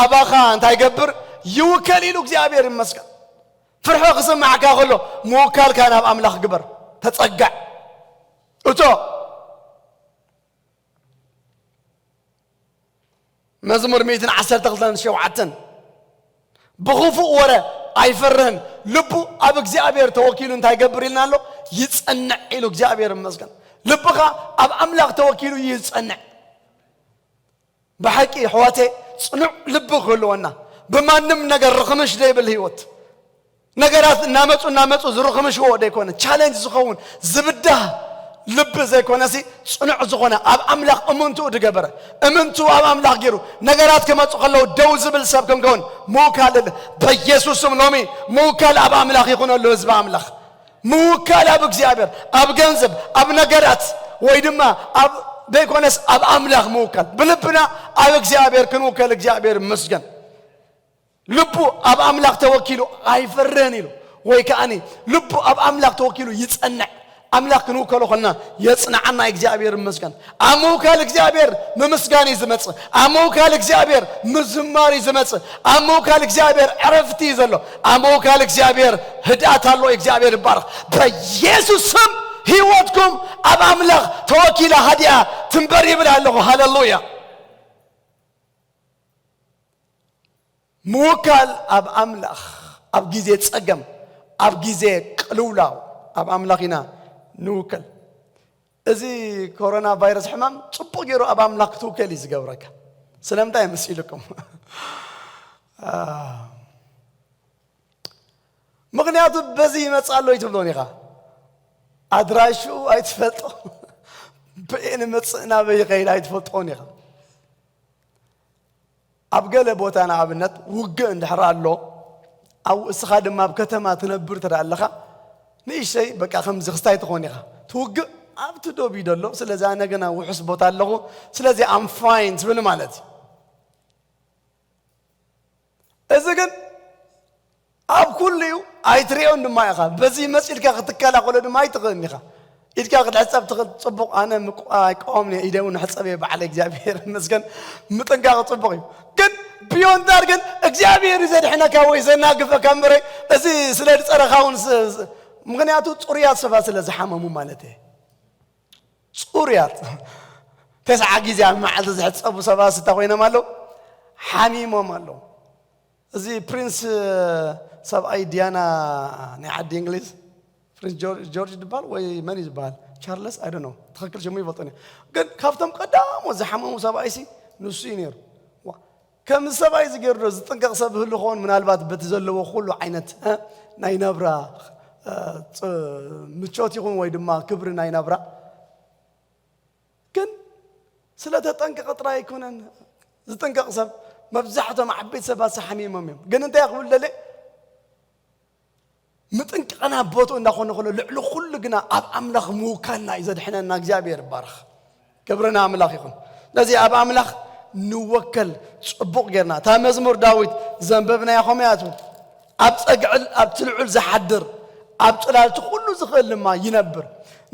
ኣባኻ እንታይ ይገብር? ይውከል ኢሉ። እግዚኣብሔር ይመስገን። ፍርሒ ክስምዓካ ከሎ ምውካልካ ናብ ኣምላኽ ግበር። ተጸጋዕ። እቶ መዝሙር ሚእትን ዓሰርተ ክልተን ሸውዓተን ብኽፉእ ወረ ኣይፈርህን፣ ልቡ ኣብ እግዚኣብሔር ተወኪሉ እንታይ ይገብር ኢልና ኣሎ? ይጸንዕ ኢሉ። እግዚኣብሔር ይመስገን። ልብኻ ኣብ ኣምላኽ ተወኪሉ እዩ ዝጸንዕ። ብሓቂ ኣሕዋተይ ጽኑዕ ልቢ ክህልወና፣ ብማንም ነገር ርኽምሽ ዘይብል ህይወት፣ ነገራት እናመጹ እናመጹ ዝርኽምሽዎ ዘይኮነ፣ ቻለንጅ ዝኸውን ዝብዳህ ልቢ ዘይኮነሲ፣ ጽኑዕ ዝኾነ ኣብ ኣምላኽ እምንትኡ ዝገበረ፣ እምንትኡ ኣብ ኣምላኽ ገይሩ፣ ነገራት ክመጹ ከለዉ ደው ዝብል ሰብ ክንከውን ምውካል እል-፣ በኢየሱስ ስም ሎሚ ምውካል ኣብ ኣምላኽ ይኹነሉ ህዝቢ ኣምላኽ። ምውካል ኣብ እግዚኣብሔር፣ ኣብ ገንዘብ፣ ኣብ ነገራት ወይ ድማ ኣብ ዘይኮነስ ኣብ ኣምላኽ ምውካል። ብልብና ኣብ እግዚኣብሔር ክንውከል እግዚኣብሔር ይመስገን። ልቡ ኣብ ኣምላኽ ተወኪሉ ኣይፈርህን ኢሉ፣ ወይ ከኣኒ ልቡ ኣብ ኣምላኽ ተወኪሉ ይጸንዕ። ኣምላኽ ክንውከሎ ከለና የጽንዓና እግዚኣብሔር ይመስገን። ኣብ ምውካል እግዚኣብሔር ምምስጋን እዩ ዝመጽእ። ኣብ ምውካል እግዚኣብሔር ምዝማር እዩ ዝመጽእ። ኣብ ምውካል እግዚኣብሔር ዕረፍቲ እዩ ዘሎ። ኣብ ምውካል እግዚኣብሔር ህድኣት ኣሎ። እግዚኣብሔር ይባረኽ። በኢየሱስ ስም ህይወትኩም ኣብ ኣምላኽ ተወኪላ ሃዲኣ ትንበር ይብል ኣለኹ። ሃሌሉያ። ምውካል ኣብ ኣምላኽ፣ ኣብ ግዜ ጸገም፣ ኣብ ግዜ ቅልውላው ኣብ ኣምላኽ ኢና ንውከል። እዚ ኮሮና ቫይረስ ሕማም ጽቡቕ ገይሩ ኣብ ኣምላኽ ክትውከል እዩ ዝገብረካ። ስለምንታይ መሲልኩም? አ፣ ምኽንያቱ በዚ ይመጽእ ኣሎ ኣይትብሎን ኢኻ። ኣድራሽኡ ኣይትፈልጦ። በየን መጽእ ናበይ ይኸይድ ኣይትፈልጦን ኢኻ። ኣብ ገለ ቦታ ንኣብነት ውግእ እንድሕር ኣሎ፣ ኣብ እስኻ ድማ ኣብ ከተማ ትነብር እንተ ደኣ ኣለኻ፣ ንእሽተይ በቃ ከምዚ ክስታይ ትኾን ኢኻ። ትውግእ ኣብቲ ዶብ እዩ ዘሎ፣ ስለዚ ኣነ ገና ውሑስ ቦታ ኣለኹ፣ ስለዚ ኣም ፋይን ትብል ማለት እዩ። እዚ ግን ኣብ ኩሉ እዩ፣ ኣይትሪኦን ድማ ኢኻ። በዚ መጺልካ ክትከላኸሎ ድማ ኣይትኽእልን ኢኻ። ኢድካ ክትሕጸብ ትኽእል፣ ጽቡቕ፣ ኣነ ምቁ-፣ ኣይቃወምን እየ፣ ኢደ እውን ሕጸብ እየ፣ ባዕለ እግዚኣብሔር ይመስገን፣ ምጥንቃቕ ጽቡቕ እዩ። ግን ቢዮንዳር ግን እግዚኣብሔር እዩ ዘድሕነካ ወይ ዘናግፈካ እምበረ፣ እዚ ስለ ዝጸረኻ እውን ስ- ስ- ምኽንያቱ ጽሩያት ሰባት ስለ ዝሓመሙ ማለት እየ። ጽሩያት ተስዓ ግዜ ኣብ መዓልቲ ዝሕጸቡ ሰባት ስታ ኮይኖም ኣለዉ፣ ሓሚሞም ኣለዉ። እዚ ፕሪንስ ሰብኣይ ዲያና ናይ ዓዲ እንግሊዝ፣ ፕሪንስ ጆርጅ ዝበሃል ወይ መን እዩ ዝበሃል፣ ቻርለስ ኣይ ዶንት ኖ፣ ትኽክል ሽሙ ይፈልጦን እየ። ግን ካብቶም ቀዳሞት ዝሓመሙ ሰብኣይሲ ንሱ እዩ ነይሩ። ከም ሰብኣይ ዝገርዶ ዝጥንቀቕ ሰብ ህሉ ኾን ምናልባት በቲ ዘለዎ ኩሉ ዓይነት ናይ ነብራ ምቾት ይኹን ወይ ድማ ክብሪ ናይ ነብራ ግን ስለ ተጠንቀቐ ጥራይ ኣይኮነን። ዝጥንቀቕ ሰብ መብዛሕቶም ዓበይቲ ሰባት ሓሚሞም እዮም። ግን እንታይ ክብል ደለ ምጥንቀቕና ቦትኡ እንዳኾነ ከሎ ልዕሊ ኩሉ ግና ኣብ ኣምላኽ ምውካልና እዩ ዘድሕነና። እግዚኣብሔር ይባረኽ። ክብርና ኣምላኽ ይኹን። ስለዚ ኣብ ኣምላኽ ንወከል ጽቡቕ ጌርና። እታ መዝሙር ዳዊት ዘንበብናያ ኸመያቱ ኣብ ጸግዕል ኣብቲ ልዑል ዝሓድር ኣብ ጽላልቲ ኩሉ ዝኽእል ድማ ይነብር።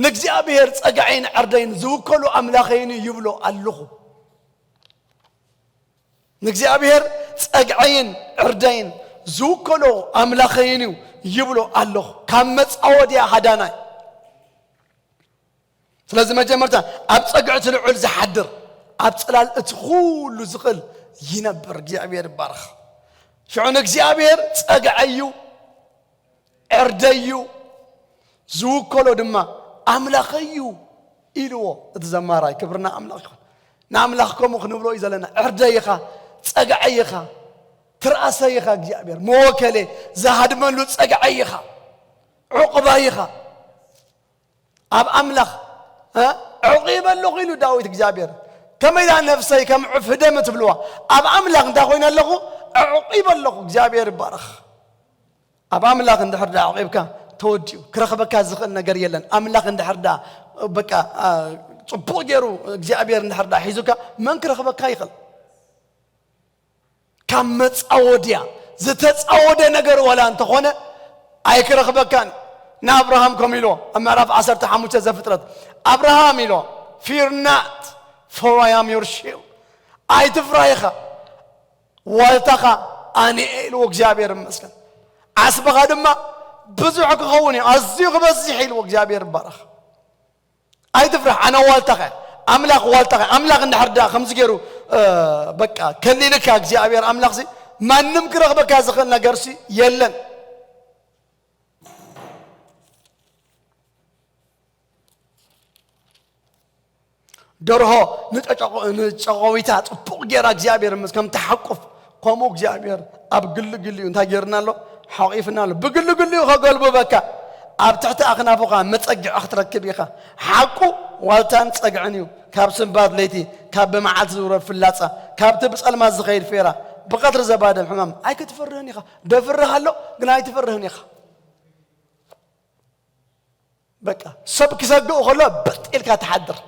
ንእግዚኣብሔር ጸግዐይን ዕርደይን ዝውከሉ ኣምላኸይን እዩ ይብሎ ኣለኹ። ንእግዚኣብሔር ጸግዐይን ዕርደይን ዝውከሎ ኣምላኸይን እዩ ይብሎ ኣለኹ። ካብ መጻወድያ ሃዳናይ። ስለዚ መጀመርታ ኣብ ጸግዕቲ ልዑል ዝሓድር ኣብ ጽላል እቲ ኩሉ ዝኽእል ይነብር። እግዚኣብሔር ይባረኽ። ሽዑ ንእግዚኣብሔር ጸግዐይ እዩ፣ ዕርደይ እዩ፣ ዝውከሎ ድማ ኣምላኸይ እዩ ኢልዎ እቲ ዘማራይ። ክብርና ኣምላኽ ይኹን። ንኣምላኽ ከምኡ ክንብሎ እዩ ዘለና። ዕርደይ ኢኻ፣ ጸግዐይ ኢኻ፣ ትርኣሰይ ኢኻ እግዚኣብሔር፣ መወከሌ፣ ዝሃድመሉ ጸግዐይ ኢኻ፣ ዑቕባይ ኢኻ። ኣብ ኣምላኽ እ፣ ዕቑበ ኣለኹ ኢሉ ዳዊት እግዚኣብሔር። ከመይ ደኣ ነፍሰይ ከም ዑፍ ህደም ትብልዋ፣ ኣብ ኣምላኽ እንታይ ኮይነ ኣለኹ? ዕቑበ ኣለኹ። እግዚኣብሔር ይባረኽ። ኣብ ኣምላኽ እንድሕር ደኣ ዓቂብካ ተወዲኡ፣ ክረኽበካ ዝኽእል ነገር የለን። ኣምላኽ እንድሕር ደኣ በቃ፣ አ፣ ጽቡቕ ገይሩ እግዚኣብሔር እንድሕር ደኣ ሒዙካ፣ መን ክረኽበካ ይኽእል? ካብ መጻወድያ ዝተጻወደ ነገር ዋላ እንተኾነ ኣይክረኽበካን። ንኣብርሃም ከም ኢሎ ኣብ ምዕራፍ ዓሰርተ ሓሙሽተ ዘፍጥረት፣ ኣብርሃም ኢሎ፣ "Fear not, for I am your shield." ኣይትፍራህ ኢኻ፣ ዋልታኻ ኣነ እየ ኢልዎ እግዚኣብሔር ይመስገን። ዓስብኻ ድማ ብዙሕ ክኸውን እዩ፣ ኣዝዩ ክበዝሕ ኢልዎ እግዚኣብሔር ይባረኽ። ኣይትፍራሕ፣ ኣነ ዋልታኻ እየ፣ ኣምላኽ ዋልታኻ እየ። ኣምላኽ እንድሕር ደኣ ከምዚ ገይሩ፣ እ፣ በቃ ከሊልካ እግዚኣብሔር ኣምላኽሲ ማንም ክረኽበካ ዝኽእል ነገርሲ የለን። ደርሆ ንጨጨቆ-፣ ንጨቆዊታ ጽቡቕ ጌራ እግዚኣብሔር ምስ ከም ትሓቁፍ፣ ከምኡ እግዚኣብሔር ኣብ ግልግሊኡ እንታይ ጌርና ኣሎ? ሓቂፍና ኣሎ። ብግልግሊኡ ከገልብበካ፣ ኣብ ትሕቲ ኣኽናፉኻ መጸግዒ ክትረክብ ኢኻ። ሓቁ ዋልታን ጸግዕን እዩ። ካብ ስንባት ለይቲ፣ ካብ ብመዓልቲ ዝውረድ ፍላጻ፣ ካብቲ ብጸልማት ዝኸይድ ፌራ፣ ብቐትሪ ዘባደም ሕማም፣ ኣይክትፈርህን ኢኻ። ደፍርህ ኣሎ፣ ግን ኣይትፈርህን ኢኻ። በቃ፣ ሰብ ክሰግእ ከሎ በጥ ኢልካ ትሓድር፣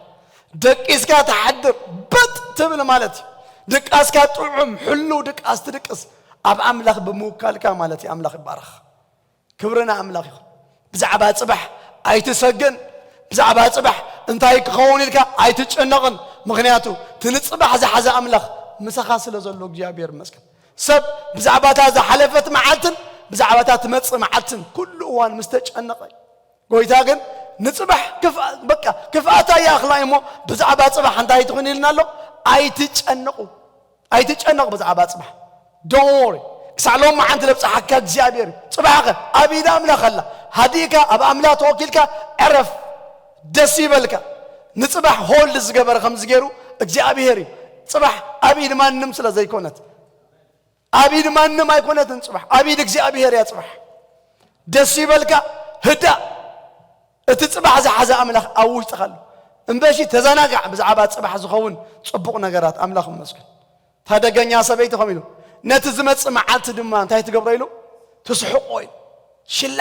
ደቂስካ ትሓድር። በጥ ትብል ማለት እዩ። ድቃስካ ጥዑም፣ ሕሉው ድቃስ ትድቅስ፣ ኣብ ኣምላኽ ብምውካልካ ማለት እዩ። ኣምላኽ ይባረኽ። ክብሪ ንኣምላኽ ይኹን። ብዛዕባ ጽባሕ ኣይትሰግእን። ብዛዕባ ጽባሕ እንታይ ክኸውን ኢልካ ኣይትጨነቕን። ምኽንያቱ፣ እቲ ንጽባሕ ዝሓዘ ኣምላኽ ምሳኻ ስለ ዘሎ እግዚኣብሔር ይመስገን። ሰብ ብዛዕባ እታ ዝሓለፈት መዓልትን ብዛዕባ እታ ትመጽእ መዓልትን ኩሉ እዋን ምስ ተጨነቐ፣ ጎይታ ግን ንጽባሕ ክፍኣ-፣ በቃ ክፍኣታ ይኣኽላ እሞ ብዛዕባ ጽባሕ እንታይ ትኹን ኢልና ኣሎ? ኣይትጨነቑ። ኣይትጨነቕ ብዛዕባ ጽባሕ። Don't worry። ክሳዕ ሎም መዓንቲ ዘብጽሓካ እግዚኣብሔር እዩ። ጽባሕኸ ኣብ ኢድ ኣምላኽ ኣላ። ሃዲእካ ኣብ ኣምላኽ ተወኪልካ ዕረፍ። ደስ ይበልካ። ንጽባሕ hold ዝገበረ ከምዚ ገይሩ እግዚኣብሔር እዩ። ጽባሕ ኣብ ኢድ ማንም ስለ ዘይኮነት፣ ኣብ ኢድ ማንም ኣይኮነትን ጽባሕ፣ ኣብ ኢድ እግዚኣብሔር እያ ጽባሕ። ደስ ይበልካ፣ ህዳእ። እቲ ጽባሕ ዝሓዘ ኣምላኽ ኣብ ውሽጥኻ ኣሎ። እምበሺ ተዘናጋዕ ብዛዕባ ጽባሕ ዝኸውን ጽቡቕ ነገራት። ኣምላኽ ይመስገን። ታደገኛ ሰበይቲ ከም ኢሉ፣ ነቲ ዝመጽእ መዓልቲ ድማ እንታይ ትገብሮ ኢሉ? ትስሕቆ ኢሉ። ሽላ፣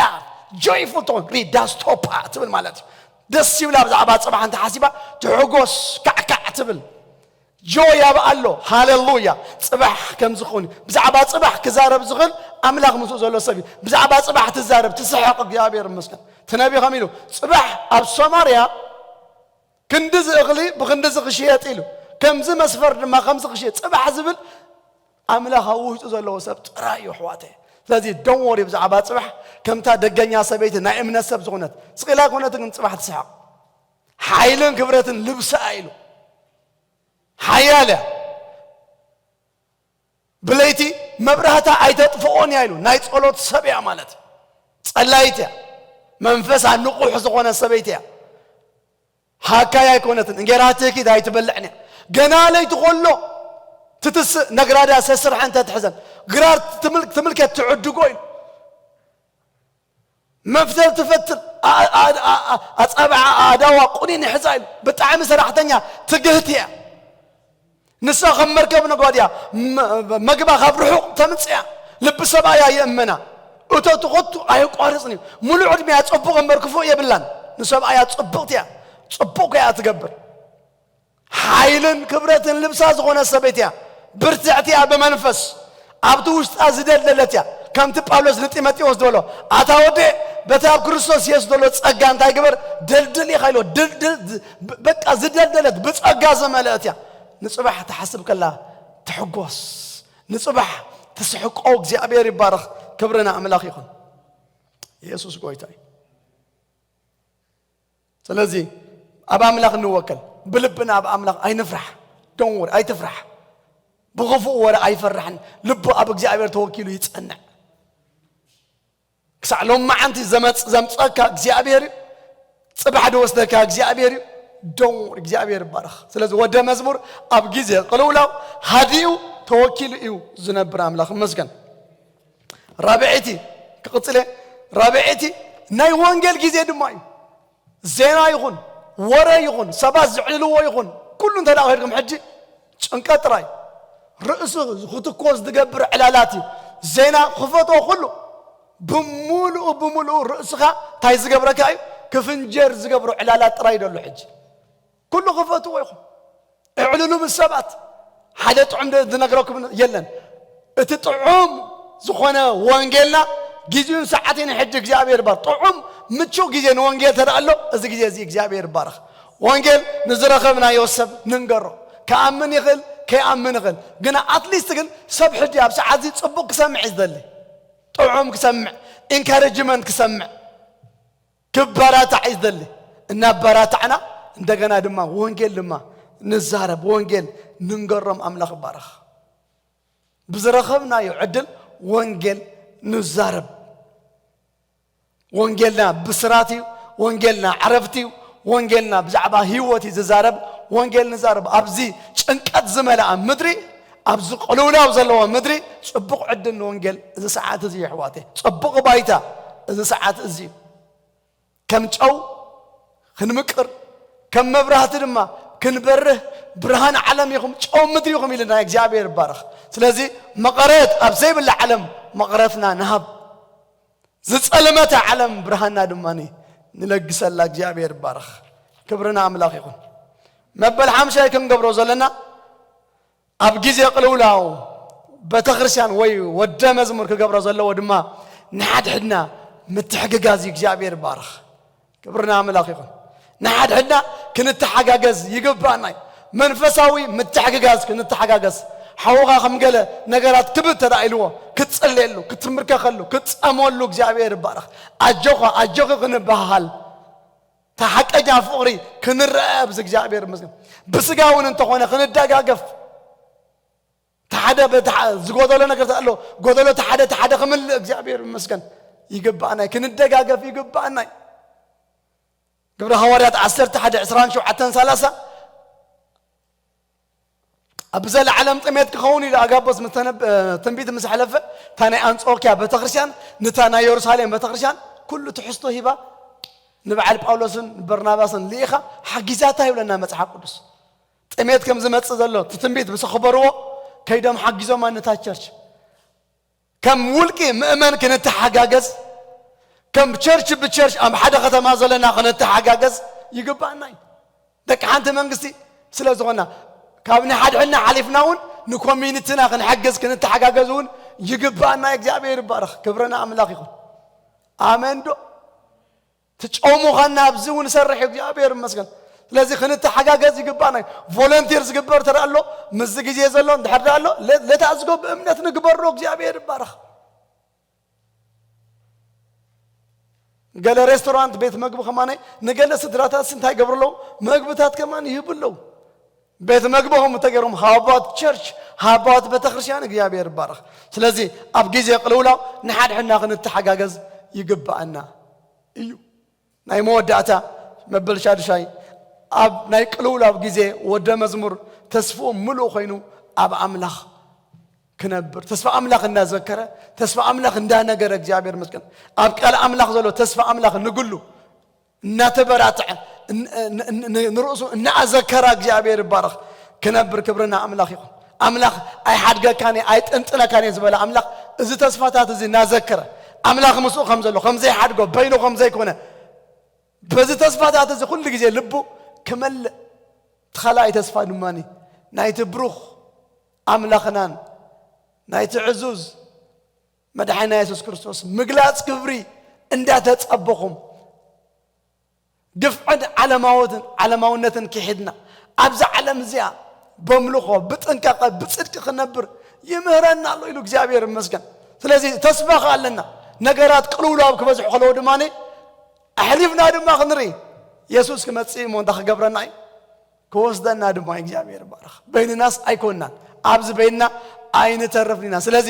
joyful ትኾን፣ ሪዳ ስቶፓ ትብል ማለት እዩ። ደስ ይብላ ብዛዕባ ጽባሕ እንተ ሓሲባ፣ ትሕጎስ፣ ካዕካዕ ትብል። ጆይ ኣብ ኣሎ። ሃሌሉያ። ጽባሕ ከም ዝኸውን፣ ብዛዕባ ጽባሕ ክዛረብ ዝኽእል ኣምላኽ ምስኡ ዘሎ ሰብ እዩ። ብዛዕባ ጽባሕ ትዛረብ፣ ትስሕቕ፣ እግዚኣብሔር ይመስገን። እቲ ነቢ ከም ኢሉ፣ ጽባሕ ኣብ ሰማርያ ክንድዚ እኽሊ ብኽንድዚ ክሽየጥ ኢሉ፣ ከምዚ መስፈር ድማ ከምዚ ክሽየጥ፣ ጽባሕ ዝብል ኣምላኽ ኣብ ውሽጡ ዘለዎ ሰብ ጥራይ እዩ ኣሕዋተይ። ስለዚ ደንወሪ ብዛዕባ ጽባሕ። ከምታ ደገኛ ሰበይቲ ናይ እምነት ሰብ ዝኾነት ስቕ ኢላ ኣይኮነትን፣ ግን ጽባሕ ትስሕቕ። ሓይልን ክብረትን ልብሳ ኢሉ ሓያል እያ። ብለይቲ መብራህታ ኣይተጥፍኦን እያ ኢሉ ናይ ጸሎት ሰብ እያ ማለት እዩ። ጸላይት እያ። መንፈሳ ንቑሕ ዝኾነ ሰበይቲ እያ። ሃካይ ኣይኮነትን፣ እንጌራ ትህኪት ኣይትበልዕን እያ። ገና ለይቲ ኮሎ ትትስእ ነግራዳ ሰስርሐ እንተ ትሕዘን ግራር ትምል- ትምልከት ትዕድጎ ኢሉ። መፍተል ትፈትል፣ ኣ- ኣ- ኣ- ኣ- ኣጻብዓ ኣእዳዋ ቁኒን ይሕዛ ኢሉ። ብጣዕሚ ሰራሕተኛ ትግህቲ እያ። ንሳ ከም መርከብ ነጓድያ መ- መግባ ካብ ርሑቕ ተምጽያ። ልቢ ሰብኣያ ይእመና። እቶ ትኸቱ ኣየቋርጽን እዩ። ሙሉእ ዕድሚያ ጽቡቕ እምበር ክፉእ የብላን። ንሰብኣያ ጽቡቕቲ እያ። ጽቡቕ እያ ትገብር። ሓይልን ክብረትን ልብሳ ዝኾነ ሰበይቲ እያ። ብርትዕቲ እያ ብመንፈስ። ኣብቲ ውሽጣ ዝደልደለት እያ። ከምቲ ጳውሎስ ንጢሞቴዎስ ዝበሎ፣ ኣታ ወዴ፣ በቲ ኣብ ክርስቶስ የሱስ ዘሎ ጸጋ እንታይ ግበር? ደልድል ኢኻ ኢሎ። ድልድል፣ በቃ ዝደልደለት፣ ብጸጋ ዝመልአት እያ። ንጽባሕ ትሓስብ ከላ ትሕጎስ። ንጽባሕ ትስሕቆ። እግዚኣብሔር ይባረኽ። ክብሪ ንኣምላኽ ይኹን። የሱስ ጎይታ እዩ። ስለዚ ኣብ ኣምላኽ ንወከል። ብልብና ኣብ ኣምላኽ ኣይንፍራሕ። ደንወር ኣይትፍራሕ። ብኽፉእ ወረ ኣይፈርሕን። ልቡ ኣብ እግዚኣብሔር ተወኪሉ ይጸንዕ። ክሳዕ ሎማዓንቲ ዘመጽ- ዘምጸካ እግዚኣብሔር እዩ። ጽባሕ ዝወስደካ እግዚኣብሔር እዩ። ደንወር እግዚኣብሔር ይባረኽ። ስለዚ ወደ መዝሙር ኣብ ግዜ ቅልውላው ሃዲኡ ተወኪሉ እዩ ዝነብር ኣምላኽ ይመስገን። ራብዐይቲ ክቕጽለ ራብዐይቲ ናይ ወንጌል ግዜ ድማ እዩ። ዜና ይኹን ወረ ይኹን ሰባት ዝዕልልዎ ይኹን ኩሉ እንተ ደኣ ከድኩም ሕጂ ጭንቀት ጥራይ። ርእሱ ክትኮስ ዝገብር ዕላላት እዩ። ዜና ክፈቶ ኩሉ ብምሉኡ ብምሉኡ ርእስኻ እንታይ ዝገብረካ እዩ? ክፍንጀር ዝገብሩ ዕላላት ጥራይ ደሎ ሕጂ ኩሉ ክፈትዎ ይኹን። እዕልሉ ምስ ሰባት ሓደ ጥዑም ደ- ዝነግረኩም የለን። እቲ ጥዑም ዝኾነ ወንጌልና ግዜኡን ሰዓትን ሕጂ እግዚኣብሔር ይባርክ። ጥዑም ምቹእ ግዜ ንወንጌል ተደኣ ኣሎ፣ እዚ ግዜ እዚ እግዚኣብሔር ይባረኽ። ወንጌል ንዝረኸብናዮ ሰብ ንንገሮ። ክኣምን ይኽእል ከይኣምን ይኽእል፣ ግና ኣትሊስት ግን ሰብ ሕጂ ኣብ ሰዓት እዚ ጽቡቕ ክሰምዕ እዩ ዝደሊ። ጥዑም ክሰምዕ፣ ኢንካሬጅመንት ክሰምዕ፣ ክበራታዕ እዩ ዝደሊ። እናበራታዕና እንደገና ድማ ወንጌል ድማ ንዛረብ፣ ወንጌል ንንገሮም። ኣምላኽ ይባረኽ። ብዝረኸብናዮ ዕድል ወንጌል ንዛረብ። ወንጌልና ብስራት እዩ። ወንጌልና ዕረፍቲ እዩ። ወንጌልና ብዛዕባ ህይወት እዩ ዝዛረብ። ወንጌል ንዛረብ። ኣብዚ ጭንቀት ዝመልኣ ምድሪ፣ ኣብዚ ቅልውላው ዘለዎ ምድሪ ጽቡቕ ዕድል ንወንጌል እዚ ሰዓት እዚ እዩ ኣሕዋተይ። ጽቡቕ ባይታ እዚ ሰዓት እዚ እዩ። ከም ጨው ክንምቅር፣ ከም መብራህቲ ድማ ክንበርህ፣ ብርሃን ዓለም ኢኹም፣ ጨው ምድሪ ኢኹም ኢልና እግዚኣብሔር ይባረኽ። ስለዚ መቐረት ኣብ ዘይብላ ዓለም መቐረትና ንሃብ። ዝጸልመተ ዓለም ብርሃንና ድማ ንለግሰላ። እግዚኣብሔር ይባረኽ። ክብሪ ንኣምላኽ ይኹን። መበል ሓምሻይ ክንገብሮ ዘለና ኣብ ግዜ ቅልውላው ቤተክርስትያን ወይ ወደ መዝሙር ክገብሮ ዘለዎ ድማ ንሓድሕድና ምትሕግጋዝ እዩ። እግዚኣብሔር ይባረኽ። ክብሪ ንኣምላኽ ይኹን። ንሓድሕድና ክንተሓጋገዝ ይግባኣና እዩ። መንፈሳዊ ምትሕግጋዝ ክንተሓጋገዝ፣ ሓውኻ ከም ገለ ነገራት ክብድ ተዳኢልዎ ክትጽልየሉ፣ ክትምርከኸሉ፣ ክትጸመሉ እግዚኣብሔር ይባረኽ። ኣጆኻ ኣጆኺ ክንበሃል፣ እታ ሓቀኛ ፍቕሪ ክንረአ ኣብዚ እግዚኣብሔር ይመስገን። ብስጋ እውን እንተኾነ ክንደጋገፍ፣ ሓደ በታ ዝጎደሎ ነገር ኣሎ፣ ጎደሎ ሓደ ሓደ ክምልእ እግዚኣብሔር ይመስገን። ይግባኣናይ ክንደጋገፍ ይግባኣናይ። ግብረ ሃዋርያት ዓሰርተ ሓደ ዕስራን ሸውዓተን ሰላሳ ኣብ ዘለዓለም ጥሜት ክኸውን ኢሉ ኣጋቦስ ምስ ተነብ- ትንቢት ምስ ሓለፈ፣ እታ ናይ ኣንጾኪያ ቤተክርስትያን ንታ ናይ የሩሳሌም ቤተክርስትያን ኩሉ ትሕዝቶ ሂባ ንበዓል ጳውሎስን በርናባስን ልኢኻ ሓጊዛታ ይብለና መጽሓፍ ቅዱስ። ጥሜት ከም ዝመጽእ ዘሎ እቲ ትንቢት ምስ ኣኽበርዎ፣ ከይዶም ሓጊዞማ ነታ ቸርች። ከም ውልቂ ምእመን ክንተሓጋገዝ፣ ከም ቸርች ብቸርች ኣብ ሓደ ከተማ ዘለና ክንተሓጋገዝ ይግባኣና እዩ። ደቂ ሓንቲ መንግስቲ ስለ ዝኾንና፣ ካብ ንሓድሕድና ሓሊፍና እውን ንኮሚኒቲና ክንሕግዝ ክንተሓጋገዝ እውን ይግባኣና። እግዚኣብሔር ይባረኽ። ክብሪ ንኣምላኽ ይኹን። ኣሜን ዶ? ትጨው ምዃንና ኣብዚ እውን ይሰርሕ እዩ። እግዚኣብሔር ይመስገን። ስለዚ ክንተሓጋገዝ ይግባና እዩ። ቮለንቲር ዝግበር ተራ ኣሎ፣ ምስዚ ግዜ ዘሎ እንድሕር ደኣ ኣሎ፣ ለ-፣ ለታእዝጎ ብእምነት ንግበሮ፣ እግዚኣብሔር ይባረኽ። ገለ ሬስቶራንት፣ ቤት መግቢ ከማን ንገለ ስድራታት እንታይ ይገብሩ ኣለዉ? መግብታት ከማን ይህቡ ኣለዉ። ቤት መግብኹም እንተገይሮም ሃባት ቸርች፣ ሃባት ቤተክርስትያን እግዚኣብሔር ይባረኽ። ስለዚ ኣብ ግዜ ቅልውላው ንሓድሕድና ክንተሓጋገዝ ይግባኣና እዩ። ናይ መወዳእታ መበል ሻድሻይ፣ ኣብ ናይ ቅልውላው ግዜ ወደ መዝሙር ተስፍኡ ምሉእ ኮይኑ ኣብ ኣምላኽ ክነብር፣ ተስፋ ኣምላኽ እንዳዘከረ፣ ተስፋ ኣምላኽ እንዳነገረ፣ እግዚኣብሔር ይመስገን፣ ኣብ ቃል ኣምላኽ ዘሎ ተስፋ ኣምላኽ ንግሉ እናተበራትዐ፣ ን-፣ ን-፣ ን-፣ ንርእሱ እናኣዘከረ፣ እግዚኣብሔር ይባረኽ፣ ክነብር ክብርና ኣምላኽ ይኹን። ኣምላኽ ኣይሓድገካን እየ፣ ኣይጥንጥነካን እየ ዝበለ ኣምላኽ፣ እዚ ተስፋታት እዚ እናዘከረ፣ ኣምላኽ ምስኡ ከም ዘሎ፣ ከም ዘይሓድጎ፣ በይኑ ከም ዘይኮነ፣ በዚ ተስፋታት እዚ ኩሉ ግዜ ልቡ ክመልእ፣ እቲ ካልኣይ ተስፋ ድማ ናይቲ ብሩኽ ኣምላኽናን ናይቲ ዕዙዝ መድሓኒና የሱስ ክርስቶስ ምግላጽ ክብሪ እንዳተጸበኹም፣ ግፍዕን ዓለማውትን፣ ዓለማውነትን ክሒድና፣ ኣብዛ ዓለም እዚኣ በምልኾ፣ ብጥንቃቐ፣ ብጽድቂ ክነብር ይምህረና ኣሎ ኢሉ እግዚኣብሔር ይመስገን። ስለዚ ተስፋ ከኣ ኣለና። ነገራት ቅልውላው ክበዝሑ ከለዉ ድማ ኣሕሊፍና ድማ ክንርኢ፣ የሱስ ክመጽእ እሞ እንታይ ክገብረና እዩ? ክወስደና ድማ እዩ። እግዚኣብሔር ይባረኽ። በይንናስ ኣይኮንናን፣ ኣብዚ በይንና ኣይንተርፍን ኢና። ስለዚ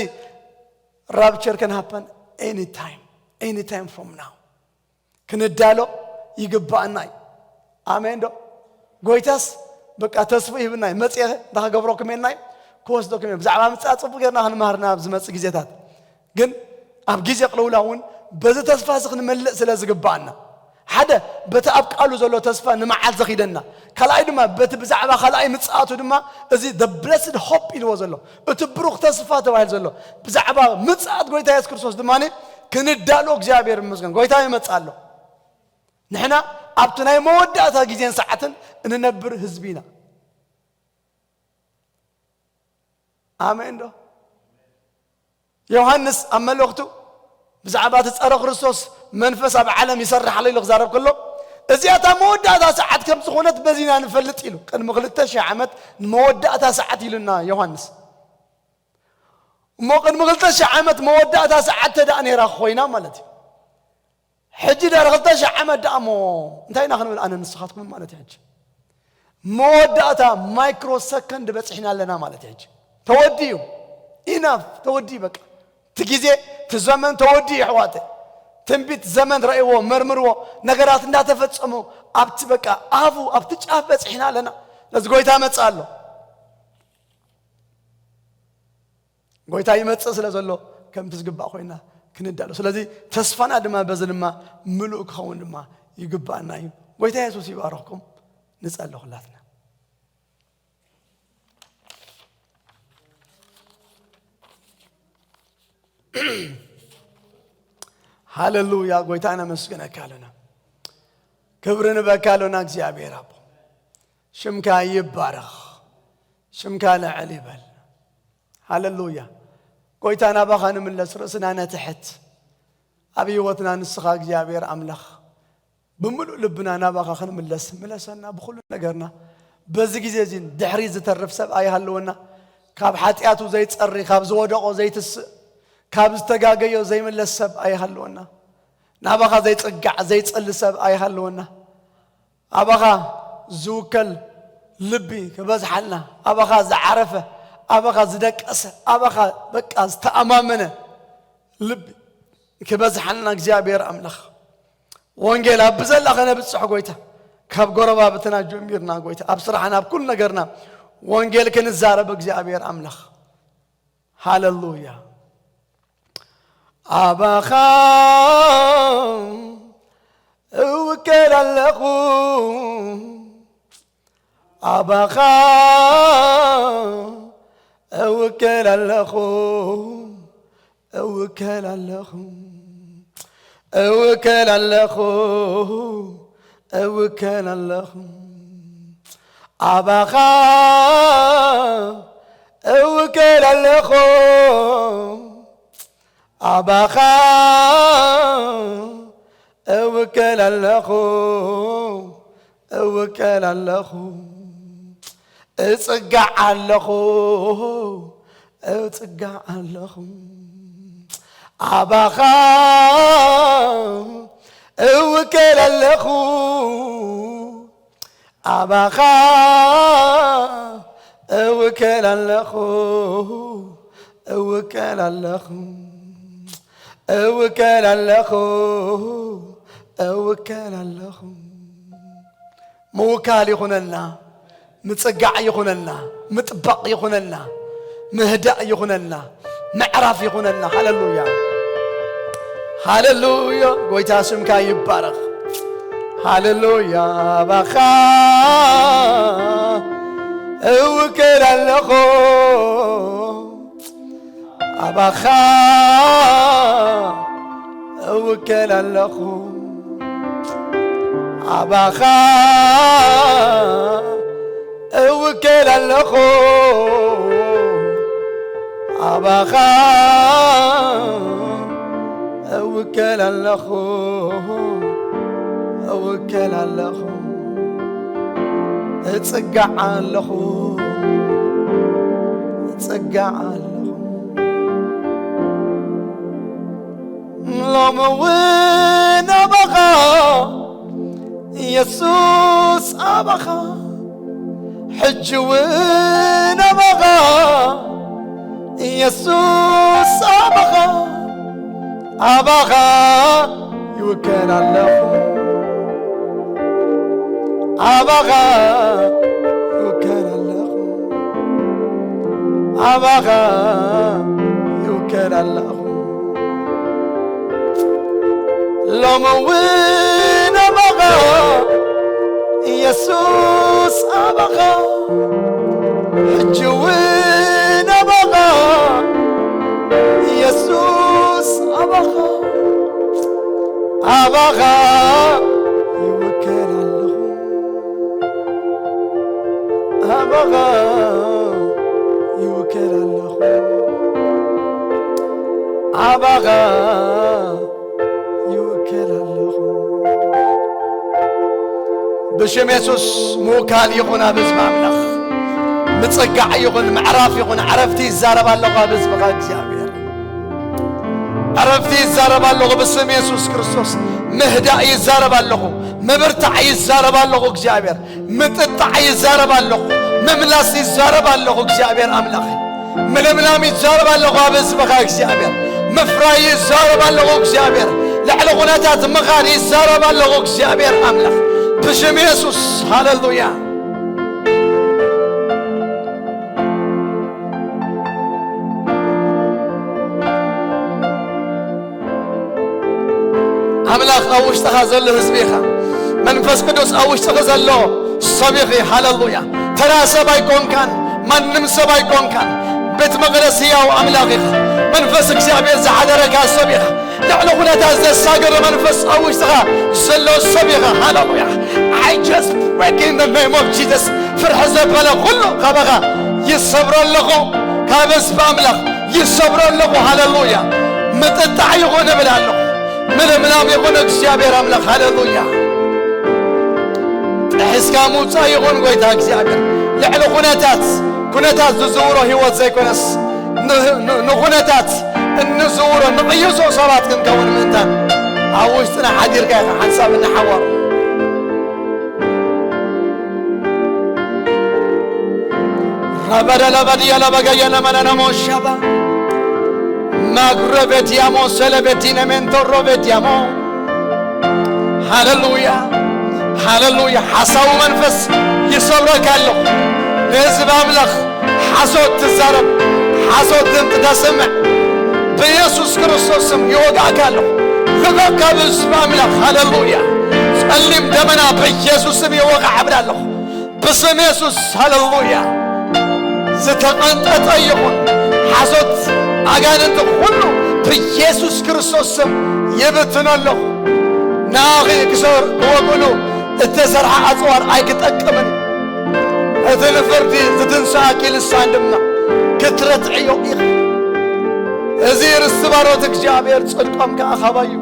rapture can happen anytime, anytime from now. ክንዳሎ ይግባኣና እዩ። ኣሜን ዶ? ጎይታስ በቃ ተስፉ ይህብና እዩ። መጽኤ እንታይ ክገብረኩም እየ ኢልና እዩ? ክወስደኩም እየ። ብዛዕባ ምጽኣት ጽቡቕ ጌርና ክንመሃር ኢና ኣብ ዝመጽእ ግዜታት። ግን ኣብ ግዜ ቅልውላው እውን በዚ ተስፋ እዚ ክንመልእ ስለ ዝግባኣና፣ ሓደ በቲ ኣብ ቃሉ ዘሎ ተስፋ ንመዓልቲ ኺደና፣ ካልኣይ ድማ በቲ ብዛዕባ ካልኣይ ምጽኣቱ ድማ እዚ the blessed hope ኢልዎ ዘሎ፣ እቲ ብሩኽ ተስፋ ተባሂሉ ዘሎ ብዛዕባ ምጽኣት ጎይታ የሱስ ክርስቶስ ድማ ክንዳሎ እግዚኣብሔር ይመስገን። ጎይታ ይመጽእ ኣሎ። ንሕና ኣብቲ ናይ መወዳእታ ግዜን ሰዓትን እንነብር ህዝቢ ኢና። ኣሜን ዶ? ዮሃንስ ኣብ መልእኽቱ ብዛዕባ እቲ ጸረ ክርስቶስ መንፈስ ኣብ ዓለም ይሰርሕ ኣሎ ኢሉ ክዛረብ ከሎ፣ እዚኣ እታ መወዳእታ ሰዓት ከም ዝኾነት በዚ ኢና ንፈልጥ ኢሉ። ቅድሚ ክልተ ሺሕ ዓመት ንመወዳእታ ሰዓት ኢሉና ዮሃንስ። እሞ ቅድሚ ክልተ ሺሕ ዓመት መወዳእታ ሰዓት ተደኣ ነይራ ኮይና ማለት እዩ። ሕጂ ድሕሪ ክልተ ሺሕ ዓመት ደኣ እሞ እንታይ ኢና ክንብል ኣነ ንስኻትኩም ማለት እዩ። ሕጂ መወዳእታ ማይክሮ ሰከንድ በጺሕና ኣለና ማለት እዩ። ሕጂ ተወዲኡ፣ ኢናፍ፣ ተወዲኡ በቃ። እቲ ግዜ፣ እቲ ዘመን ተወዲኡ የሕዋተ። ትንቢት ዘመን ረእይዎ፣ መርምርዎ፣ ነገራት እንዳተፈጸሙ ኣብቲ በቃ ኣፉ፣ ኣብቲ ጫፍ በጺሕና ኣለና። ነዚ ጎይታ መጽእ ኣሎ። ጎይታ ይመጽእ ስለ ዘሎ ከምቲ ዝግባእ ኮይና ክንዳሎ። ስለዚ ተስፋና ድማ በዚ ድማ ምሉእ ክኸውን ድማ ይግባኣና እዩ። ጎይታ የሱስ ይባርኽኩም። ንጸሊ ኩላትና። ሃሌሉያ። ጎይታ ነመስግነካ ኣሎና። ክብሪ ንበካ ኣሎና እግዚኣብሔር ኣቦ። ሽምካ ይባረኽ። ሽምካ ልዕል ይበል። ሃሌሉያ። ጎይታ ናባኻ ንምለስ፣ ርእስና ነትሕት። ኣብ ህይወትና ንስኻ እግዚኣብሔር ኣምላኽ ብምሉእ ልብና ናባኻ ክንምለስ ምለሰና ብኹሉ ነገርና። በዚ ግዜ እዚ ድሕሪ ዝተርፍ ሰብ ኣይሃለወና። ካብ ሓጢኣቱ ዘይጸሪ፣ ካብ ዝወደቖ ዘይትስእ፣ ካብ ዝተጋገዮ ዘይምለስ ሰብ ኣይሃለወና። ናባኻ ዘይጽጋዕ ዘይጸሊ ሰብ ኣይሃለወና። ኣባኻ ዝውከል ልቢ ክበዝሓልና፣ ኣባኻ ዝዓረፈ፣ ኣባኻ ዝደቀሰ፣ ኣባኻ በቃ ዝተኣማመነ ልቢ ክበዝሓልና እግዚኣብሔር ኣምላኽ። ወንጌል ኣብ ብዘላ ከነብጽሕ ጎይታ፣ ካብ ጎረባብትና ጀሚርና ጎይታ፣ ኣብ ስራሕና፣ ኣብ ኩሉ ነገርና ወንጌል ክንዛረብ እግዚኣብሔር ኣምላኽ። ሃሌሉያ። ኣባኻ እውከል ኣለኹ፣ ኣባኻ እውከል ኣለኹ፣ እውከል ኣለኹ፣ እውከል ኣለኹ፣ እውከል ኣለኹ። ኣባኻ እውከል ኣለኹ፣ ኣባኻ እውከል ኣለኹ፣ እውከል ኣለኹ፣ እጽጋዕ ኣለኹ፣ እጽጋዕ ኣለኹ። ኣባኻ እውከል ኣለኹ፣ ኣባኻ እውከል ኣለኹ፣ እውከል ኣለኹ፣ እውከል ኣለኹ፣ እውከል ኣለኹ። ምውካል ይኹነልና፣ ምጽጋዕ ይኹነልና፣ ምጥባቕ ይኹነልና፣ ምህዳእ ይኹነልና፣ ምዕራፍ ይኹነልና። ሃሌሉያ፣ ሃሌሉያ፣ ጎይታ ስምካ ይባረኽ። ሃሌሉያ፣ ኣባኻ እውከል ኣለኹ፣ ኣባኻ እውከል ኣለኹ፣ ኣባኻ እውከል ኣለኹ፣ ኣባኻ እውከል ኣለኹ፣ እውከል ኣለኹ፣ እጽጋዕ ኣለኹ፣ እጽጋዕ ኣለኹ። ሎሚ እውን ኣባኻ የሱስ፣ ኣባኻ ሕጂ እውን ኣባኻ የሱስ፣ ኣባኻ፣ ኣባኻ ይውከል ኣለኹ፣ ኣባኻ ይውከል ኣለኹ፣ ኣባኻ ይውከል ኣለኹ። ሎሚ እውን ኣባኻ የሱስ፣ ኣባኻ ሕጂ እውን ኣባኻ የሱስ፣ ኣባኻ፣ ኣባኻ ይውከል ኣለኹ፣ ኣባኻ ይውከል ኣለኹ፣ ኣባኻ ይውከል ኣለኹ። ብሽም የሱስ ምውካል ይኹን ኣብ ህዝቢ ኣምላኽ። ምጽጋዕ ይኹን፣ ምዕራፍ ይኹን፣ ዕረፍቲ ይዛረብ ኣለኹ ኣብ ህዝብኻ እግዚኣብሔር። ዕረፍቲ ይዛረብ ኣለኹ ብስም የሱስ ክርስቶስ። ምህዳእ ይዛረብ ኣለኹ፣ ምብርታዕ ይዛረብ ኣለኹ እግዚኣብሔር። ምጥጣዕ ይዛረብ ኣለኹ፣ ምምላስ ይዛረብ ኣለኹ እግዚኣብሔር ኣምላኽ። ምልምላም ይዛረብ ኣለኹ ኣብ ህዝብኻ እግዚኣብሔር። ምፍራይ ይዛረብ ኣለኹ እግዚኣብሔር። ልዕሊ ኩነታት ምኻድ ይዛረብ ኣለኹ እግዚኣብሔር ኣምላኽ። ብሽም የሱስ፣ ሃሌሉያ። ኣምላኽ ኣብ ውሽጥኻ ዘሎ ህዝቢ ኢኻ። መንፈስ ቅዱስ ኣብ ውሽጥኺ ዘሎ ሰብ ኢኺ። ሃሌሉያ። ተራ ሰብ ኣይኮንካን፣ ማንም ሰብ ኣይኮንካን። ቤት መቕደስ ህያው ኣምላኽ ኢኻ። መንፈስ እግዚኣብሔር ዝሓደረካ ሰብ ኢኻ። ልዕሊ ኩነታት ዘሳገረ መንፈስ ኣብ ውሽጥኻ ዘሎ ሰብ ኢኻ። ሃሌሉያ። I just break in the name of Jesus. ፍርሒ ዘበለ ኩሉ ካባኻ ይሰብሮ ኣለኹ። ካብ ህዝቢ ኣምላኽ ይሰብሮ ኣለኹ። ሃሌሉያ። ምጥጣዕ ይኹን እብል ኣለኹ። ምልምላም ይኹን እግዚኣብሔር ኣምላኽ። ሃሌሉያ። ጥሒስካ ምውፃእ ይኹን ጎይታ እግዚኣብሔር። ልዕሊ ኩነታት፣ ኩነታት ዝዝውሮ ህይወት ዘይኮነስ ን-፣ ን-፣ ንኩነታት እንዝውሮ ንቕይሶ ሰባት ክንከውን ምእንታን ኣብ ውሽጥና ሓዲርካ ኢኻ ሓንሳብ እንሓወር። ራባዳላባዲያላባጋያናማናናሞሻባ ማግረቤቲያሞ ሰለቤቲነሜንቶሮቤቲያሞ። ሃሌሉያ፣ ሃሌሉያ። ሓሳዊ መንፈስ ይሰብረካ ኣለኹ። ንህዝቢ ኣምላኽ ሓሶት ትዛረብ፣ ሓሶት ድምፂ ተስምዕ፣ ብኢየሱስ ክርስቶስ ስም ይወግኣካ ኣለኹ። ልቐቕ ካብ ህዝቢ ኣምላኽ። ሃሌሉያ። ጸሊም ደመና ብኢየሱስ ስም ይወቕዕ እብል ኣለኹ። ብስም የሱስ፣ ሃሌሉያ። ዝተቐንጠጠ ይኹን ሓሶት ኣጋንንቲ ኩሉ ብኢየሱስ ክርስቶስ ስም ይብትኖ ኣለኹ። ንኣኺ ክሰር ክወግእሉ እተሰርሐ ኣጽዋር ኣይክጠቅምን። እቲ ንፍርዲ ዝትንስኣኪ ልሳን ድማ ክትረትዕዮ ኢኺ። እዚ ርስቲ ባሮት እግዚኣብሔር ጽድቆም ከኣ ካባይ እዩ።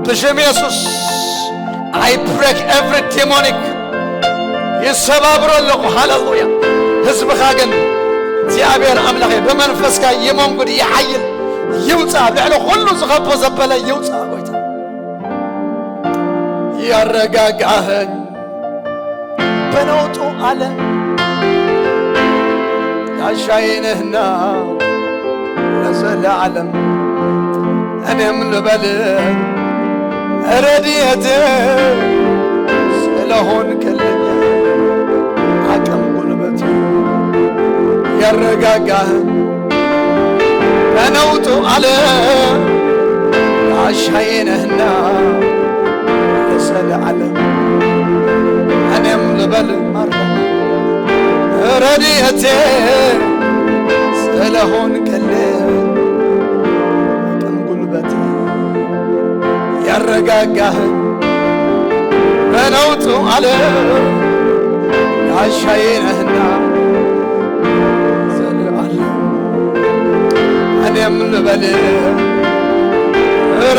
ብሽም የሱስ I break every demonic. ይሰባብሮ ኣለኹ። ሃሌሉያ። ህዝብኻ ግን እግዚኣብሔር ኣምላኸ ብመንፈስካ ይመንጉድ፣ ይሓይል፣ ይውፃ። ኣብ ልዕሊ ኩሉ ዝኸቦ ዘበለ ይውፃ። ጎይታ ያረጋጋኸኝ በነውጡ ዓለም ጋሻዬ ነህና ለዘለዓለም። እኔም ልበል ረድኤቴ ስለሆንክልኝ፣ አቅም ጉልበት ያረጋጋኸኝ በነውጡ ዓለም ጋሻዬ ነህና ለዘለዓለም። እኔም ልበል ማርያም ረድኤቴ ስለሆንክልኝ፣ አቅም ጉልበቴ ያረጋጋኸኝ በነውጡ ዓለም ጋሻዬ ነህና ዘለዓለም። እኔም ልበል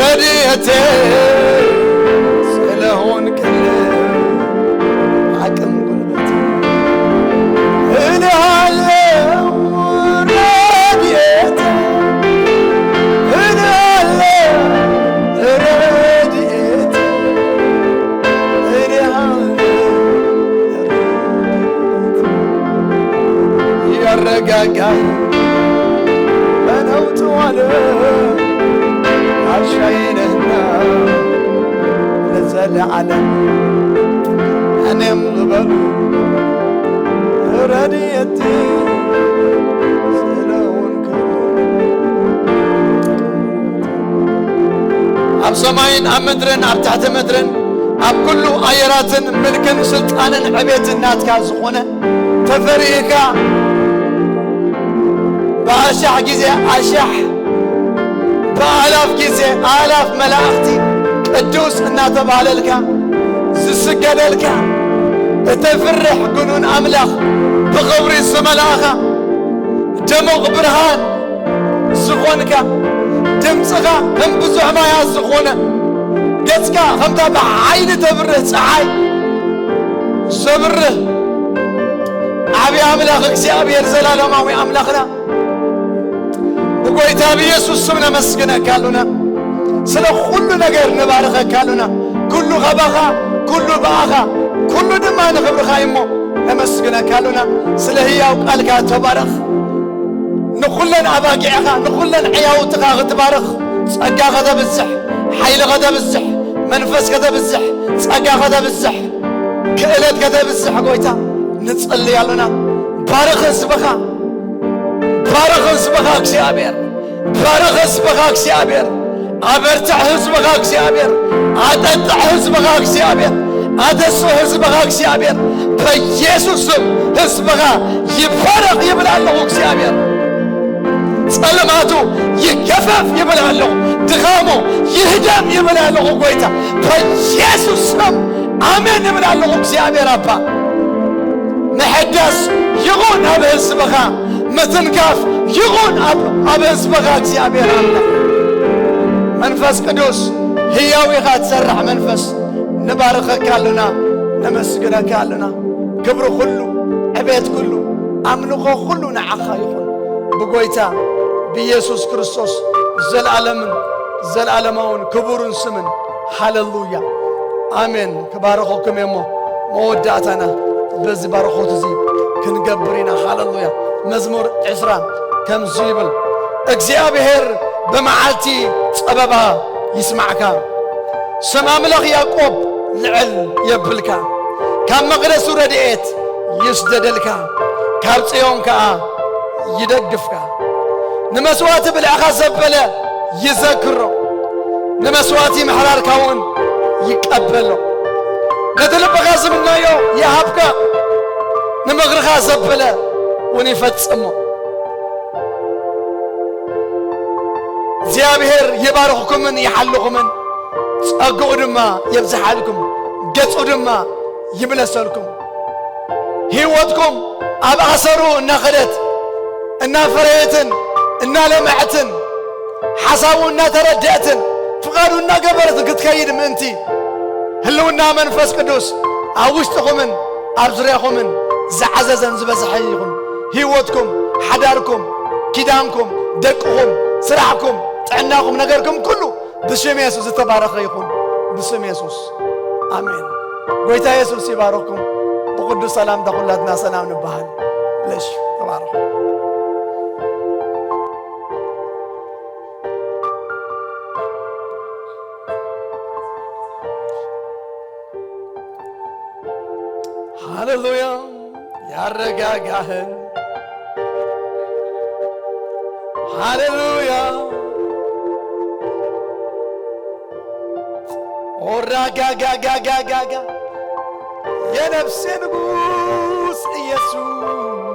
ረድኤቴ ስለሆንክልኝ፣ አቅም ጉልበቴ እልሃለሁ ረድኤቴ፣ እልሃለሁ ረድኤቴ፣ እልሃለሁ ረድኤቴ። ያረጋጋኸኝ በነውጡ ዓለም ጋሻዬ ነህና ለዘለዓለም። እኔም ልበል ረድኤቴ ስለሆንክ፣ ኣብ ሰማይን ኣብ ምድርን ኣብ ትሕቲ ምድርን ኣብ ኩሉ ኣየራትን ምልክን ስልጣንን ዕቤትን ናትካ ዝኾነ፣ ተፈሪህካ ብኣሻሕ ግዜ ኣሻሕ፣ ብኣላፍ ግዜ ኣላፍ መላእኽቲ ቅዱስ እናተባህለልካ ዝስገደልካ፣ እተፍርሕ ግኑን ኣምላኽ፣ ብኽብሪ ዝመላእኻ፣ ደሙቕ ብርሃን ዝኾንካ፣ ድምፅኻ ከም ብዙሕ ማያት ዝኾነ፣ ገፅካ ከምታ ብሓይሊ ተብርህ ፀሓይ ዘብርህ ዓብዪ ኣምላኽ እግዚኣብሔር፣ ዘላለማዊ ኣምላኽና፣ ብጎይታ ብኢየሱስ ስም ነመስግነካ ኣሉና። ስለ ኩሉ ነገር ንባርኸካ ኣሉና። ኩሉ ኻባኻ፣ ኩሉ ብኣኻ፣ ኩሉ ድማ ንኽብርኻ እዩ እሞ ነመስግነካ ኣሉና። ስለ ህያው ቃልካ ተባረኽ። ንኹለን ኣባጊዕኻ፣ ንኹለን ዕያውትኻ ክትባርኽ፣ ጸጋ ከተብዝሕ፣ ሓይሊ ከተብዝሕ፣ መንፈስ ከተብዝሕ፣ ጸጋ ከተብዝሕ፣ ክእለት ከተብዝሕ፣ ጎይታ፣ ንጸልይ ኣሎና። ባርኽ ህዝብኻ፣ ባርኽ ህዝብኻ እግዚኣብሔር፣ ባርኽ ህዝብኻ እግዚኣብሔር፣ ኣበርትዕ ህዝብኻ እግዚኣብሔር፣ ኣጠጥዕ ህዝብኻ እግዚኣብሔር፣ ኣተስእ ህዝብኻ እግዚኣብሔር። በኢየሱስ ስም ህዝብኻ ይባረኽ ይብል ኣለኹ እግዚኣብሔር። ጸልማቱ ይገፈፍ ይብል ኣለኹ። ድኻሙ ይህደም ይብል ኣለኹ ጎይታ። በኢየሱስ ስም ኣሜን ይብል ኣለኹ እግዚኣብሔር ኣባ። ምሕዳስ ይኹን ኣብ ህዝብኻ፣ ምትንካፍ ይኹን ኣብ፣ ኣብ ህዝብኻ እግዚኣብሔር ኣምላኽ። መንፈስ ቅዱስ ህያው ኢኻ ትሰርሕ መንፈስ፣ ንባርኸካ ኣሉና፣ ነመስግነካ ኣሉና። ክብሪ ኩሉ፣ ዕቤት ኩሉ፣ ኣምልኾ ኩሉ ንዓኻ ይኹን። ብጎይታ ብኢየሱስ ክርስቶስ ዘለዓለምን ዘለዓለማውን ክቡርን ስምን። ሃሌሉያ ኣሜን። ክባርኸኩም እየ እሞ መወዳእታና በዚ ባርኾት እዚ ክንገብር ኢና። ሃሌሉያ። መዝሙር ዕስራ ከምዚ ይብል፣ እግዚኣብሔር ብመዓልቲ ጸበባ ይስማዕካ፣ ስም ኣምላኽ ያዕቆብ ልዕል የብልካ፣ ካብ መቕደሱ ረድኤት ይስደደልካ፣ ካብ ጽዮን ከኣ ይደግፍካ። ንመስዋእቲ ብልዕኻ ዘበለ ይዘክሮ፣ ንመስዋእቲ ምሕራርካ እውን ይቀበሎ። ነቲ ልብኻ ዝምነዮ ይሃብካ፣ ንምኽርኻ ዘበለ እውን ይፈጽሞ። እግዚኣብሔር ይባርኽኩምን ይሓልኹምን፣ ጸግኡ ድማ የብዝሓልኩም፣ ገጹ ድማ ይምለሰልኩም። ህይወትኩም ኣብ ኣሰሩ እናኸደት፣ እናፈረየትን እናለምዐትን፣ ሓሳቡ እናተረድአትን ፍቓዱ እናገበረትን ክትከይድ ምእንቲ፣ ህልውና መንፈስ ቅዱስ ኣብ ውሽጥኹምን ኣብ ዙርያኹምን ዝዓዘዘን ዝበዝሐ ይኹን። ህይወትኩም፣ ሓዳርኩም፣ ኪዳንኩም፣ ደቅኹም፣ ስራሕኩም፣ ጥዕናኹም፣ ነገርኩም ኩሉ ብስም የሱስ ዝተባረኸ ይኹን። ብስም የሱስ ኣሜን። ጎይታ የሱስ ይባርኽኩም። ብቅዱስ ሰላምታ ኩላትና ሰላም ንበሃል። ብለሽ ተባረኹ። ሃሌሉያ። ያረጋጋህን ሃሌሉያ። ኦራጋጋጋጋጋጋ የነፍሴ ንጉስ ኢየሱስ